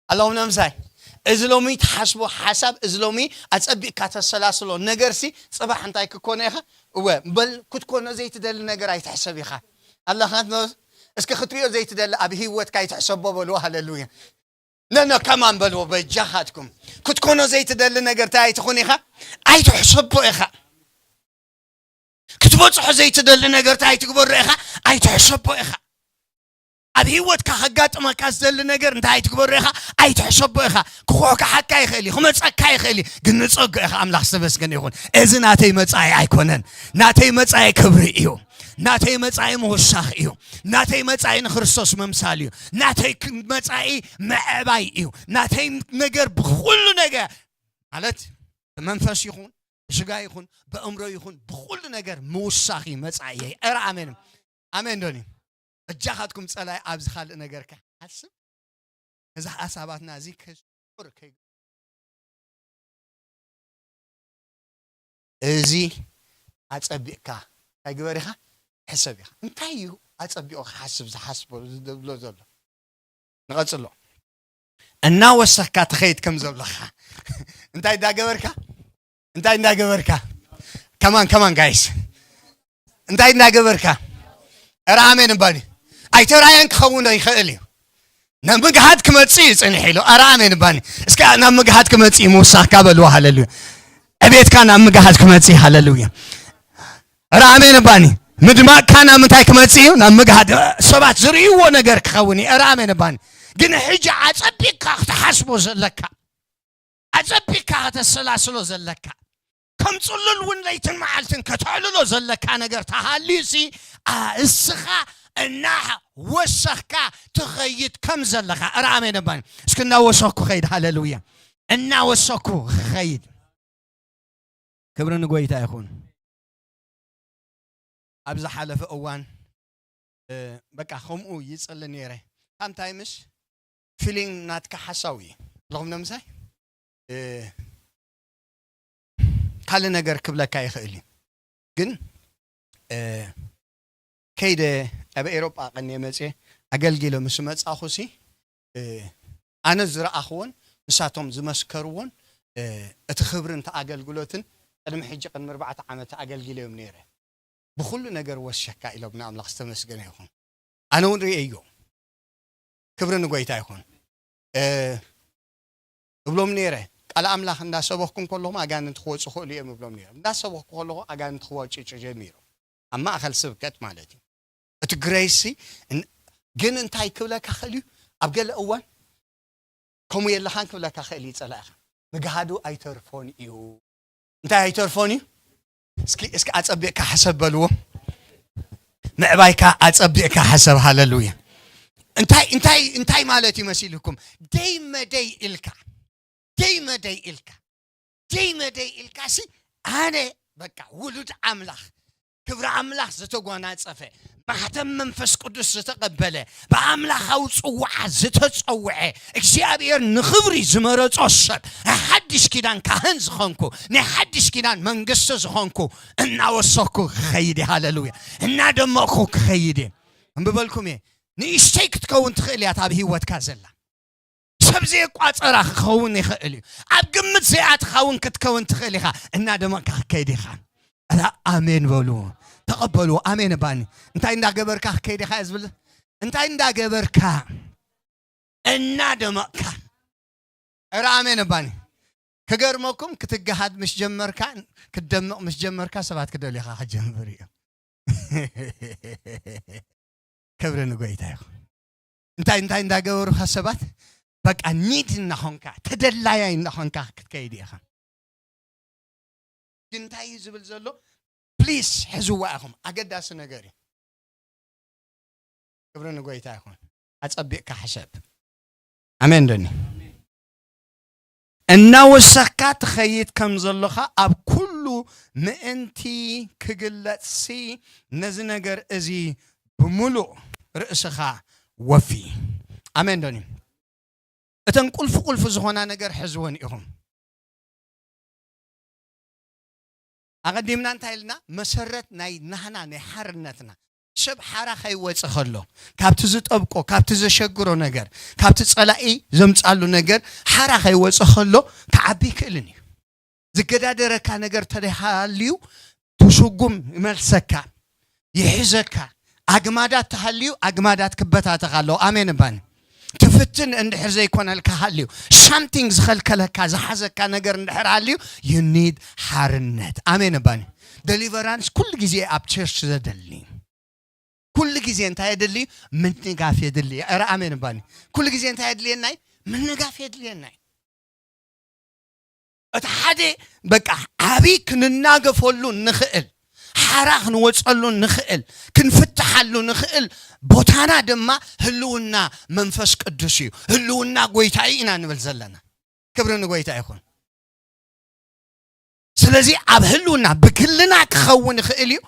ኣለኹም ነምሳይ? እዚ ሎሚ ትሓስቦ ሓሳብ፣ እዚ ሎሚ ኣጸቢቕካ ተሰላስሎ ነገር ሲ፣ ጽባሕ እንታይ ክኮነ ኢኻ? እወ፣ በል ክትኮኖ ዘይትደሊ ነገር ኣይትሕሰብ ኢኻ። ኣለኻ ኖ-፣ እስኪ ክትሪኦ ዘይትደሊ ኣብ ህይወትካ ኣይትሕሰቦ በልዎ። ሃሌሉያ። ነነ ከማን በልዎ በጃኻትኩም። ክትኮኖ ዘይትደሊ ነገር እንታይ ኣይትኹን ኢኻ? ኣይትሕሰቦ ኢኻ። ክትበጽሖ ዘይትደሊ ነገር እንታይ ኣይትግበሮ ኢኻ? ኣይትሕሰቦ ኢኻ። ኣብ ህይወትካ ከጋጥመካ ዝደሊ ነገር እንታይ ኣይትግበሮ ኢኻ? ኣይትሕሰቦ ኢኻ። ክኹሕካሓካ ይኽእል እዩ፣ ክመጸካ ይኽእል እዩ፣ ግን ንጸግዖ ኢኻ። ኣምላኽ ዝተመስገነ ይኹን። እዚ ናተይ መጻኢ ኣይኮነን። ናተይ መጻኢ ክብሪ እዩ። ናተይ መጻኢ ምውሳኽ እዩ። ናተይ መጻኢ ንክርስቶስ ምምሳል እዩ። ናተይ ክ-፣ መጻኢ ምዕባይ እዩ። ናተይ ነገር ብኹሉ ነገር ማለት ብመንፈስ ይኹን፣ ብስጋ ይኹን፣ ብእምሮ ይኹን፣ ብኹሉ ነገር ምውሳኽ እዩ መጻኢየይ። እረ ኣሜን። ኣሜን ዶኒ? እጃኻትኩም ጸላይ ኣብዚ ካልእ ነገር ክሓስብ፣ እዚ ሓሳባትና እዚ ክስቁር ከይ-፣ እዚ ኣጸቢቕካ እንታይ ግበር ኢኻ? ሕሰብ ኢኻ። እንታይ እዩ ኣጸቢቑ ክሓስብ ዝሓስቦ ዝብሎ ዘሎ? ንቐጽሎ። እናወሰኽካ ትኸይድ ከም ዘብለኻ። እንታይ እንዳገበርካ? እንታይ እንዳገበርካ? ከማን፣ ከማን ጋይስ። እንታይ እንዳገበርካ? እረ ኣሜን እባኒ። ኣይተራእየን ክኸውን ዶ ይኽእል እዩ? ናብ ምግሃድ ክመጽእ እዩ ጽኒሕ ኢሉ። እረ ኣሜን እባኒ። እስከ ናብ ምግሃድ ክመጽእ እዩ ምውሳኽካ በልዎ። ሃሌሉያ። ዕቤትካ ናብ ምግሃድ ክመጽእ እዩ። ሃሌሉያ። እረ ኣሜን እባኒ። ምድማቕካ ናብ ምንታይ ክመጽእ እዩ? ናብ ምግሃድ። ሰባት ዝርእይዎ ነገር ክኸውን እዩ። እረ ኣሜን እባኒ። ግን ሕጂ ኣጸቢቕካ ክትሓስቦ ዘለካ፣ ኣጸቢቕካ ከተሰላስሎ ዘለካ፣ ከም ጽሉል እውን ለይትን መዓልትን ከተዕልሎ ዘለካ ነገር ተሃልዩሲ፣ ኣ-፣ እስኻ እናወሰኽካ ትኸይድ ከም ዘለኻ። እረ ኣሜን እባኒ። እስኪ እናወሰኽኩ ኸይድ። ሃሌሉያ። እናወሰኽኩ ኸይድ። ክብሪ ንጎይታ ይኹን። ኣብ ዝሓለፈ እዋን፣ እ፣ በቃ ከምኡ ይጽሊ ነይረ። ሳምታይምስ ፊሊንግ ናትካ ሓሳዊ እዩ። ኣለኹም ነምሳይ? እ፣ ካልእ ነገር ክብለካ ይኽእል እዩ። ግን፣ እ፣ ከይደ ኣብ ኤሮጳ ቀንየ መጽየ ኣገልጊለ ምስ መጻኹሲ፣ እ፣ ኣነ ዝረኣኽዎን ንሳቶም ዝመስከርዎን፣ እ፣ እቲ ክብርን እቲ ኣገልግሎትን ቅድሚ ሕጂ ቅድሚ ኣርባዕተ ዓመት ኣገልጊለዮም ነይረ። ብኹሉ ነገር ወሸካ ኢሎም ንኣምላኽ ዝተመስገነ ይኹን። ኣነ እውን ርእየዮ። ክብሪ ንጎይታ ይኹን። እ፣ እብሎም ነይረ። ቃል ኣምላኽ እንዳሰበኽኩ እንከለኹም ኣጋንንቲ ክወፁ ክእሉ እዮም እብሎም ነይረ። እንዳሰበኽኩ ከለኹ ኣጋንንቲ ክወጭጩ ጀሚሮም። ኣብ ማእኸል ስብከት ማለት እዩ። እቲ ግሬስ ሲ እን- ግን እንታይ ክብለካ ክእል እዩ? ኣብ ገለ እዋን ከምኡ የለኻን ክብለካ ክእል እዩ። ፀላእኻ ምግሃዱ ኣይተርፎን እዩ። እንታይ ኣይተርፎን እዩ? እስኪ እስኪ ኣጸቢቕካ ሕሰብ በልዎ። ምዕባይካ ኣጸቢቕካ ሕሰብ። ሃለሉያ። እንታይ እንታይ እንታይ ማለት እዩ መሲልኩም? ደይ መደይ ኢልካ ደይ መደይ ኢልካ ደይ መደይ ኢልካ ሲ ኣነ በቃ ውሉድ ኣምላኽ ክብሪ ኣምላኽ ዝተጓናጸፈ ማሕተም መንፈስ ቅዱስ ዝተቐበለ ብኣምላኻዊ ጽዋዓ ዝተጸውዐ እግዚኣብሔር ንኽብሪ ዝመረጾ ሰብ ናይ ሓድሽ ኪዳን ካህን ዝኾንኩ ናይ ሓድሽ ኪዳን መንግስቲ ዝኾንኩ እናወሰኩ ክኸይድ እየ። ሃለሉያ። እናደመቕኩ ክኸይድ እየ። እንብበልኩም እየ። ንእሽተይ ክትከውን ትኽእል እያ ኣብ ህይወትካ ዘላ ሰብ ዘየቋጸራ ክኸውን ይኽእል እዩ። ኣብ ግምት ዘይኣትኻ እውን ክትከውን ትኽእል ኢኻ። እናደመቕካ ክትከይድ ኢኻ። ኣታ ኣሜን በሉ። ተቐበሉ። ኣሜን ባኒ እንታይ እንዳገበርካ ክትከይድ ኢኻ እየ ዝብል። እንታይ እንዳገበርካ እናደመቕካ። ኧረ ኣሜን ባኒ ክገርመኩም ክትገሃድ ምስ ጀመርካ ክትደምቕ ምስ ጀመርካ ሰባት ክደልዩኻ ክጀምር እዮም። ክብሪ ንጎይታ ይኹን። እንታይ እንታይ እንዳገበሩኻ ሰባት በቃ ኒድ እናኾንካ ተደላያይ እናኾንካ ክትከይድ ኢኻ። ግን እንታይ እዩ ዝብል ዘሎ? ፕሊስ ሕዝዋ ኢኹም። ኣገዳሲ ነገር እዩ። ክብሪ ንጎይታ ይኹን። ኣጸቢቕካ ሕሰብ። ኣሜን ዶኒ። እናወሰኽካ ትኸይድ ከም ዘለኻ ኣብ ኩሉ ምእንቲ ክግለጽሲ ነዚ ነገር እዚ ብምሉእ ርእስኻ ወፊ። ኣሜን ዶኒ። እተን ቁልፊ ቁልፊ ዝኾና ነገር ሕዝወን ኢኹም። ኣቐዲምና እንታይ ኢልና? መሰረት ናይ ናህና ናይ ሓርነትና ሰብ ሓራ ከይወፀ ከሎ ካብቲ ዝጠብቆ ካብቲ ዘሸግሮ ነገር ካብቲ ፀላኢ ዘምፃሉ ነገር ሓራ ከይወፀ ከሎ ክዓቢ ይክእልን እዩ። ዝገዳደረካ ነገር ተደሃልዩ ትስጉም ይመልሰካ ይሕዘካ። ኣግማዳት ተሃልዩ ኣግማዳት ክበታተኻ ኣለዎ። ኣሜን እባኒ ትፍትን እንድሕር ዘይኮነልካ ሃልዩ ሳምቲንግ ዝኸልከለካ ዝሓዘካ ነገር እንድሕር ሃልዩ you need ሓርነት። ኣሜን እባኒ ደሊቨራንስ ኩሉ ግዜ ኣብ ቸርች ዘደሊ ኩሉ ግዜ እንታይ የድሊ? ምንጋፍ የድሊ። ኧረ ኣሜን እባኒ ኩሉ ግዜ እንታይ የድልየናይ? ምንጋፍ የድልየናይ። እቲ ሓደ በቃ ዓብይ ክንናገፈሉ ንኽእል ሓራ ክንወፀሉ ንኽእል ክንፍትሓሉ ንኽእል ቦታና ድማ ህልውና መንፈስ ቅዱስ እዩ። ህልውና ጎይታ እዩ ኢና ንብል ዘለና። ክብሪ ንጎይታ ይኹን። ስለዚ ኣብ ህልውና ብግልና ክኸውን ይኽእል እዩ።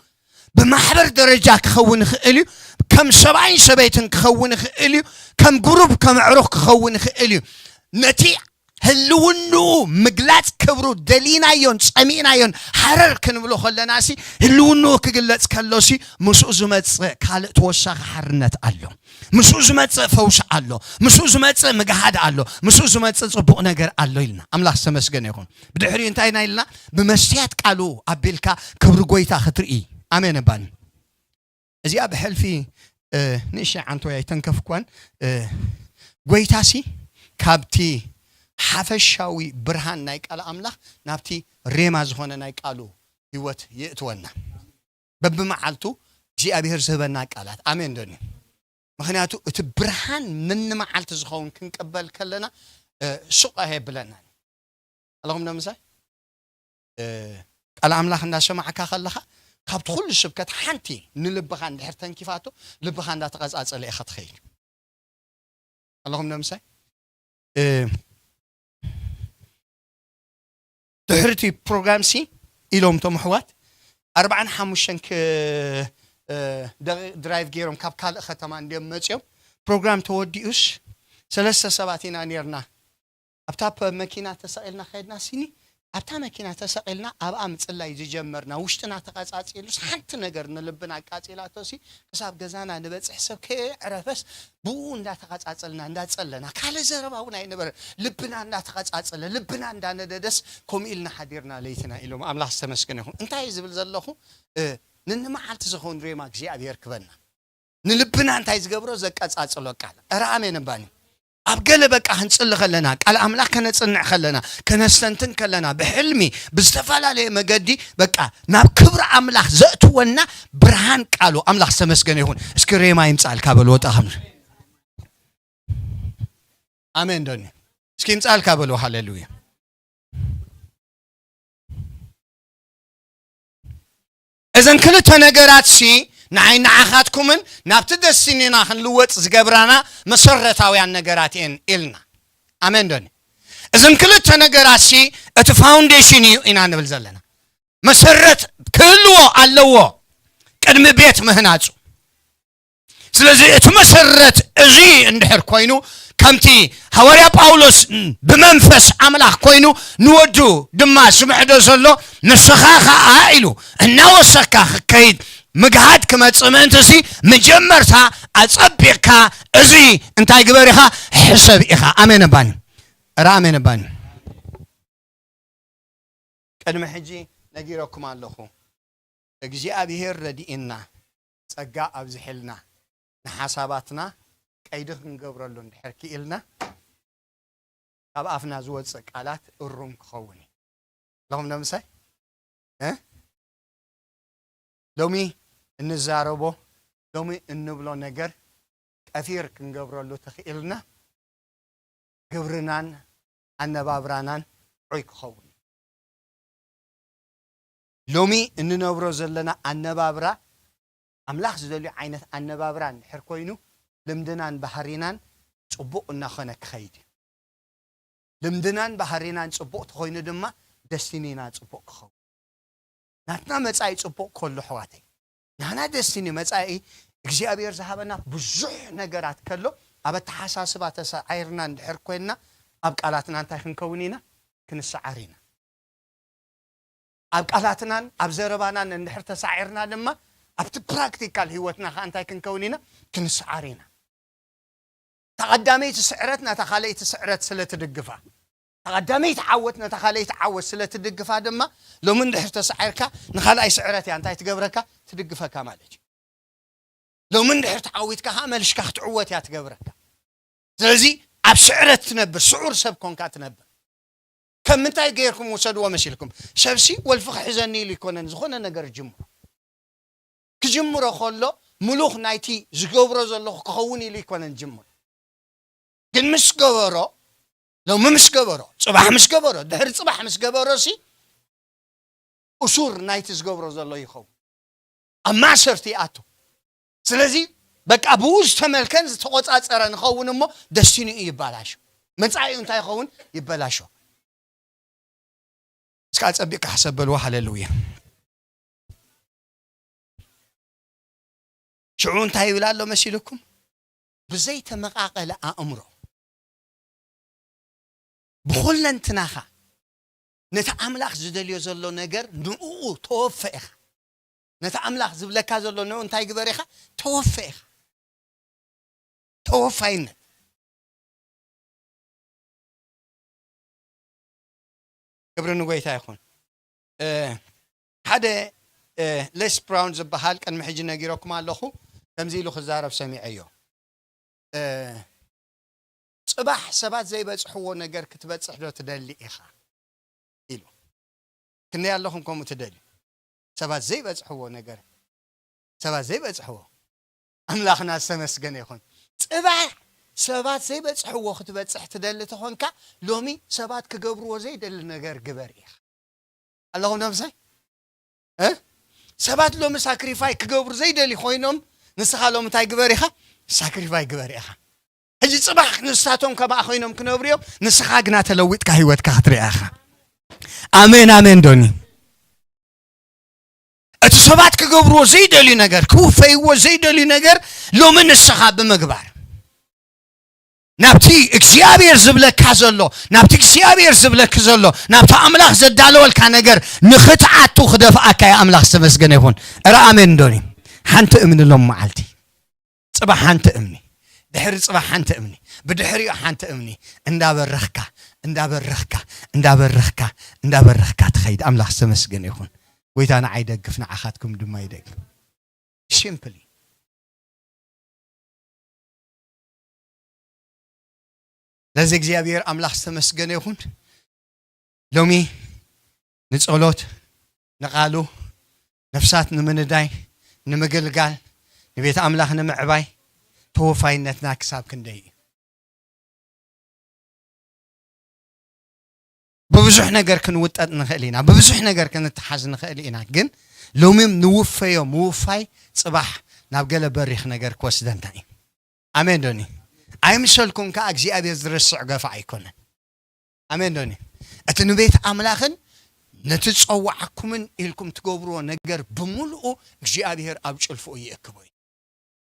ብማሕበር ደረጃ ክኸውን ይኽእል እዩ። ከም ሰብኣይን ሰበይትን ክኸውን ይኽእል እዩ። ከም ግሩብ ከም ኣዕሩኽ ክኸውን ይኽእል እዩ። ነቲ ህልውንኡ ምግላፅ ክብሩ ደሊናዮን ፀሚእናዮን ሃረር ክንብሎ ከለና ሲ ህልውንኡ ክግለፅ ከሎ ሲ ምስኡ ዝመፅእ ካልእ ተወሳኺ ሓርነት ኣሎ። ምስኡ ዝመፅእ ፈውሲ ኣሎ። ምስኡ ዝመፅእ ምግሃድ ኣሎ። ምስኡ ዝመፅእ ፅቡቕ ነገር ኣሎ ኢልና ኣምላኽ ዝተመስገነ ይኹን። ብድሕሪኡ እንታይ ኢና ኢልና? ብመስትያት ቃሉ ኣቢልካ ክብሪ ጎይታ ክትርኢ። ኣሜን እባኒ እዚኣ ብሕልፊ ንእሽተይ ዓንቶይ ኣይተንከፍኳን። ጎይታሲ ካብቲ ሓፈሻዊ ብርሃን ናይ ቃል ኣምላኽ ናብቲ ሬማ ዝኾነ ናይ ቃሉ ህይወት ይእትወና። በብመዓልቱ እግዚኣብሔር ዝህበና ቃላት ኣሜን ዶኒ። ምክንያቱ እቲ ብርሃን ነንመዓልቲ ዝኸውን ክንቅበል ከለና ሱቕ ኣየብለናን። ኣለኹም ዶ ምሳይ? ቃል ኣምላኽ እንዳሰማዕካ ከለኻ ካብቲ ኩሉ ስብከት ሓንቲ ንልብኻ እንድሕር ተንኪፋቶ ልብኻ እንዳተቐጻጸለ ኢኻ ትኸይድ። ኣለኹም ዶ ምሳይ? ድሕርቲ ፕሮግራም ሲ ኢሎም ቶም ኣሕዋት ኣርባዓን ሓሙሽተን ደቂቕ ድራይቭ ገይሮም ካብ ካልእ ከተማ እንድዮም መፅኦም። ፕሮግራም ተወዲኡስ ሰለስተ ሰባት ኢና ነርና። ኣብታ መኪና ተሰቒልና ከድና ሲኒ ኣብታ መኪና ተሰቒልና ኣብኣ ምፅላይ ዝጀመርና ውሽጥና ተቐፃፂሉስ ሓንቲ ነገር ንልብና ኣቃፂላቶ ሲ ክሳብ ገዛና ንበፅሕ ሰብ ከየዕረፈስ ብኡ እንዳተቐጻጸልና እንዳጸለና ካልእ ዘረባ እውን ኣይነበረ። ልብና እንዳተቐጻጸለ ልብና እንዳነደደስ ከምኡ ኢልና ሓዲርና ለይትና ኢሎም ኣምላኽ ዝተመስገነ ይኹን። እንታይ ዝብል ዘለኹ ንንመዓልቲ ዝኸውን ሬማ እግዚኣብሔር ክበና ንልብና እንታይ ዝገብሮ ዘቀጻጽሎ ቃል እረ ኣሜን እባኒ። ኣብ ገለ በቃ ክንጽሊ ከለና፣ ቃል ኣምላኽ ከነጽንዕ ከለና፣ ከነስተንትን ከለና፣ ብሕልሚ፣ ብዝተፈላለየ መገዲ በቃ ናብ ክብሪ ኣምላኽ ዘእትወና ብርሃን ቃሉ። ኣምላኽ ዝተመስገነ ይኹን። እስኪ ሬማ ይምጻልካ በሉ፣ ወጣ ከም ኣሜን ዶኒ። እስኪ ይምጻልካ በሉ፣ ሃሌሉያ። እዘን ክልተ ነገራት ሲ ንዓይ ንዓኻትኩምን ናብቲ ደስቲኒና ክንልወጥ ዝገብራና መሰረታውያን ነገራት እየን ኢልና። ኣሜን ዶኒ። እዘን ክልተ ነገራት ሲ እቲ ፋውንዴሽን እዩ ኢና ንብል ዘለና። መሰረት ክህልዎ ኣለዎ ቅድሚ ቤት ምህናጹ። ስለዚ እቲ መሰረት እዚ እንድሕር ኮይኑ፣ ከምቲ ሃዋርያ ጳውሎስ ብመንፈስ ኣምላኽ ኮይኑ ንወዱ ድማ ዝምዕዶ ዘሎ፣ ንስኻ ኸኣ ኢሉ እናወሰኽካ ክትከይድ ምግሃድ ክመጽእ ምእንትሲ፣ መጀመርታ ኣጸቢቕካ እዚ እንታይ ግበር ኢኻ? ሕሰብ ኢኻ። ኣሜን ኣባኒ። ኧረ ኣሜን ኣባኒ። ቅድሚ ሕጂ ነጊረኩም ኣለኹ። እግዚኣብሄር ረድእና፣ ጸጋ ኣብዝሕልና፣ ንሓሳባትና ቀይዲ ክንገብረሉ እንድሕር ክኢልና፣ ካብ ኣፍና ዝወጽእ ቃላት እሩም ክኸውን እዩ። ኣለኹም ዶ ምሳይ? እ? ሎሚ እንዛረቦ፣ ሎሚ እንብሎ ነገር ቀፊር ክንገብረሉ ተኽኢልና፣ ግብርናን ኣነባብራናን ጥዑይ ክኸውን እዩ። ሎሚ እንነብሮ ዘለና ኣነባብራ፣ ኣምላኽ ዝደልዮ ዓይነት ኣነባብራ እንድሕር ኮይኑ፣ ልምድናን ባህሪናን ጽቡቕ እናኾነ ክኸይድ እዩ። ልምድናን ባህሪናን ጽቡቕ ተኾይኑ ድማ፣ ደስቲኒና ጽቡቕ ክኸውን። ናትና መጻኢ ጽቡቕ ከሎ፣ ኣሕዋተይ፣ ናህና ደስቲኒ፣ መጻኢ እግዚኣብሔር ዝሃበና ብዙሕ ነገራት ከሎ፣ ኣብ ኣተሓሳስባ ተሳዒርና እንድሕር ኮይንና፣ ኣብ ቃላትና እንታይ ክንከውን ኢና? ክንሰዓር ኢና። ኣብ ቃላትናን ኣብ ዘረባናን እንድሕር ተሳዒርና ድማ፣ ኣብቲ ፕራክቲካል ህይወትና ከኣ እንታይ ክንከውን ኢና? ክንሰዓር ኢና። ተቐዳመይቲ ስዕረት ነታ ካልኣይቲ ስዕረት ስለ ትድግፋ፣ ተቐዳመይቲ ዓወት ነታ ካልኣይቲ ዓወት ስለ ትድግፋ ድማ፣ ሎሚ እንድሕር ተሳዒርካ፣ ንኻልኣይ ስዕረት እያ እንታይ ትገብረካ? ትድግፈካ ማለት እዩ። ሎሚ እንድሕር ተዓዊትካ ከኣ፣ መልሽካ ክትዕወት እያ ትገብረካ። ስለዚ ኣብ ስዕረት ትነብር፣ ስዑር ሰብ ኮንካ ትነብር። ከም ምንታይ ገይርኩም ውሰድዎ መሲልኩም? ሰብሲ ወልፊ ክሕዘኒ ኢሉ ኣይኮነን ዝኾነ ነገር ዝጅምሮ። ክጅምሮ ከሎ፣ ምሉኽ ናይቲ ዝገብሮ ዘለኹ ክኸውን ኢሉ ኣይኮነን ዝጅምሮ። ግን ምስ ገበሮ፣ ሎሚ ምስ ገበሮ፣ ጽባሕ ምስ ገበሮ፣ ድሕሪ ጽባሕ ምስ ገበሮ ሲ፣ እሱር ናይቲ ዝገብሮ ዘሎ ይኸውን። ኣብ ማእሰርቲ ይኣቱ። ስለዚ በቃ ብኡ ዝተመልከን ዝተቖጻጸረ ንኸውን እሞ፣ ደስቲኒኡ ይበላሾ። መጻኢኡ እንታይ ይኸውን? ይበላሾ። እስከ ኣጸቢቕካ ሕሰብ በልዎ። ሃሌሉያ። ሽዑ እንታይ ይብል ኣሎ መሲልኩም? ብዘይተመቓቐለ ኣእምሮ፣ ብኹለንትናኻ ነቲ ኣምላኽ ዝደልዮ ዘሎ ነገር ንእኡ ተወፈ ኢኻ። ነቲ ኣምላኽ ዝብለካ ዘሎ ንእኡ እንታይ ግበር ኢኻ? ተወፈ ኢኻ። ተወፋይነት። ክብሪ ንጎይታ ይኹን። እ፣ ሓደ፣ እ፣ ሌስ ብራውን ዝበሃል፣ ቅድሚ ሕጂ ነጊረኩም ኣለኹ፣ ከምዚ ኢሉ ክዛረብ ሰሚዐዮ። እ፣ "ጽባሕ ሰባት ዘይበጽሕዎ ነገር ክትበጽሕ ዶ ትደሊ ኢኻ?" ኢሉ። ክንደይ ኣለኹም ከምኡ ትደልዩ? ሰባት ዘይበጽሕዎ ነገር፣ ሰባት ዘይበጽሕዎ። ኣምላኽና ዝተመስገነ ይኹን። ጽባሕ ሰባት ዘይበጽሕዎ ክትበጽሕ ትደሊ ተኾንካ፣ ሎሚ ሰባት ክገብርዎ ዘይደሊ ነገር ግበር ኢኻ። ኣለኹም ዶ ምሳይ? እ? ሰባት ሎሚ ሳክሪፋይ ክገብሩ ዘይደሊ ኮይኖም፣ ንስኻ ሎሚ እንታይ ግበር ኢኻ? ሳክሪፋይ ግበር ኢኻ። ሕጂ ጽባሕ ንሳቶም ከማኣ ኮይኖም ክነብሩ እዮም፣ ንስኻ ግና ተለዊጥካ ህይወትካ ክትሪኣ ኢኻ። ኣሜን፣ ኣሜን ዶኒ። እቲ ሰባት ክገብርዎ ዘይደልዩ ነገር፣ ክውፈይዎ ዘይደልዩ ነገር ሎሚ ንስኻ ብምግባር፣ ናብቲ እግዚኣብሔር ዝብለካ ዘሎ፣ ናብቲ እግዚኣብሔር ዝብለኪ ዘሎ፣ ናብቲ ኣምላኽ ዘዳለወልካ ነገር ንኽትኣቱ ክደፍኣካ እዩ። ኣምላኽ ዝተመስገነ ይኹን። እረ ኣሜን ዶኒ። ሓንቲ እምኒ ሎም መዓልቲ፣ ጽባሕ ሓንቲ እምኒ፣ ድሕሪ ጽባሕ ሓንቲ እምኒ፣ ብድሕሪኡ ሓንቲ እምኒ፣ እንዳበረኽካ፣ እንዳበረኽካ፣ እንዳበረኽካ፣ እንዳበረኽካ ትኸይድ። ኣምላኽ ዝተመስገነ ይኹን። ጎይታ ንዓይ ይደግፍ፣ ንዓኻትኩም ድማ ይደግፍ። ሲምፕሊ። ለዚ እግዚኣብሔር ኣምላኽ ዝተመስገነ ይኹን። ሎሚ ንጸሎት፣ ንቓሉ፣ ነፍሳት ንምንዳይ፣ ንምግልጋል፣ ንቤት ኣምላኽ ንምዕባይ ተወፋይነትና ክሳብ ክንደይ እዩ? ብብዙሕ ነገር ክንውጠጥ ንኽእል ኢና፣ ብብዙሕ ነገር ክንተሓዝ ንኽእል ኢና። ግን ሎሚ ንውፈዮ ምውፋይ ጽባሕ ናብ ገለ በሪኽ ነገር ክወስደና እዩ። ኣሜን ዶኒ? ኣይምሰልኩም ከኣ እግዚኣብሔር ዝረስዕ ገፋ ኣይኮነን። ኣሜን ዶኒ? እቲ ንቤት ኣምላኽን ነቲ ዝጸዋዓኩምን ኢልኩም ትገብርዎ ነገር ብምሉኡ እግዚኣብሔር ኣብ ጭልፍኡ ይእክቦ እዩ።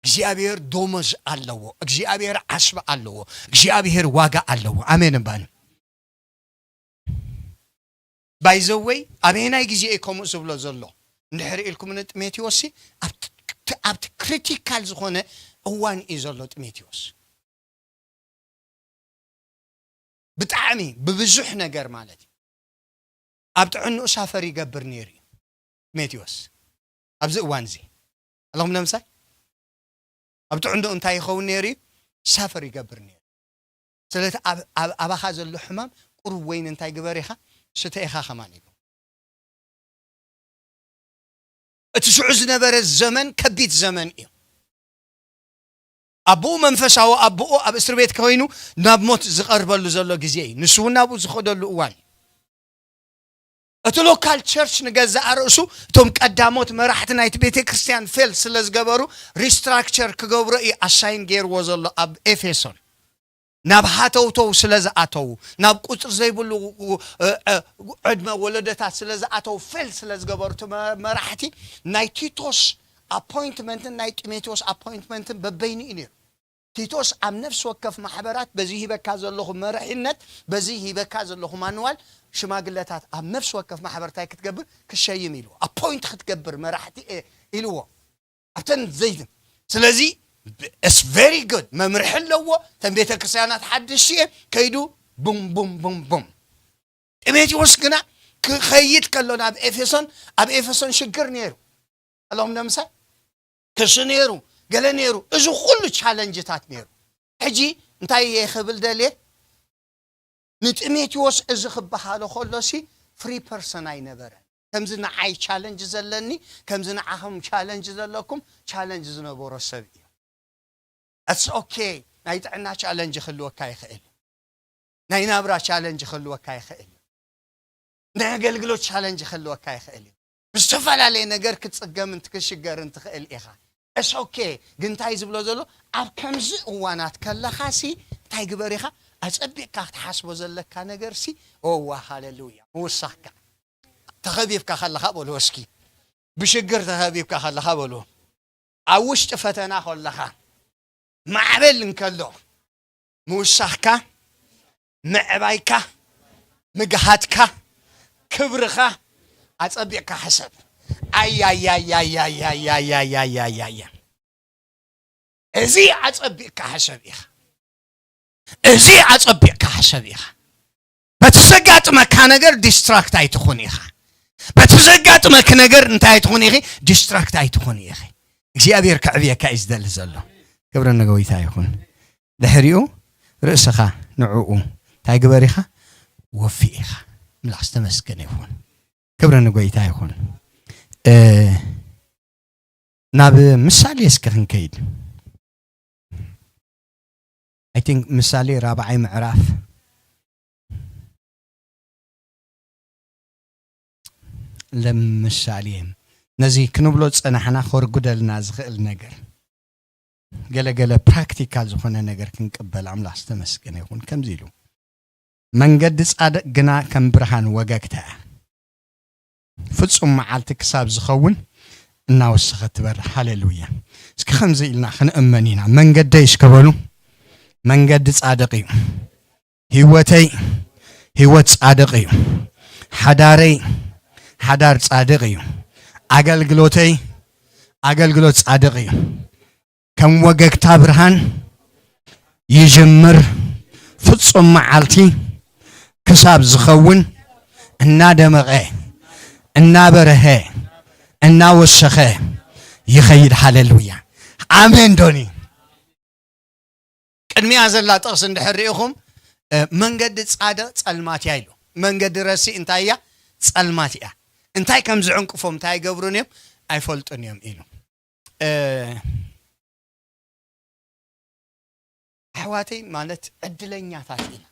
እግዚኣብሔር ደሞዝ ኣለዎ። እግዚኣብሔር ዓስቢ ኣለዎ። እግዚኣብሔር ዋጋ ኣለዎ። ኣሜን እምባኒ? ባይዘወይ ኣበየናይ ግዜ እዩ ከምኡ ዝብሎ ዘሎ? እንድሕር ኢልኩም ንጢሞቴዎስ ሲ ኣብቲ ኣብቲ ክሪቲካል ዝኾነ እዋን እዩ ዘሎ ጢሞቴዎስ። ብጣዕሚ ብብዙሕ ነገር ማለት እዩ። ኣብ ጥዕንኡ ሳፈር ይገብር ነይሩ እዩ ጢሞቴዎስ። ኣብዚ እዋን እዚ ኣለኹም ነምሳይ ኣብ ጥዕንኡ እንታይ ይኸውን ነይሩ እዩ? ሳፈር ይገብር ነይሩ። ስለዚ ኣብ- ኣብ- ኣባኻ ዘሎ ሕማም ቁሩብ ወይን እንታይ ግበር ኢኻ? ስተ ኢኻ ከማን ኢሉ። እቲ ሽዑ ዝነበረ ዘመን ከቢድ ዘመን እዩ። ኣቦኡ መንፈሳዊ ኣቦኡ ኣብ እስር ቤት ኮይኑ ናብ ሞት ዝቐርበሉ ዘሎ ግዜ እዩ። ንሱ እውን ናብኡ ዝኸደሉ እዋን እዩ። እቲ ሎካል ቸርች ንገዛእ ርእሱ እቶም ቀዳሞት መራሕቲ ናይቲ ቤተ ክርስቲያን ፌል ስለ ዝገበሩ ሪስትራክቸር ክገብሮ እዩ ኣሳይን ገይርዎ ዘሎ ኣብ ኤፌሶን። ናብ ሃተውተው ስለ ዝኣተዉ፣ ናብ ቁፅሪ ዘይብሉ እ፣ እ፣ ዕድመ ወለደታት ስለ ዝኣተዉ ፌል ስለ ዝገበሩ እቲ መ- መራሕቲ ናይ ቲቶስ ኣፖይንትመንትን ናይ ጢሞቴዎስ ኣፖይንትመንትን በበይኑ እዩ ነይሩ። ቲቶስ ኣብ ነፍሲ ወከፍ ማሕበራት በዚ ሂበካ ዘለኹ መርሒነት በዚ ሂበካ ዘለኹ ማንዋል ሽማግለታት ኣብ ነፍሲ ወከፍ ማሕበር እንታይ ክትገብር ክሸይም ኢሉ ኣፖይንት ክትገብር መራሕቲ እየ ኢልዎ። ኣብተን ዘይት ስለዚ it's very good መምርሒ ኣለዎ። ተን ቤተ ክርስቲያናት ሓድሽ እየ ከይዱ ቡም ቡም ቡም ቡም። ጢሞቴዎስ ግና ክኸይድ ከሎ ናብ ኤፌሶን ኣብ ኤፌሶን ሽግር ነይሩ ኣለኹም ነምሳይ ክሲ ነይሩ ገለ ነይሩ እዚ ኩሉ ቻለንጅታት ነይሩ። ሕጂ እንታይ እየ ክብል ደልየ ንጢሞቴዎስ እዚ ክበሃሎ ከሎሲ ፍሪ ፐርሰን ኣይነበረን። ከምዚ ንዓይ ቻለንጅ ዘለኒ ከምዚ ንዓኹም ቻለንጅ ዘለኩም ቻለንጅ ዝነበሮ ሰብ እዩ። ኣትስ ኦኬ። ናይ ጥዕና ቻለንጅ ክህልወካ ይኽእል። ናይ ናብራ ቻለንጅ ክህልወካ ይኽእል። ናይ ኣገልግሎት ቻለንጅ ክህልወካ ይኽእል እዩ። ብዝተፈላለየ ነገር ክትፅገምን ክትሽገርን ትኽእል ኢኻ። እስ ኦኬ። ግን እንታይ ዝብሎ ዘሎ ኣብ ከምዚ እዋናት ከለኻ ሲ እንታይ ግበር ኢኻ ኣፀቢቕካ ክትሓስቦ ዘለካ ነገር ሲ ኦዋ ሃሌሉያ ምውሳኽካ ተኸቢብካ ከለኻ በሉ እስኪ ብሽግር ተኸቢብካ ከለኻ በሉ ኣብ ውሽጢ ፈተና ከለኻ ማዕበል እንከሎ ምውሳኽካ ምዕባይካ ምግሃትካ ክብርኻ ኣጸቢቕካ ሕሰብ ኣያያያያያያያያያያያ እዚ ኣጸቢቕካ ሕሰብ ኢኻ እዚ ኣጸቢቕካ ሕሰብ ኢኻ በቲ ዘጋጥመካ ነገር ዲስትራክት ኣይትኹን ኢኻ በቲ ዘጋጥመክ ነገር እንታይ ኣይትኹን ኢኺ ዲስትራክት ኣይትኹን ኢኺ እግዚኣብሔር ከዕብየካ እዩ ዝደሊ ዘሎ ክብሪ ንጎይታ ይኹን ድሕሪኡ ርእስኻ ንዕኡ እንታይ ግበር ኢኻ ወፊ ኢኻ ምላኽ ዝተመስገነ ይኹን ክብሪ ንጎይታ ይኹን ናብ ምሳሌ እስኪ ክንከይድ I think ምሳሌ ራብዓይ ምዕራፍ ለምሳሌ ነዚ ክንብሎ ዝጸናሕና ከርጉደልና ዝኽእል ነገር ገለገለ ፕራክቲካል ዝኾነ ነገር ክንቅበል ኣምላኽ ዝተመስገነ ይኹን ከምዚ ኢሉ መንገዲ ጻድቕ ግና ከም ብርሃን ወገግታ እያ ፍጹም መዓልቲ ክሳብ ዝኸውን እናወሰኸት ትበርህ ሃሌሉያ እስኪ ከምዚ ኢልና ክንእመን ኢና መንገደይ እስከ በሉ መንገዲ ጻድቕ እዩ ህይወተይ ህይወት ጻድቕ እዩ ሓዳረይ ሓዳር ጻድቕ እዩ ኣገልግሎተይ ኣገልግሎት ጻድቕ እዩ ከም ወገግታ ብርሃን ይጅምር ፍጹም መዓልቲ ክሳብ ዝኸውን እናደመቐ እናበረሀ እናወሰኸ ይኸይድ ሃሌሉያ ኣሜን ዶኒ ቅድሚያ ዘላ ጥቕስ እንድሕር ርኢኹም መንገዲ ጻድቕ ጸልማት እያ ኢሉ። መንገዲ ረሲእ እንታይ እያ? ጸልማት እያ። እንታይ ከም ዝዕንቅፎም እንታይ ኣይገብሩን እዮም? ኣይፈልጡን እዮም ኢሉ። ኣሕዋተይ ማለት ዕድለኛታት ኢና።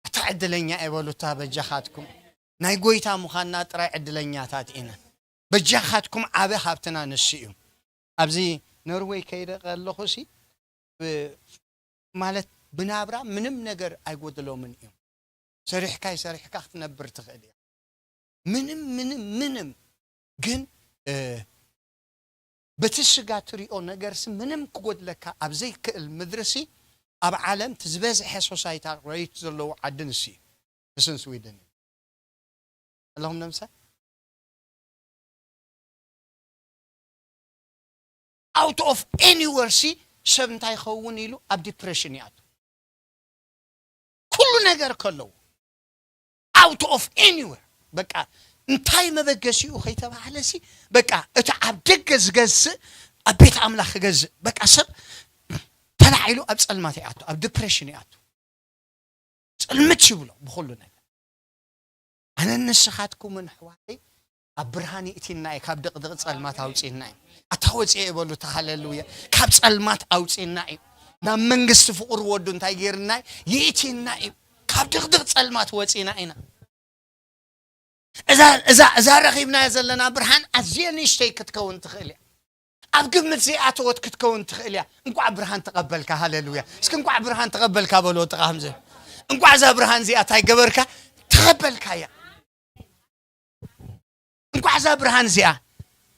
እታ ዕድለኛ እየ በሉታ በጃኻትኩም። ናይ ጎይታ ምዃንና ጥራይ ዕድለኛታት ኢና። በጃኻትኩም ዓቢ ሃብትና ንሱ እዩ። ኣብዚ ኖርወይ ከይደ ከለኹ ሲ ብ- ማለት ብናብራ ምንም ነገር ኣይጎድሎምን እዮም። ሰሪሕካ ይሰሪሕካ ክትነብር ትኽእል እያ። ምንም ምንም ምንም ግን እ፣ በቲ ስጋ ትሪኦ ነገርሲ ምንም ክጎድለካ ኣብ ዘይክእል ምድርሲ ኣብ ዓለም እቲ ዝበዝሐ ሶሳይታ ሬት ዘለዎ ዓዲ ንሱ እዩ። ንስን ስዊድን እዩ። ኣለኹም ነምሳ out of anywhere ሲ ሰብ እንታይ ይኸውን ኢሉ ኣብ ዲፕሬሽን ይኣቱ። ኩሉ ነገር ከለዎ out of anywhere በቃ እንታይ መበገሲኡ ከይተባህለ ሲ በቃ እቲ ኣብ ደገ ዝገዝእ ኣብ ቤት ኣምላኽ ክገዝእ በቃ ሰብ ተላዒሉ ኣብ ጸልማት ይኣቱ፣ ኣብ ዲፕሬሽን ይኣቱ። ጽልምት ይብሎ ብኹሉ ነገር። ኣነ ንስኻትኩምን ኣሕዋተይ ኣብ ብርሃን ይእቲና እዩ፣ ካብ ድቕድቕ ጸልማት ኣውጺእና እዩ። ኣታ ወጺኤ ይበሉ፣ እታ ሃሌሉያ፣ ካብ ጸልማት ኣውጺእና እዩ። ናብ መንግስቲ ፍቕሪ ወዱ እንታይ ገይርና እዩ? ይእቲና እዩ። ካብ ድቕድቕ ጸልማት ወጺና ኢና። እዛ እዛ እዛ ረኺብናያ ዘለና ብርሃን ኣዝየ ንእሽተይ ክትከውን ትኽእል እያ። ኣብ ግምት ዘይኣተወት ክትከውን ትኽእል እያ። እንቋዕ ብርሃን ተቐበልካ። ሃሌሉያ። እስኪ እንቋዕ ብርሃን ተቐበልካ በሎ ጥቓ ከምዚ። እንቋዕ እዛ ብርሃን እዚኣ እንታይ ገበርካ? ተቐበልካያ። እንቋዕ እዛ ብርሃን እዚኣ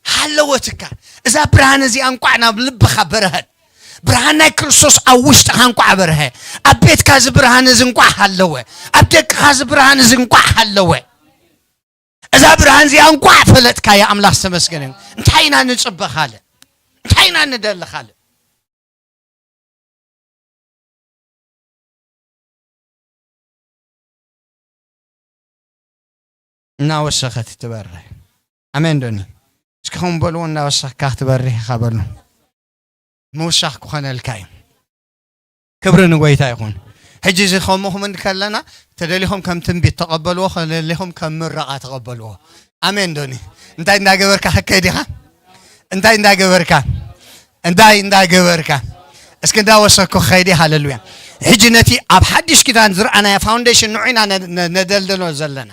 ሃለወትካ። እዛ ብርሃን እዚኣ እንቋዕ ናብ ልብኻ በረሀት። ብርሃን ናይ ክርስቶስ ኣብ ውሽጥኻ እንቋዕ በርሀ። ኣብ ቤትካ እዚ ብርሃን እዚ እንቋዕ ሃለወ። ኣብ ደቅኻ እዚ ብርሃን እዚ እንቋዕ ሃለወ። እዛ ብርሃን እዚኣ እንቋዕ ፈለጥካያ። ኣምላኽ ዝተመስገነ ይሁን። እንታይ ኢና ንጽበ ካልእ? እንታይ ኢና ንደሊ ካልእ? እናወሰኸት ትበርህ። ኣሜን ዶኒ? እስኪ ኹም በልዎ፣ እናወሰኽካ ክትበርህ ኢኻ በሉ። ምውሳኽ ክኾነልካ እዩ። ክብሪ ንጎይታ ይኹን። ሕጂ እዚ ከምኡ ክምን ከለና ተደሊኹም ከም ትንቢት ተቐበልዎ፣ ተደሊኹም ከም ምረቓ ተቐበልዎ። ኣሜን ዶኒ? እንታይ እንዳገበርካ ክከይድ ኢኻ? እንታይ እንዳገበርካ? እንታይ እንዳገበርካ? እስኪ እንዳወሰኩ ክኸይድ እየ። ሃሌሉያ። ሕጂ ነቲ ኣብ ሓድሽ ኪዳን ዝረኣናዮ ፋውንዴሽን ንዑ ኢና ነ- ነ- ነደልድሎ ዘለና።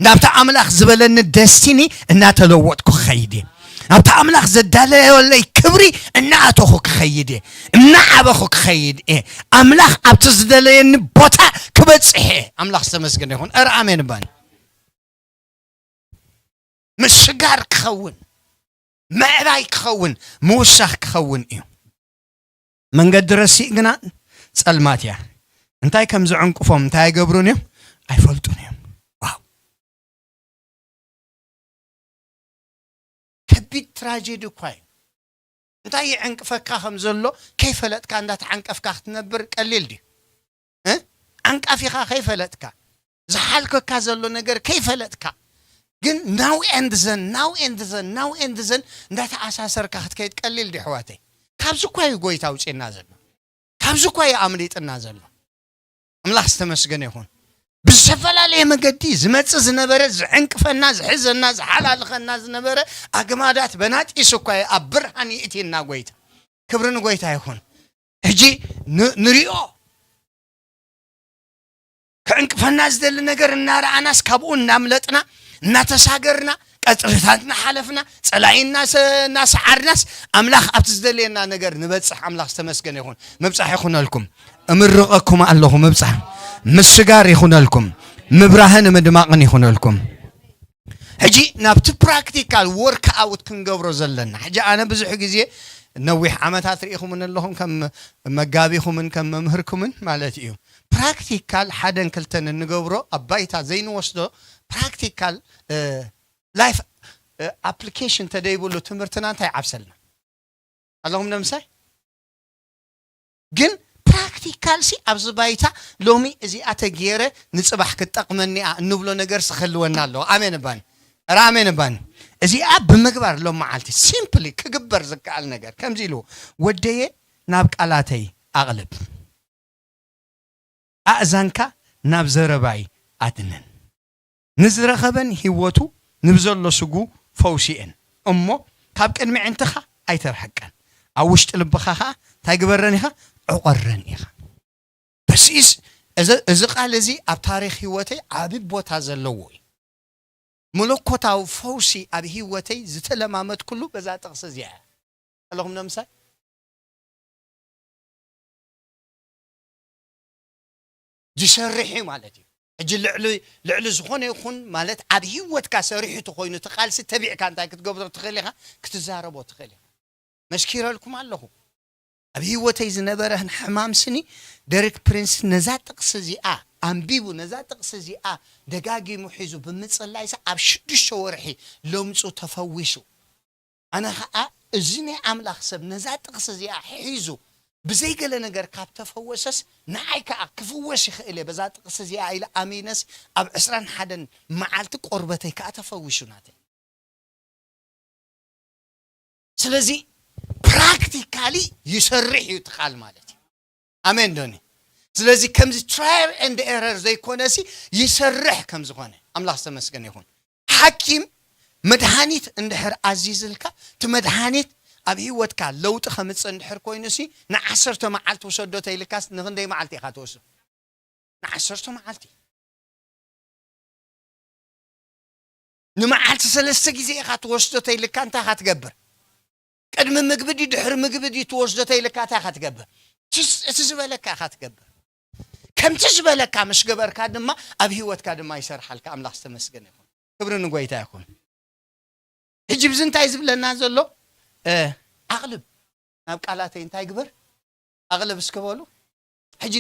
ናብቲ ኣምላኽ ዝበለኒ ደስቲኒ እናተለወጥኩ ክኸይድ እየ። ናብቲ ኣምላኽ ዘዳለየለይ ክብሪ እናኣተኹ ክኸይድ እየ። እናዓበኹ ክኸይድ እየ። ኣምላኽ ኣብቲ ዝደለየኒ ቦታ ክበጽሕ እየ። ኣምላኽ ዝተመስገነ ይኹን። እረ ኣሜን እባኒ። ምስጋር ክኸውን፣ ምዕባይ ክኸውን፣ ምውሳኽ ክኸውን እዩ። መንገዲ ረሲእ ግና ጸልማት እያ። እንታይ ከም ዝዕንቅፎም እንታይ ኣይገብሩን እዮም፣ ኣይፈልጡን እዮም። ዋው! ከቢድ ትራጀዲ እኳ እዩ። እንታይ ይዕንቅፈካ ከም ዘሎ ከይፈለጥካ እንዳተዓንቀፍካ ክትነብር ቀሊል ድዩ? እ? ዓንቃፊኻ ከይፈለጥካ፣ ዝሓልከካ ዘሎ ነገር ከይፈለጥካ፣ ግን ናው ኤንድ ዘን ናው ኤንድ ዘን ናው ኤንድ ዘን እንዳተኣሳሰርካ ክትከይድ ቀሊል ድዩ ኣሕዋተይ? ካብዚ እኳ እዩ ጎይታ ኣውፅእና ዘሎ። ካብዚ እኳ እዩ ኣምሊጥና ዘሎ። ኣምላኽ ዝተመስገነ ይኹን። ብዝተፈላለየ መገዲ ዝመጽእ ዝነበረ ዝዕንቅፈና ዝሕዘና ዝሓላልኸና ዝነበረ ኣግማዳት በናጢስ እኳ እዩ ኣብ ብርሃን ይእቲና ጎይታ። ክብሪ ንጎይታ ይኹን። ሕጂ ን- ንሪኦ ክዕንቅፈና ዝደሊ ነገር እናረኣናስ ካብኡ እናምለጥና እናተሳገርና ቀፅርታት እናሓለፍና ፀላኢ እናሰ- እናሰዓርናስ ኣምላኽ ኣብቲ ዝደልየና ነገር ንበፅሕ። ኣምላኽ ዝተመስገነ ይኹን። ምብፃሕ ይኹነልኩም። እምርቐኩም ኣለኹ ምብፃሕ ምስጋር ይኹነልኩም። ምብራህን ምድማቕን ይኹነልኩም። ሕጂ ናብቲ ፕራክቲካል ወርክ ኣውት ክንገብሮ ዘለና። ሕጂ ኣነ ብዙሕ ግዜ ነዊሕ ዓመታት ርኢኹምን ኣለኹም ከም መጋቢኹምን ከም መምህርኩምን ማለት እዩ። ፕራክቲካል ሓደን ክልተን እንገብሮ ኣብ ባይታ ዘይንወስዶ ፕራክቲካል ላይፍ ኣፕሊኬሽን ተደይብሉ ትምህርትና እንታይ ዓብሰልና ኣለኹም ነምሳይ ግን ፕራክቲካል ሲ ኣብዚ ባይታ ሎሚ እዚኣ ተገይረ ንፅባሕ ክትጠቕመኒ እያ እንብሎ ነገር ሲ ክህልወና ኣለዎ። ኣሜን እባኒ ራ ኣሜን እባኒ። እዚኣ ብምግባር ሎም መዓልቲ ሲምፕሊ ክግበር ዝከኣል ነገር ከምዚ ኢሉ ወደየ ናብ ቃላተይ ኣቕልብ ኣእዛንካ ናብ ዘረባይ ኣድነን። ንዝረኸበን ህይወቱ ንብዘሎ ስጉ ፈውሲኤን እሞ፣ ካብ ቅድሚ ዕንትኻ ኣይተርሕቀን። ኣብ ውሽጢ ልብኻ ኸዓ እንታይ ግበረን ኢኻ? ዕቆረን ኢኻ። በስኢስ እዚ፣ እዚ ቃል እዚ ኣብ ታሪኽ ህይወተይ ዓቢ ቦታ ዘለዎ እዩ። መለኮታዊ ፈውሲ ኣብ ህይወተይ ዝተለማመድኩሉ በዛ ጥቕሲ እዚኣ እያ። ኣለኹም ዶ ምሳይ? ዝሰርሕ እዩ ማለት እዩ። ሕጂ ልዕሊ፣ ልዕሊ ዝኾነ ይኹን ማለት ኣብ ህይወትካ ሰሪሑ ተኾይኑ እቲ ቃልሲ ተቢዕካ እንታይ ክትገብሮ ትኽእል ኢኻ? ክትዛረቦ ትኽእል ኢኻ። መስኪረልኩም ኣለኹ። ኣብ ህይወተይ ዝነበረ ሕማም ስኒ ደሪክ ፕሪንስ ነዛ ጥቕሲ እዚኣ ኣንቢቡ፣ ነዛ ጥቕሲ እዚኣ ደጋጊሙ ሒዙ ብምጽላይሳ ኣብ ሽዱሽተ ወርሒ ለምጹ ተፈዊሱ። ኣነ ኸኣ እዚ ናይ ኣምላኽ ሰብ ነዛ ጥቕሲ እዚኣ ሒዙ ብዘይ ገለ ነገር ካብ ተፈወሰስ ንዓይ ከኣ ክፍወስ ይኽእል እየ በዛ ጥቕሲ እዚኣ ኢለ ኣሚነስ ኣብ ዕስራን ሓደን መዓልቲ ቆርበተይ ከኣ ተፈዊሱ ናተይ። ስለዚ ፕራክቲካሊ ይሰርሕ እዩ እቲ ቃል ማለት እዩ። ኣሜን ዶኒ? ስለዚ ከምዚ trial and error ዘይኮነሲ ይሰርሕ ከም ዝኾነ ኣምላኽ ዝተመስገነ ይኹን። ሓኪም መድሃኒት እንድሕር ኣዚዝልካ እቲ መድሃኒት ኣብ ህይወትካ ለውጢ ከምፅእ እንድሕር ኮይኑሲ ንዓሰርተ መዓልቲ ውሰዶ ተይልካስ ንክንደይ መዓልቲ ኢኻ ትወስዶ? ንዓሰርተ መዓልቲ። ንመዓልቲ ሰለስተ ግዜ ኢኻ ትወስዶ ተይልካ እንታይ ኢኻ ትገብር? ቅድሚ ምግቢ ድዩ ድሕሪ ምግቢ ድዩ ትወስዶ ተይልካ እንታይ ኢኻ ትገብር? እቲ ዝ-፣ እቲ ዝበለካ ኢኻ ትገብር። ከምቲ ዝበለካ ምስ ገበርካ ድማ ኣብ ህይወትካ ድማ ይሰርሓልካ። ኣምላኽ ዝተመስገነ ይኹን። ክብሪ ንጎይታ ይኹን። ሕጂ ብዚ እንታይ ዝብለና ዘሎ? እ፣ ኣቕልብ። ናብ ቃላተይ እንታይ ግበር? ኣቕልብ እስከ በሉ። ሕጂ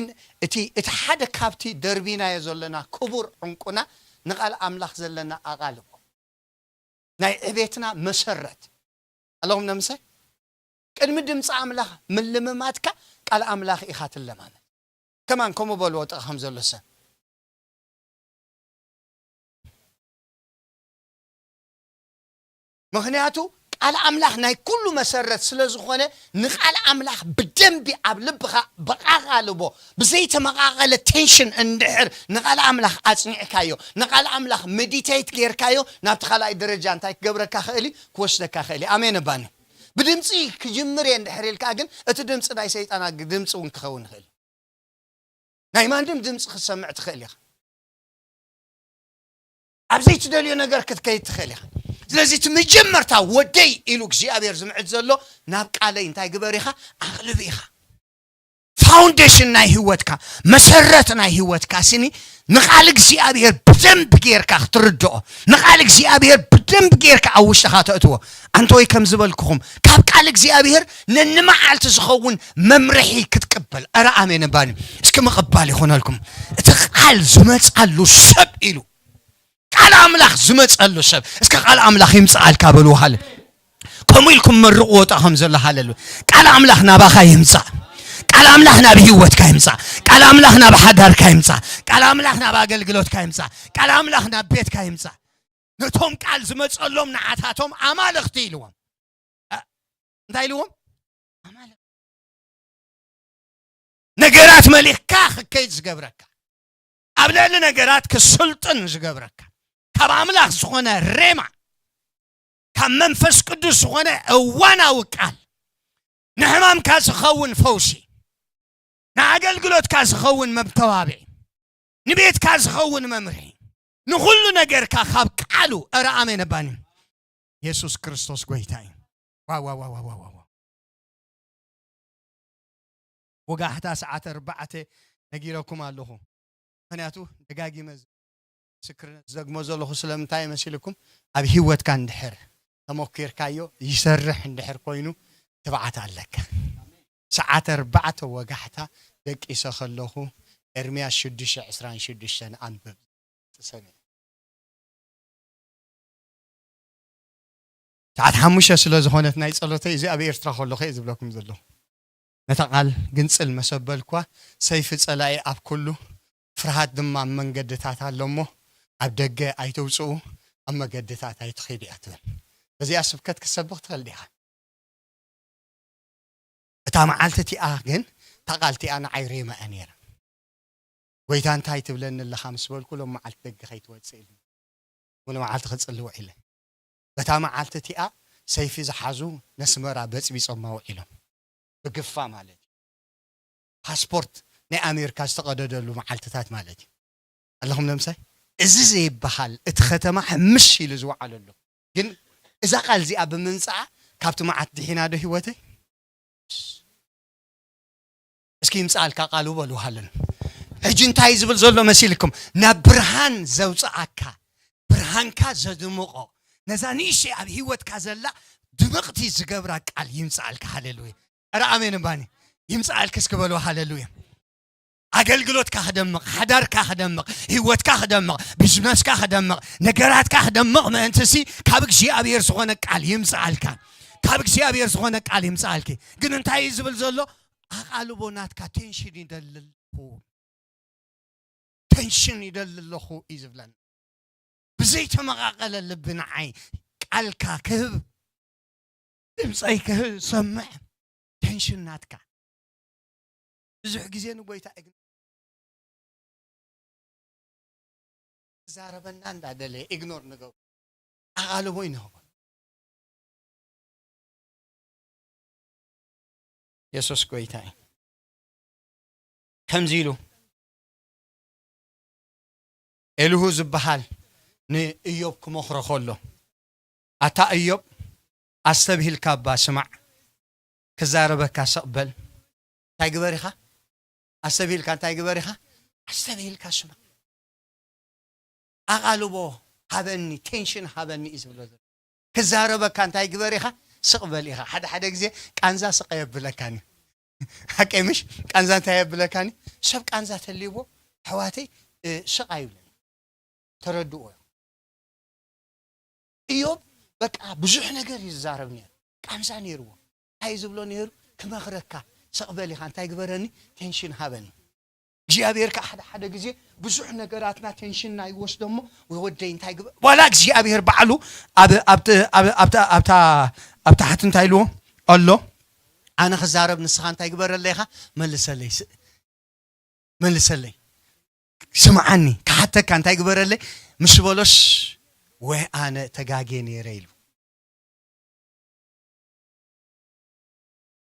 እቲ፣ እቲ ሓደ ካብቲ ደርቢናዮ ዘለና ክቡር ዕንቁና ንቃል ኣምላኽ ዘለና ኣቓልቦ። ናይ ዕቤትና መሰረት። ኣለኹም ነምሳይ? ቅድሚ ድምፂ ኣምላኽ ምልምማድካ ቃል ኣምላኽ ኢኻ ትለማመድ። ከማን ከምኡ በልዎ ጥቓ ከም ዘሎ ሰብ። ምኽንያቱ ቃል ኣምላኽ ናይ ኩሉ መሰረት ስለ ዝኾነ ንቃል ኣምላኽ ብደንቢ ኣብ ልብኻ ብቓቓልቦ ብዘይተመቓቐለ ቴንሽን እንድሕር ንቃል ኣምላኽ ኣጽኒዕካዮ፣ ንቃል ኣምላኽ ሜዲቴት ጌርካዮ፣ ናብቲ ካልኣይ ደረጃ እንታይ ክገብረካ ክእል እዩ? ክወስደካ ክእል እዩ። ኣሜን እባኒ። ብድምፂ ክጅምር እየ እንድሕር ኢልካ ግን እቲ ድምፂ ናይ ሰይጣን ድምፂ እውን ክኸውን ይኽእል እዩ። ናይ ማንም ድምፂ ክትሰምዕ ትኽእል ኢኻ። ኣብ ዘይትደልዮ ነገር ክትከይድ ትኽእል ኢኻ። ስለዚ እቲ መጀመርታ ወደይ ኢሉ እግዚኣብሔር ዝምዕድ ዘሎ ናብ ቃለይ እንታይ ግበር ኢኻ? ኣቕልብ ኢኻ። ፋውንዴሽን ናይ ህይወትካ፣ መሰረት ናይ ህይወትካ ስኒ ንቃል እግዚኣብሔር ብደንብ ጌርካ ክትርድኦ፣ ንቃል እግዚኣብሔር ብደንብ ጌርካ ኣብ ውሽጥኻ ተእትዎ። ኣንተ ወይ ከም ዝበልኩኹም ካብ ቃል እግዚኣብሔር ነንመዓልቲ ዝኸውን መምርሒ ክትቅበል። ኧረ ኣሜን እባኒ። እስኪ ምቕባል ይኹነልኩም። እቲ ቃል ዝመጻሉ ሰብ ኢሉ፣ ቃል ኣምላኽ ዝመጸሉ ሰብ። እስከ ቃል ኣምላኽ ይምጻኣልካ በልዎ ሃለ። ከምኡ ኢልኩም መርቕዎ ወጣ ከም ዘሎ ሃለሉ። ቃል ኣምላኽ ናባኻ ይምጻእ። ቃል ኣምላኽ ናብ ህይወትካ ይምጻእ። ቃል ኣምላኽ ናብ ሓዳርካ ይምጻእ። ቃል ኣምላኽ ናብ ኣገልግሎትካ ይምጻእ። ቃል ኣምላኽ ናብ ቤትካ ይምጻእ። ነቶም ቃል ዝመጸሎም ንዓታቶም ኣማልኽቲ ኢልዎም። እ፣ እንታይ ኢልዎም? ኣማልኽቲ። ነገራት መሊኽካ ክትከይድ ዝገብረካ፣ ኣብ ልዕሊ ነገራት ክስልጥን ዝገብረካ፣ ካብ ኣምላኽ ዝኾነ ሬማ፣ ካብ መንፈስ ቅዱስ ዝኾነ እዋናዊ ቃል፣ ንሕማምካ ዝኸውን ፈውሲ፣ ንኣገልግሎትካ ዝኸውን መተባብዒ፣ ንቤትካ ዝኸውን መምርሒ፣ ንኹሉ ነገርካ ካብ ቃሉ። ኧረ ኣሜን እባኒ። የሱስ ክርስቶስ ጎይታ እዩ። ዋው፣ ዋው፣ ዋው፣ ዋው፣ ዋው፣ ዋው። ወጋሕታ ሰዓት ኣርባዕተ ነጊረኩም ኣለኹ። ምኽንያቱ ደጋጊመ ምስክርነት ዝደግሞ ዘለኹ ስለምንታይ መሲልኩም? ኣብ ህይወትካ እንድሕር ተሞኪርካዮ ይሰርሕ እንድሕር ኮይኑ ትብዓት ኣለካ። ሰዓት ኣርባዕተ ወጋሕታ ደቂሰ ከለኹ ኤርምያስ ሽዱሽተ ዕስራን ሽዱሽተን ኣንብብ። ሰዓት ሓሙሽተ ስለ ዝኾነት ናይ ጸሎተይ እዚ ኣብ ኤርትራ ከለኹ እየ ዝብለኩም ዘለኹ። ነታ ቃል ግንጽል መሰበልኳ፣ ሰይፊ ጸላኢ ኣብ ኩሉ፣ ፍርሃት ድማ ኣብ መንገድታት ኣሎ እሞ፣ ኣብ ደገ ኣይተውጽኡ፣ ኣብ መገድታት ኣይትኺዱ እያ ትብል። በዚኣ ስብከት ክትሰብኽ ትኽእል ዲኻ? እታ መዓልቲ እቲኣ ግን፣ እታ ቃል እቲኣ ንዓይ ሬማ እያ ነይራ። ጎይታ እንታይ ትብለኒ ኣለኻ ምስ በልኩ፣ ሎም መዓልቲ ደገ ከይትወፅእ ኢሉ። ሙሉ መዓልቲ ክጽሊ ውዒለ። በታ መዓልቲ እቲኣ ሰይፊ ዝሓዙ ነስመራ በጽቢጾማ ውዒሎም። ብግፋ ማለት እዩ። ፓስፖርት ናይ ኣሜሪካ ዝተቐደደሉ መዓልትታት ማለት እዩ። ኣለኹም ነምሳይ? እዚ ዘይበሃል እቲ ከተማ ሕምሽ ኢሉ ዝወዓለሉ። ግን እዛ ቃል እዚኣ ብምምጻኣ ካብቲ መዓት ድሒና ዶ ህይወተይ? እስኪ ይምጻልካ ቃሉ በሉ ሃለሉ። ሕጂ እንታይ ዝብል ዘሎ መሲልኩም? ናብ ብርሃን ዘውጽኣካ፣ ብርሃንካ ዘድምቖ፣ ነዛ ንእሽተይ ኣብ ህይወትካ ዘላ ድምቕቲ ዝገብራ ቃል ይምጻልካ። ሃለሉያ። ኧረ ኣሜን እምባኒ። ይምጻልክ እስኪ በሉ ሃለሉያ። ኣገልግሎትካ ክደምቕ፣ ሓዳርካ ክደምቕ፣ ህይወትካ ክደምቕ፣ ቢዝነስካ ክደምቕ፣ ነገራትካ ክደምቕ ምእንትሲ ካብ እግዚኣብሔር ዝኾነ ቃል ይምጻልካ። ካብ እግዚኣብሔር ዝኾነ ቃል ይምጻልኪ። ግን እንታይ እዩ ዝብል ዘሎ? ኣቓልቦ ናትካ ቴንሽን ይደሊ ኣለኹ። ቴንሽን ይደሊ ኣለኹ እዩ ዝብለና። ብዘይተመቓቐለ ልቢ ንዓይ ቃልካ ክህብ፣ ድምፀይ ክሰምዕ፣ ቴንሽን ናትካ። ብዙሕ ግዜ ንጎይታ ኢግኖር፣ ዛረበና እንዳደለየ ኢግኖር ንገብሮ። ኣቓልቦ ይንህቦ። የሱስ ጎይታ እዩ። ከምዚ ኢሉ ኤልሁ ዝበሃል ንእዮብ ክመኽሮ ከሎ፣ ኣታ እዮብ፣ ኣስተብሂልካ እባ ስማዕ፣ ክዛረበካ ስቕ በል። እንታይ ግበር ኢኻ? ኣስተብሂልካ እንታይ ግበር ኢኻ? ኣስተብሂልካ ስማዕ። ኣቓልቦ ሃበኒ፣ ቴንሽን ሃበኒ እዩ ዝብሎ ዘሎ። ክዛረበካ እንታይ ግበር ኢኻ? ስቕ በል ኢኻ። ሓደ ሓደ ግዜ ቃንዛ ስቕ የብለካን እዩ። ሓቀይ ምሽ? ቃንዛ እንታይ የብለካን እዩ? ሰብ ቃንዛ ተልይዎ፣ ኣሕዋተይ፣ እ፣ ስቕ ኣይብልን። ተረድእዎ። እዮብ በቃ ብዙሕ ነገር እዩ ዝዛረብ ነይሩ። ቃንዛ ነይርዎ። እንታይ እዩ ዝብሎ ነይሩ? ክመኽረካ፣ ስቕ በል ኢኻ፣ እንታይ ግበረኒ? ቴንሽን ሃበኒ። እግዚኣብሔር ከዓ ሓደ ሓደ ግዜ ብዙሕ ነገራትና ቴንሽንና ይወስዶ እሞ፣ "ወደይ እንታይ ግበ-?" ዋላ እግዚኣብሔር ባዕሉ ኣብ፣ ኣብ፣ ኣብ፣ ኣብታ፣ ኣብታ፣ ኣብ ታሕቲ እንታይ ኢልዎ ኣሎ? "ኣነ ክዛረብ፣ ንስኻ እንታይ ግበረለይ ኢኻ? መልሰለይ፣ ስ-፣ መልሰለይ፣ ስምዓኒ፣ ክሓተካ እንታይ ግበረለይ?" ምስ በሎስ፣ "ወይ ኣነ ተጋጌ ነይረ" ኢሉ።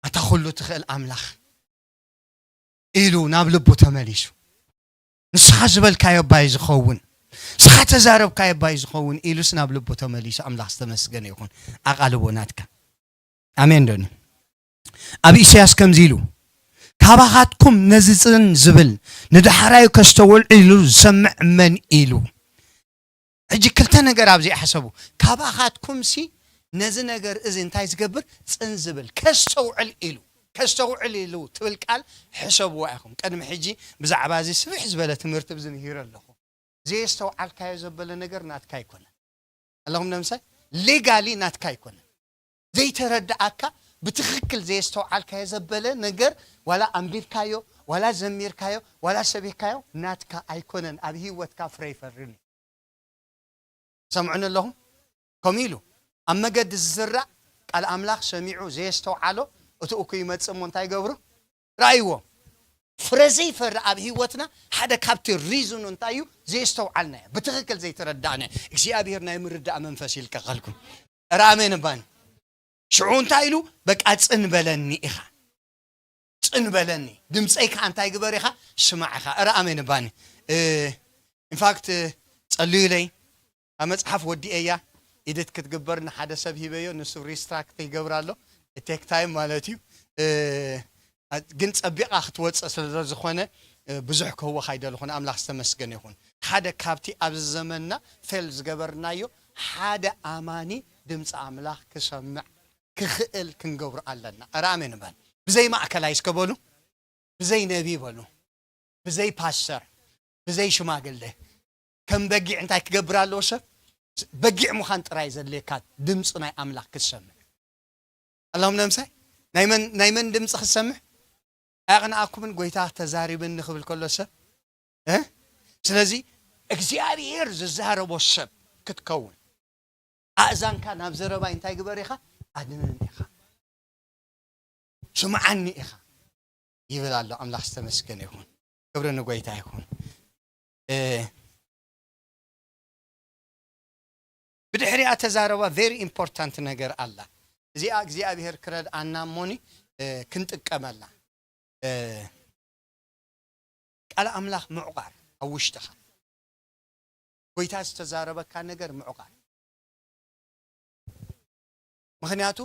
ኣታ ኩሉ ትኽእል ኣምላኽ ኢሉ ናብ ልቡ ተመሊሱ። "ንስኻ ዝበልካዮ ባይ ዝኸውን፣ ንስኻ ተዛረብካዮ ባይ ዝኸውን" ኢሉስ ናብ ልቡ ተመሊሱ። ኣምላኽ ዝተመስገነ ይኹን። ኣቓልቦ ናትካ። ኣሜን ዶኒ? ኣብ ኢሳያስ ከምዚ ኢሉ፣ "ካባኻትኩም ነዚ ጽን ዝብል፣ ንዳሕራዩ ከስተውዕል ኢሉ ዝሰምዕ መን ኢሉ?" ሕጂ ክልተ ነገር ኣብዚ ሕሰቡ። ካባኻትኩምሲ ነዚ ነገር እዚ እንታይ ዝገብር? ጽን ዝብል፣ ከስተውዕል ኢሉ። ከስተውዕል ኢሉ ትብል ቃል ሕሰብዋ ኢኹም። ቅድሚ ሕጂ ብዛዕባ እዚ ስፍሕ ዝበለ ትምህርቲ ብዚ ምሂረ ኣለኹ። ዘየስተውዓልካዮ ዘበለ ነገር ናትካ ኣይኮነን። ኣለኹም ነምሳይ ሌጋሊ ናትካ ኣይኮነን። ዘይተረድኣካ፣ ብትኽክል ዘየስተውዓልካዮ ዘበለ ነገር፣ ዋላ ኣንቢብካዮ፣ ዋላ ዘሚርካዮ፣ ዋላ ሰቢካዮ፣ ናትካ ኣይኮነን። ኣብ ህይወትካ ፍረ ይፈርን እዩ። ሰምዑኒ ኣለኹም? ከምኡ ኢሉ ኣብ መገዲ ዝዝራእ ቃል ኣምላኽ ሰሚዑ ዘየስተውዓሎ፣ እቲ እኩይ ይመጽእ እሞ እንታይ ይገብሮ? ረኣይዎ። ፍረ ዘይፈሪ ኣብ ህይወትና ሓደ ካብቲ ሪዝኑ እንታይ እዩ? ዘየስተውዓልናዮ፣ ብትኽክል ዘይተረዳእናዮ። እግዚኣብሔር ናይ ምርዳእ መንፈስ ይልቀቐልኩም። ኧረ ኣሜን እባኒ። ሽዑ እንታይ ኢሉ? በቃ ጽን በለኒ ኢኻ። ጽን በለኒ። ድምፀይ ከዓ እንታይ ግበር ኢኻ? ስማዕ ኢኻ። ኧረ ኣሜን እባኒ። እ፣ ኢንፋክት፣ ጸልዩለይ። ኣብ መጽሓፍ ወዲኤያ፣ ኢድት ክትግበር ንሓደ ሰብ ሂበዮ፣ ንሱ ሪስትራክት ይገብር ኣሎ። ቴክ ታይም ማለት እዩ። እ፣ ግን ጸቢቓ ክትወጽእ ስለ ዝኾነ፣ እ፣ ብዙሕ ክህወኽ ኣይደለኹን። ኣምላኽ ዝተመስገነ ይኹን። ሓደ ካብቲ ኣብዚ ዘመንና ፌል ዝገበርናዮ፣ ሓደ ኣማኒ ድምፂ ኣምላኽ ክሰምዕ ክኽእል ክንገብሮ ኣለና። ኧረ ኣሜን በል። ብዘይ ማእከላይ እስከ በሉ። ብዘይ ነቢ በሉ። ብዘይ ፓስተር፣ ብዘይ ሽማግለ። ከም በጊዕ እንታይ ክገብር ኣለዎ ሰብ? በጊዕ ምዃን ጥራይ ዘድልየካ፣ ድምፂ ናይ ኣምላኽ ክትሰምዕ። ኣላሁም ነምሳይ፣ ናይ መን፣ ናይ መን ድምፂ ክትሰምዕ? ኣያቕንኣኩምን ጎይታ ተዛሪብኒ ክብል ከሎ ሰብ፣ እ? ስለዚ እግዚኣብሔር ዝዛረቦ ሰብ ክትከውን፣ ኣእዛንካ ናብ ዘረባይ እንታይ ግበር ኢኻ? ኣድንን ኢኻ። ስምዓኒ ኢኻ ይብል ኣሎ። ኣምላኽ ዝተመስገነ ይኹን። ክብሪ ንጎይታ ይኹን። ብድሕሪኣ ተዛረባ very important ነገር ኣላ። እዚኣ እግዚኣብሔር ክረድኣና እሞኒ ክንጥቀመላ። ቃል ኣምላኽ ምዕቋር ኣብ ውሽጥኻ፣ ጎይታ ዝተዛረበካ ነገር ምዕቋር። ምኽንያቱ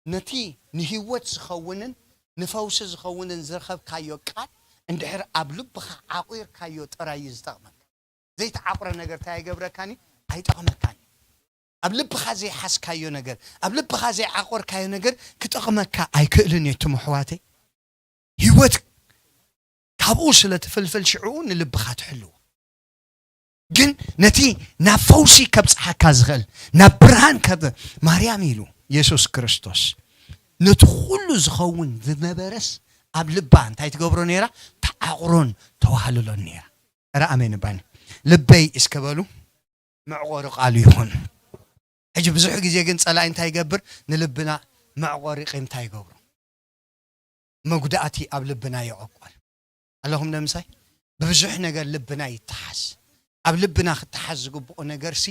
ነቲ ንህይወት ዝኸውንን ንፈውሲ ዝኸውንን ዝረኸብካዮ ቃል እንድሕር ኣብ ልብኻ ዓቑርካዮ ጥራይ እዩ ዝጠቕመካ። ዘይተዓቑረ ነገር እንታይ ኣይገብረካን እዩ? ኣይጠቕመካን እዩ። ኣብ ልብኻ ዘይሓዝካዮ ነገር፣ ኣብ ልብኻ ዘይዓቆርካዮ ነገር ክጠቕመካ ኣይክእልን እዩ። እትም ኣሕዋተይ፣ ህይወት ካብኡ ስለ ትፍልፍል ሽዕኡ ንልብኻ ትሕልዎ። ግን ነቲ ናብ ፈውሲ ከብጽሓካ ዝኽእል፣ ናብ ብርሃን ከብ-፣ ማርያም ኢሉ የሱስ ክርስቶስ ነቲ ኩሉ ዝኸውን ዝነበረስ ኣብ ልባ እንታይ ትገብሮ ነይራ? ተዓቑሮን ተዋህልሎን ነይራ። ኧረ ኣሜን እባኒ። ልበይ እስከ በሉ፣ መዕቆሪ ቃሉ ይኹን። ሕጂ ብዙሕ ግዜ ግን ጸላኢ እንታይ ይገብር? ንልብና መዕቆሪ ቂምታ ይገብሮ። መጉዳእቲ ኣብ ልብና ይዕቆር። ኣለኹም ዶ ምሳይ? ብብዙሕ ነገር ልብና ይተሓዝ። ኣብ ልብና ክተሓዝ ዝግብኦ ነገር ሲ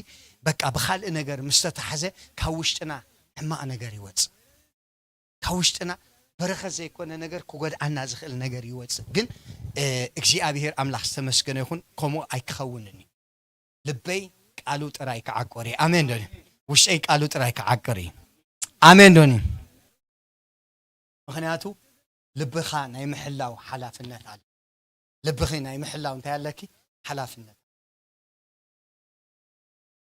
በቃ ብኻልእ ነገር ምስ ተታሕዘ ካብ ውሽጥና ሕማቕ ነገር ይወጽእ። ካብ ውሽጥና በረኸት ዘይኮነ ነገር ክጎድኣና ዝኽእል ነገር ይወጽእ። ግን እግዚኣብሔር ኣምላኽ ዝተመስገነ ይኹን፣ ከምኡ ኣይክኸውንን እዩ። ልበይ ቃሉ ጥራይ ክዓቁር እዩ። ኣሜን ዶኒ? ውሽጠይ ቃሉ ጥራይ ክዓቁር እዩ። ኣሜን ዶኒ? ምኽንያቱ ልብኻ ናይ ምሕላው ሓላፍነት ኣሎ። ልብኺ ናይ ምሕላው እንታይ ኣለኪ? ሓላፍነት።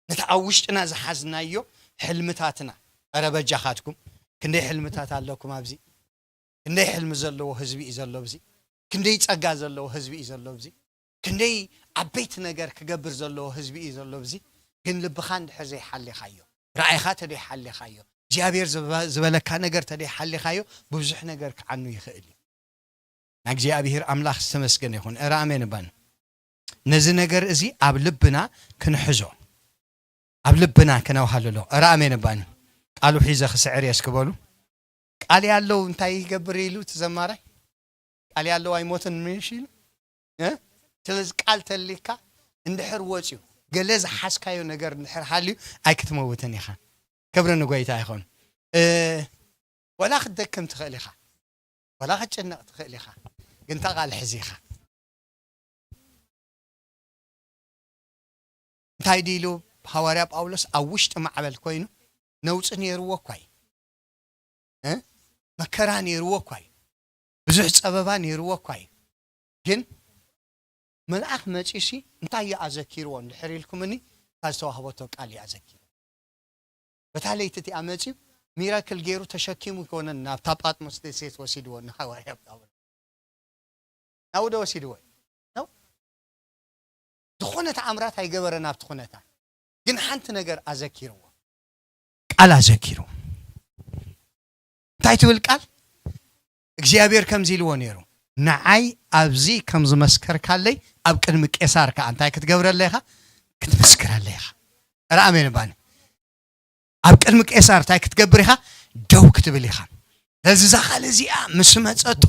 ነቲ ኣብ ውሽጥና ዝሓዝናዮ ሕልምታትና፣ ኧረ በጃኻትኩም፣ ክንደይ ሕልምታት ኣለኩም ኣብዚ? ክንደይ ሕልሚ ዘለዎ ህዝቢ እዩ ዘሎ ኣብዚ? ክንደይ ጸጋ ዘለዎ ህዝቢ እዩ ዘሎ ኣብዚ? ክንደይ ዓበይቲ ነገር ክገብር ዘለዎ ህዝቢ እዩ ዘሎ ኣብዚ? ግን ልብኻ እንድሕር ዘይሓሊኻዮ፣ ራእይኻ ተደይሓሊኻዮ፣ እግዚኣብሔር ዝበ-፣ ዝበለካ ነገር ተደይሓሊኻዮ፣ ብዙሕ ነገር ክዓኑ ይኽእል እዩ። ንእግዚኣብሔር ኣምላኽ ዝተመስገነ ይኹን። ኧረ ኣሜን እባን። ነዚ ነገር እዚ ኣብ ልብና ክንሕዞ፣ ኣብ ልብና ከነውሃልሎ። ኧረ ኣሜን እባን። ቃሉ ሒዘ ክስዕር እየ እስኪ በሉ። ቃል ያለው እንታይ ይገብር ኢሉ እቲ ዘማራይ? ቃል ያለው አይሞትን ምንሽ ኢሉ እ? ስለዚ ቃል ተሊካ እንድሕር ወፅዩ፣ ገለ ዝሓዝካዮ ነገር እንድሕር ሃልዩ፣ ኣይክትመውትን ኢኻ። ክብሪ ንጎይታ ይኹን። እ፣ ወላ ክትደክም ትኽእል ኢኻ፣ ወላ ክትጭነቕ ትኽእል ኢኻ፣ ግን እታ ቃል ሕዚ ኢኻ። እንታይ ድዩ ኢሉ ሃዋርያ ጳውሎስ? ኣብ ውሽጢ ማዕበል ኮይኑ ነውፂ ነይርዎ እኳ እዩ። እ? መከራ ነይርዎ እኳ እዩ። ብዙሕ ጸበባ ነይርዎ እኳ እዩ። ግን መልኣኽ መጺኡሲ እንታይ እዩ ኣዘኪርዎ እንድሕር ኢልኩምኒ፣ እታ ዝተዋህበቶ ቃል እዩ ኣዘኪርዎ። በታ ለይቲ እቲኣ መጺኡ ሚራክል ገይሩ ተሸኪሙ ይኮነን ናብታ ጳጥሞስ ደሴት ወሲድዎ ንሃዋርያ ጳውሎስ። ናብኡ ዶ ወሲድዎ? ነው። ዝኾነ ተኣምራት ኣይገበረን ኣብቲ ኩነታት። ግን ሓንቲ ነገር ኣዘኪርዎ። ቃል ኣዘኪሩ። እንታይ ትብል ቃል? እግዚኣብሔር ከምዚ ኢልዎ ነይሩ፣ "ንዓይ ኣብዚ ከም ዝመስከርካለይ ኣብ ቅድሚ ቄሳር ከኣ እንታይ ክትገብረለይ ኢኻ? ክትምስክረለይ ኢኻ." ኧረ ኣሜን እባኒ። ኣብ ቅድሚ ቄሳር እንታይ ክትገብር ኢኻ? ደው ክትብል ኢኻ። ስለዚ እዛ ቃል እዚኣ ምስ መጸቶ፣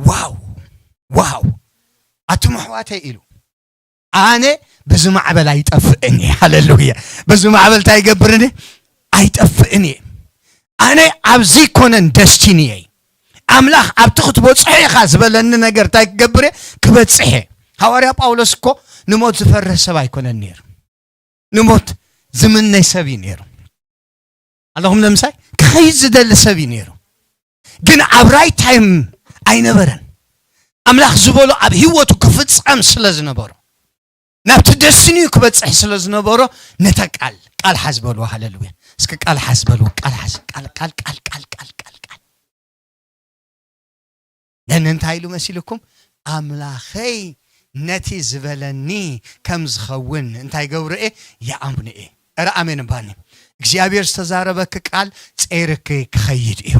ዋው፣ ዋው፣ ኣቱም ኣሕዋተይ ኢሉ፣ "ኣነ በዚ ማዕበል ኣይጠፍእን እየ።" ሃሌሉያ። በዚ ማዕበል እንታይ ይገብርን እየ? ኣይጠፍእን እየ። ኣነ ኣብዚ ኮነን ደስቲኒ እየ። ኣምላኽ ኣብቲ ክትበጽሖ ኢኻ ዝበለኒ ነገር እንታይ ክገብር እየ? ክበጽሕ እየ። ሃዋርያ ጳውሎስ እኮ ንሞት ዝፈርህ ሰብ ኣይኮነን ነይሩ። ንሞት ዝምነ ሰብ እዩ ነይሩ። ኣለኹም ንምሳይ? ክኸይድ ዝደሊ ሰብ እዩ ነይሩ። ግን ኣብ ራይት ታይም ኣይነበረን። ኣምላኽ ዝበሎ ኣብ ህይወቱ ክፍጸም ስለ ዝነበሮ፣ ናብቲ ደስቲኒኡ ክበጽሕ ስለ ዝነበሮ፣ ነታ ቃል፣ ቃል ሓዝ በልዋ። ሃሌሉያ። እስኪ ቃል ሓዝ በልዋ። ቃል ሓዝ። ቃል፣ ቃል፣ ቃል፣ ቃል፣ ቃል፣ ቃል፣ ቃል። ነን እንታይ ኢሉ መሲልኩም? ኣምላኸይ ነቲ ዝበለኒ ከም ዝኸውን እንታይ ገብሩ እየ? ይኣምኑ እየ። ኧረ ኣሜን እባኒ። እግዚኣብሔር ዝተዛረበኪ ቃል ጸይርኪ ክኸይድ እዩ።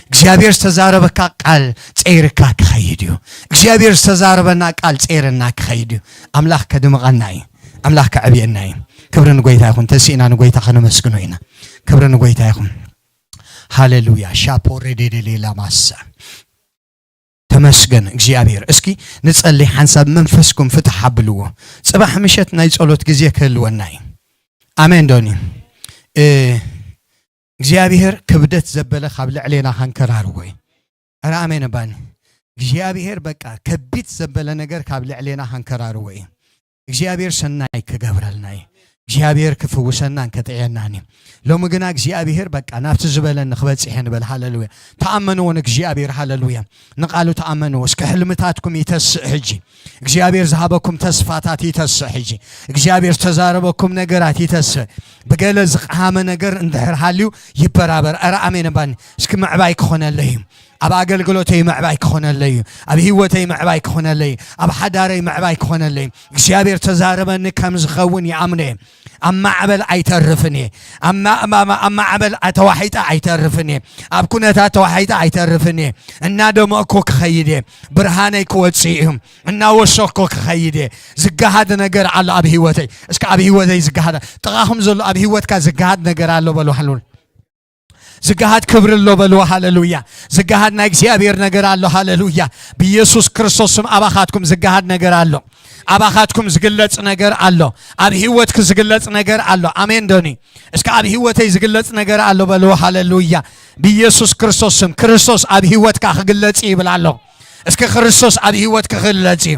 እግዚኣብሔር ዝተዛረበካ ቃል ጸይርካ ክኸይድ እዩ። እግዚኣብሔር ዝተዛረበና ቃል ጸይርና ክኸይድ እዩ። ኣምላኽ ከድምቐና እዩ። ኣምላኽ ከዕብየና እዩ። ክብሪ ንጎይታ ይኹን። ተሲእና ንጎይታ ከነመስግኖ ኢና። ክብሪ ንጎይታ ይኹን። ሃሌሉያ። ሻፖ ሬዴዴሌ ላማሳ። ተመስገን እግዚኣብሔር። እስኪ ንጸሊ ሓንሳብ መንፈስኩም ፍትሕ ኣብልዎ። ጽባሕ ምሸት ናይ ጸሎት ግዜ ክህልወና እዩ። ኣሜን ዶኒ? እ፣ እግዚኣብሔር ክብደት ዘበለ ካብ ልዕሌና ከንከራርዎ እዩ። ኧረ ኣሜን እባኒ። እግዚኣብሔር በቃ ከቢድ ዘበለ ነገር ካብ ልዕሌና ከንከራርዎ እዩ። እግዚኣብሔር ሰናይ ክገብረልና እዩ። እግዚኣብሔር ክፍውሰናን ከጥዕየናን እዩ። ሎሚ ግና እግዚኣብሔር በቃ ናብቲ ዝበለኒ ክበጽሕ እየ ንበል። ሃለሉያ። ተኣመንዎ ንእግዚኣብሔር። ሃለሉያ። ንቓሉ ተኣመንዎ። እስከ ሕልምታትኩም ይተስእ ሕጂ። እግዚኣብሔር ዝሃበኩም ተስፋታት ይተስእ ሕጂ። እግዚኣብሔር ዝተዛረበኩም ነገራት ይተስእ። ብገለ ዝቀሃመ ነገር እንድሕር ሃልዩ ይበራበር። ኧረ ኣሜን እባኒ። እስኪ ምዕባይ ክኾነለይ እዩ። ኣብ ኣገልግሎተይ ምዕባይ ክኾነለይ እዩ። ኣብ ህይወተይ ምዕባይ ክኾነለይ እዩ። ኣብ ሓዳረይ ምዕባይ ክኾነለይ እዩ። እግዚኣብሔር ተዛረበኒ ከም ዝኸውን ይኣምነ እየ። ኣብ ማዕበል ኣይተርፍን እየ። ኣብ ማ-፣ ኣብ ማ-፣ ኣብ ማዕበል ተዋሒጠ ኣይተርፍን እየ። ኣብ ኩነታት ተዋሒጠ ኣይተርፍን እየ። እናደመቕኩ ክኸይድ እየ። ብርሃነይ ክወጽእ እዩ። እናወሰኽኩ ክኸይድ እየ። ዝገሃድ ነገር ኣሎ ኣብ ህይወተይ። እስከ ኣብ ህይወተይ ዝገሃድ፣ ጥቓኹም ዘሎ ኣብ ህይወትካ ዝገሃድ ነገር ኣሎ በሉ። ሃለሉያ። ዝገሃድ ክብሪ ኣሎ በልዎ። ሃለሉያ። ዝገሃድ ናይ እግዚኣብሔር ነገር ኣሎ። ሃለሉያ። ብኢየሱስ ክርስቶስ ስም ኣባኻትኩም ዝገሃድ ነገር ኣሎ። ኣባኻትኩም ዝግለጽ ነገር ኣሎ። ኣብ ህይወትክ ዝግለጽ ነገር ኣሎ። ኣሜን ዶኒ? እስከ ኣብ ህይወተይ ዝግለጽ ነገር ኣሎ በልዎ። ሃለሉያ። ብኢየሱስ ክርስቶስ ስም ክርስቶስ ኣብ ህይወትካ ክግለጽ ይብል ኣሎ። እስከ ክርስቶስ ኣብ ህይወትክ ክግለጽ እዩ።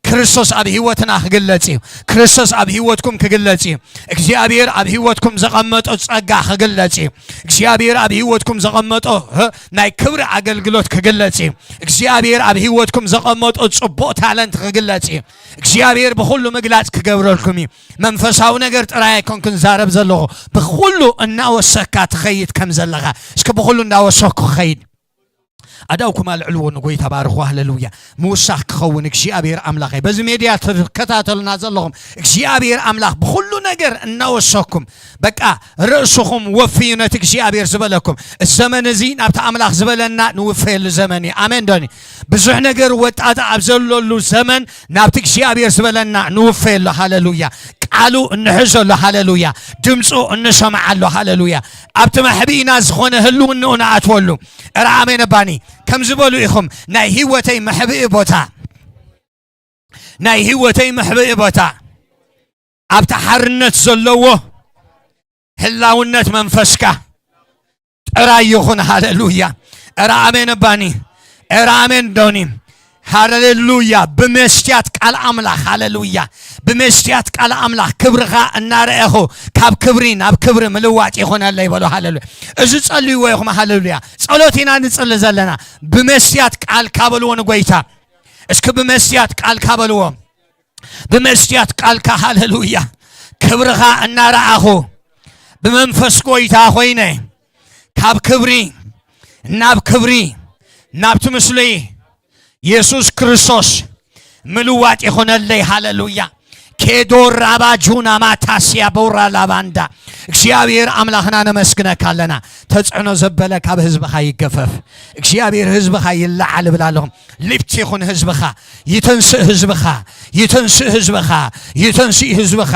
ክርስቶስ ኣብ ህይወትና ክግለጽ እዩ። ክርስቶስ ኣብ ህይወትኩም ክግለጽ እዩ። እግዚኣብሔር ኣብ ህይወትኩም ዘቐመጦ ጸጋ ክግለጽ እዩ። እግዚኣብሔር ኣብ ህይወትኩም ዘቐመጦ፣ ህ፣ ናይ ክብሪ ኣገልግሎት ክግለጽ እዩ። እግዚኣብሔር ኣብ ህይወትኩም ዘቐመጦ ጽቡቕ ታለንት ክግለጽ እዩ። እግዚኣብሔር ብኹሉ ምግላጽ ክገብረልኩም እዩ። መንፈሳዊ ነገር ጥራይ ኣይኮንኩን ዛረብ ዘለኹ፣ ብኹሉ እናወሰካ ትኸይድ ከም ዘለኻ። እስኪ ብኹሉ እንዳወሰኩ ክኸይድ። ኣዳውኩም ኣልዕልዎ፣ ንጎይታ ባርኹ። ሃለሉያ። ምውሳኽ ክኸውን እግዚኣብሔር ኣምላኸይ፣ በዚ ሜድያ ትከታተሉና ዘለኹም እግዚኣብሔር ኣምላኽ ብኹሉ ነገር እናወሰኩም፣ በቃ ርእስኹም ወፍዩ ነቲ እግዚኣብሔር ዝበለኩም። እዚ ዘመን እዚ ናብቲ ኣምላኽ ዝበለና ንውፈየሉ ዘመን እዩ። ኣሜን ዶኒ? ብዙሕ ነገር ወጣጣ ኣብ ዘለሉ ዘመን ናብቲ እግዚኣብሔር ዝበለና ንውፈየሉ። ሃለሉያ። ቃሉ እንሕዘሉ። ሃለሉያ። ድምፁ እንሰምዓሉ። ሃለሉያ። ኣብቲ መሕብኢና ዝኾነ ህልውንኡ ንኣትወሉ። እረ ኣሜን እባኒ። ከም ዝበሉ ኢኹም፣ ናይ ህይወተይ መሕብኢ ቦታ፣ ናይ ህይወተይ መሕብኢ ቦታ ኣብቲ ሓርነት ዘለዎ ህላውነት መንፈስካ ጥራይ ይኹን። ሃለሉያ። እረ ኣሜን እባኒ። እረ ኣሜን ዶኒ። ሃለሉያ። ብመስትያት ቃል ኣምላኽ፣ ሃለሉያ፣ ብመስትያት ቃል ኣምላኽ ክብርኻ እናረኣኹ ካብ ክብሪ ናብ ክብሪ ምልዋጥ ይኹነለይ በሉ። ሃለሉያ። እዚ ጸልይዎ ኢኹም። ሃለሉያ። ጸሎት ኢና ንጽሊ ዘለና። ብመስትያት ቃልካ በልዎ ንጎይታ። እስኪ ብመስትያት ቃልካ በልዎ። ብመስትያት ቃልካ፣ ሃለሉያ፣ ክብርኻ እናረኣኹ ብመንፈስ ጎይታ ኮይነ ካብ ክብሪ ናብ ክብሪ ናብቲ ምስሊ የሱስ ክርስቶስ ምልዋጥ ይኹነለይ። ሃለሉያ። ኬዶ ራባ ጁና ማታስያ ቦራ ላባንዳ። እግዚኣብሔር ኣምላኽና ነመስግነካ ኣለና። ተጽዕኖ ዘበለ ካብ ህዝብኻ ይገፈፍ። እግዚኣብሔር ህዝብኻ ይለዓል እብል ኣለኹም። ሊፍት ይኹን ህዝብኻ፣ ይተንስእ ህዝብኻ፣ ይተንስእ ህዝብኻ፣ ይተንስእ ህዝብኻ።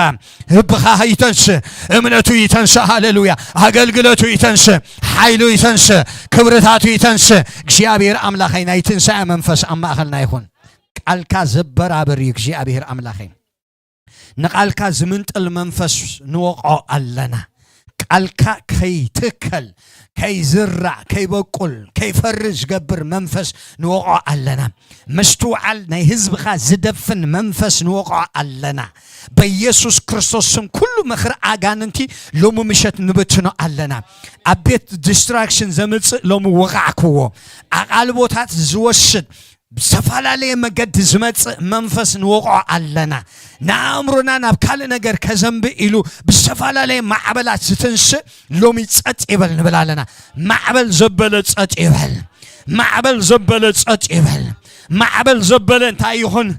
ህብኻ ይተንስእ፣ እምነቱ ይተንስእ። ሃሌሉያ። ኣገልግሎቱ ይተንስእ፣ ሓይሉ ይተንስእ፣ ክብርታቱ ይተንስእ። እግዚኣብሔር ኣምላኸይ ናይ ትንሳኤ መንፈስ ኣብ ማእኸልና ይኹን። ቃልካ ዘበራብር እዩ እግዚኣብሔር ኣምላኸይ። ንቃልካ ዝምንጥል መንፈስ ንወቕዖ ኣለና። ቃልካ ከይትከል፣ ከይዝራእ፣ ከይበቁል፣ ከይፈሪ ዝገብር መንፈስ ንወቕዖ ኣለና። ምስትውዓል ናይ ህዝብኻ ዝደፍን መንፈስ ንወቕዖ ኣለና። በኢየሱስ ክርስቶስ ስም ኩሉ ምኽሪ ኣጋንንቲ ሎሚ ምሸት ንብትኖ ኣለና። ኣብ ቤት ዲስትራክሽን ዘምጽእ ሎሚ ወቓዕክዎ። ኣቓልቦታት ዝወስድ ብዝተፈላለየ መገዲ ዝመጽእ መንፈስ ንወቕዖ ኣለና። ንኣእምሮና ናብ ካልእ ነገር ከዘንብእ ኢሉ ብዝተፈላለየ ማዕበላት ዝትንስእ ሎሚ ጸጥ ይበል ንብል ኣለና። ማዕበል ዘበለ ጸጥ ይበል። ማዕበል ዘበለ ጸጥ ይበል። ማዕበል ዘበለ እንታይ ይኹን?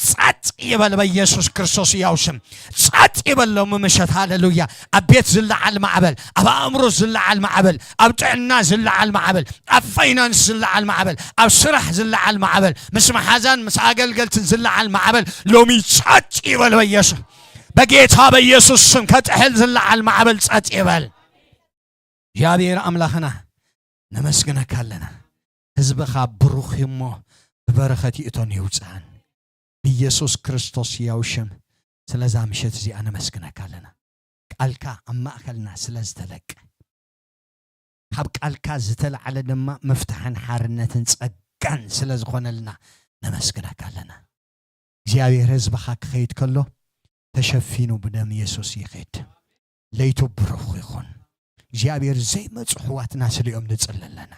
ጸጥ ይበል በኢየሱስ ክርስቶስ ያው ስም። ጸጥ ይበል ሎሚ ምሸት። ሃሌሉያ። ኣብ ቤት ዝለዓል ማዕበል፣ ኣብ ኣእምሮ ዝለዓል ማዕበል፣ ኣብ ጥዕና ዝለዓል ማዕበል፣ ኣብ ፋይናንስ ዝለዓል ማዕበል፣ ኣብ ስራሕ ዝለዓል ማዕበል፣ ምስ መሓዛን ምስ ኣገልገልትን ዝለዓል ማዕበል ሎሚ ጸጥ ይበል በኢየሱስ። በጌታ በኢየሱስ ስም ከጥሕል ዝለዓል ማዕበል ጸጥ ይበል። እግዚኣብሔር ኣምላኽና ነመስግነካ ኣለና። ህዝብኻ ብሩኽ እዩ እሞ ብበረኸት ይእቶን ይውፅኣን። ብኢየሱስ ክርስቶስ ያው ሽም ስለዛ ምሸት እዚኣ ነመስግነካ ኣለና። ቃልካ ኣብ ማእኸልና ስለ ዝተለቀ፣ ካብ ቃልካ ዝተለዓለ ድማ መፍትሕን ሓርነትን ጸጋን ስለ ዝኾነልና ነመስግነካ ኣለና። እግዚኣብሔር ህዝብኻ ክኸይድ ከሎ ተሸፊኑ ብደም የሱስ ይኸይድ። ለይቱ ብሩኽ ይኹን። እግዚኣብሔር ዘይመጹ ኣሕዋትና ስሊኦም ንጽሊ ኣለና።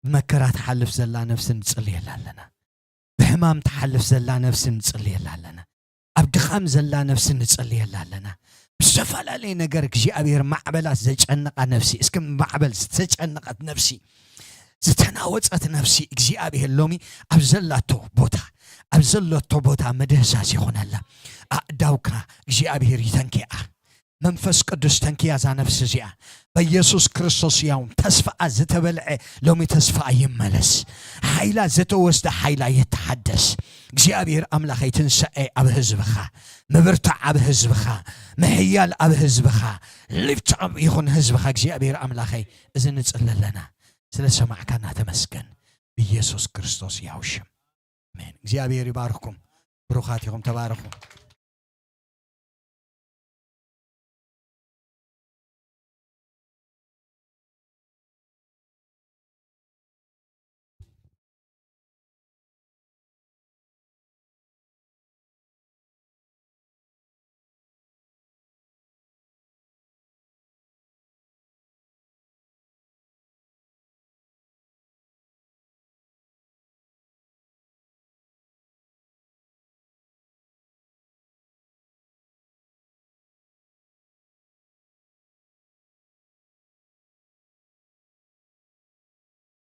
ብመከራ ትሓልፍ ዘላ ነፍሲ ንጽልየላ ኣለና። ብሕማም ትሓልፍ ዘላ ነፍሲ ንጽልየላ ኣለና። ኣብ ድኻም ዘላ ነፍሲ ንጽልየላ ኣለና። ብዝተፈላለየ ነገር እግዚኣብሔር ማዕበላት ዘጨነቓ ነፍሲ፣ እስከ ማዕበል ዝተጨነቐት ነፍሲ፣ ዝተናወጸት ነፍሲ እግዚኣብሔር ሎሚ ኣብ ዘላቶ ቦታ፣ ኣብ ዘሎቶ ቦታ ምድህሳስ ይኹነላ። ኣእዳውካ እግዚኣብሔር ይተንኪኣ። መንፈስ ቅዱስ ተንኪያ እዛ ነፍሲ እዚኣ በኢየሱስ ክርስቶስ ያው ተስፋኣ ዝተበልዐ ሎሚ ተስፋኣ ይመለስ። ሓይላ ዝተወስደ ሓይላ የተሓደስ። እግዚኣብሔር ኣምላኸይ ትንሳኤ ኣብ ህዝብኻ፣ ምብርታዕ ኣብ ህዝብኻ፣ ምሕያል ኣብ ህዝብኻ፣ ሊፍት ኣፕ ይኹን ህዝብኻ እግዚኣብሔር ኣምላኸይ። እዚ ንጽሊ ኣለና። ስለ ሰማዕካና ተመስገን። ብኢየሱስ ክርስቶስ ያው ሽም ኣሜን። እግዚኣብሔር ይባርኽኩም። ብሩኻት ኢኹም። ተባረኹ።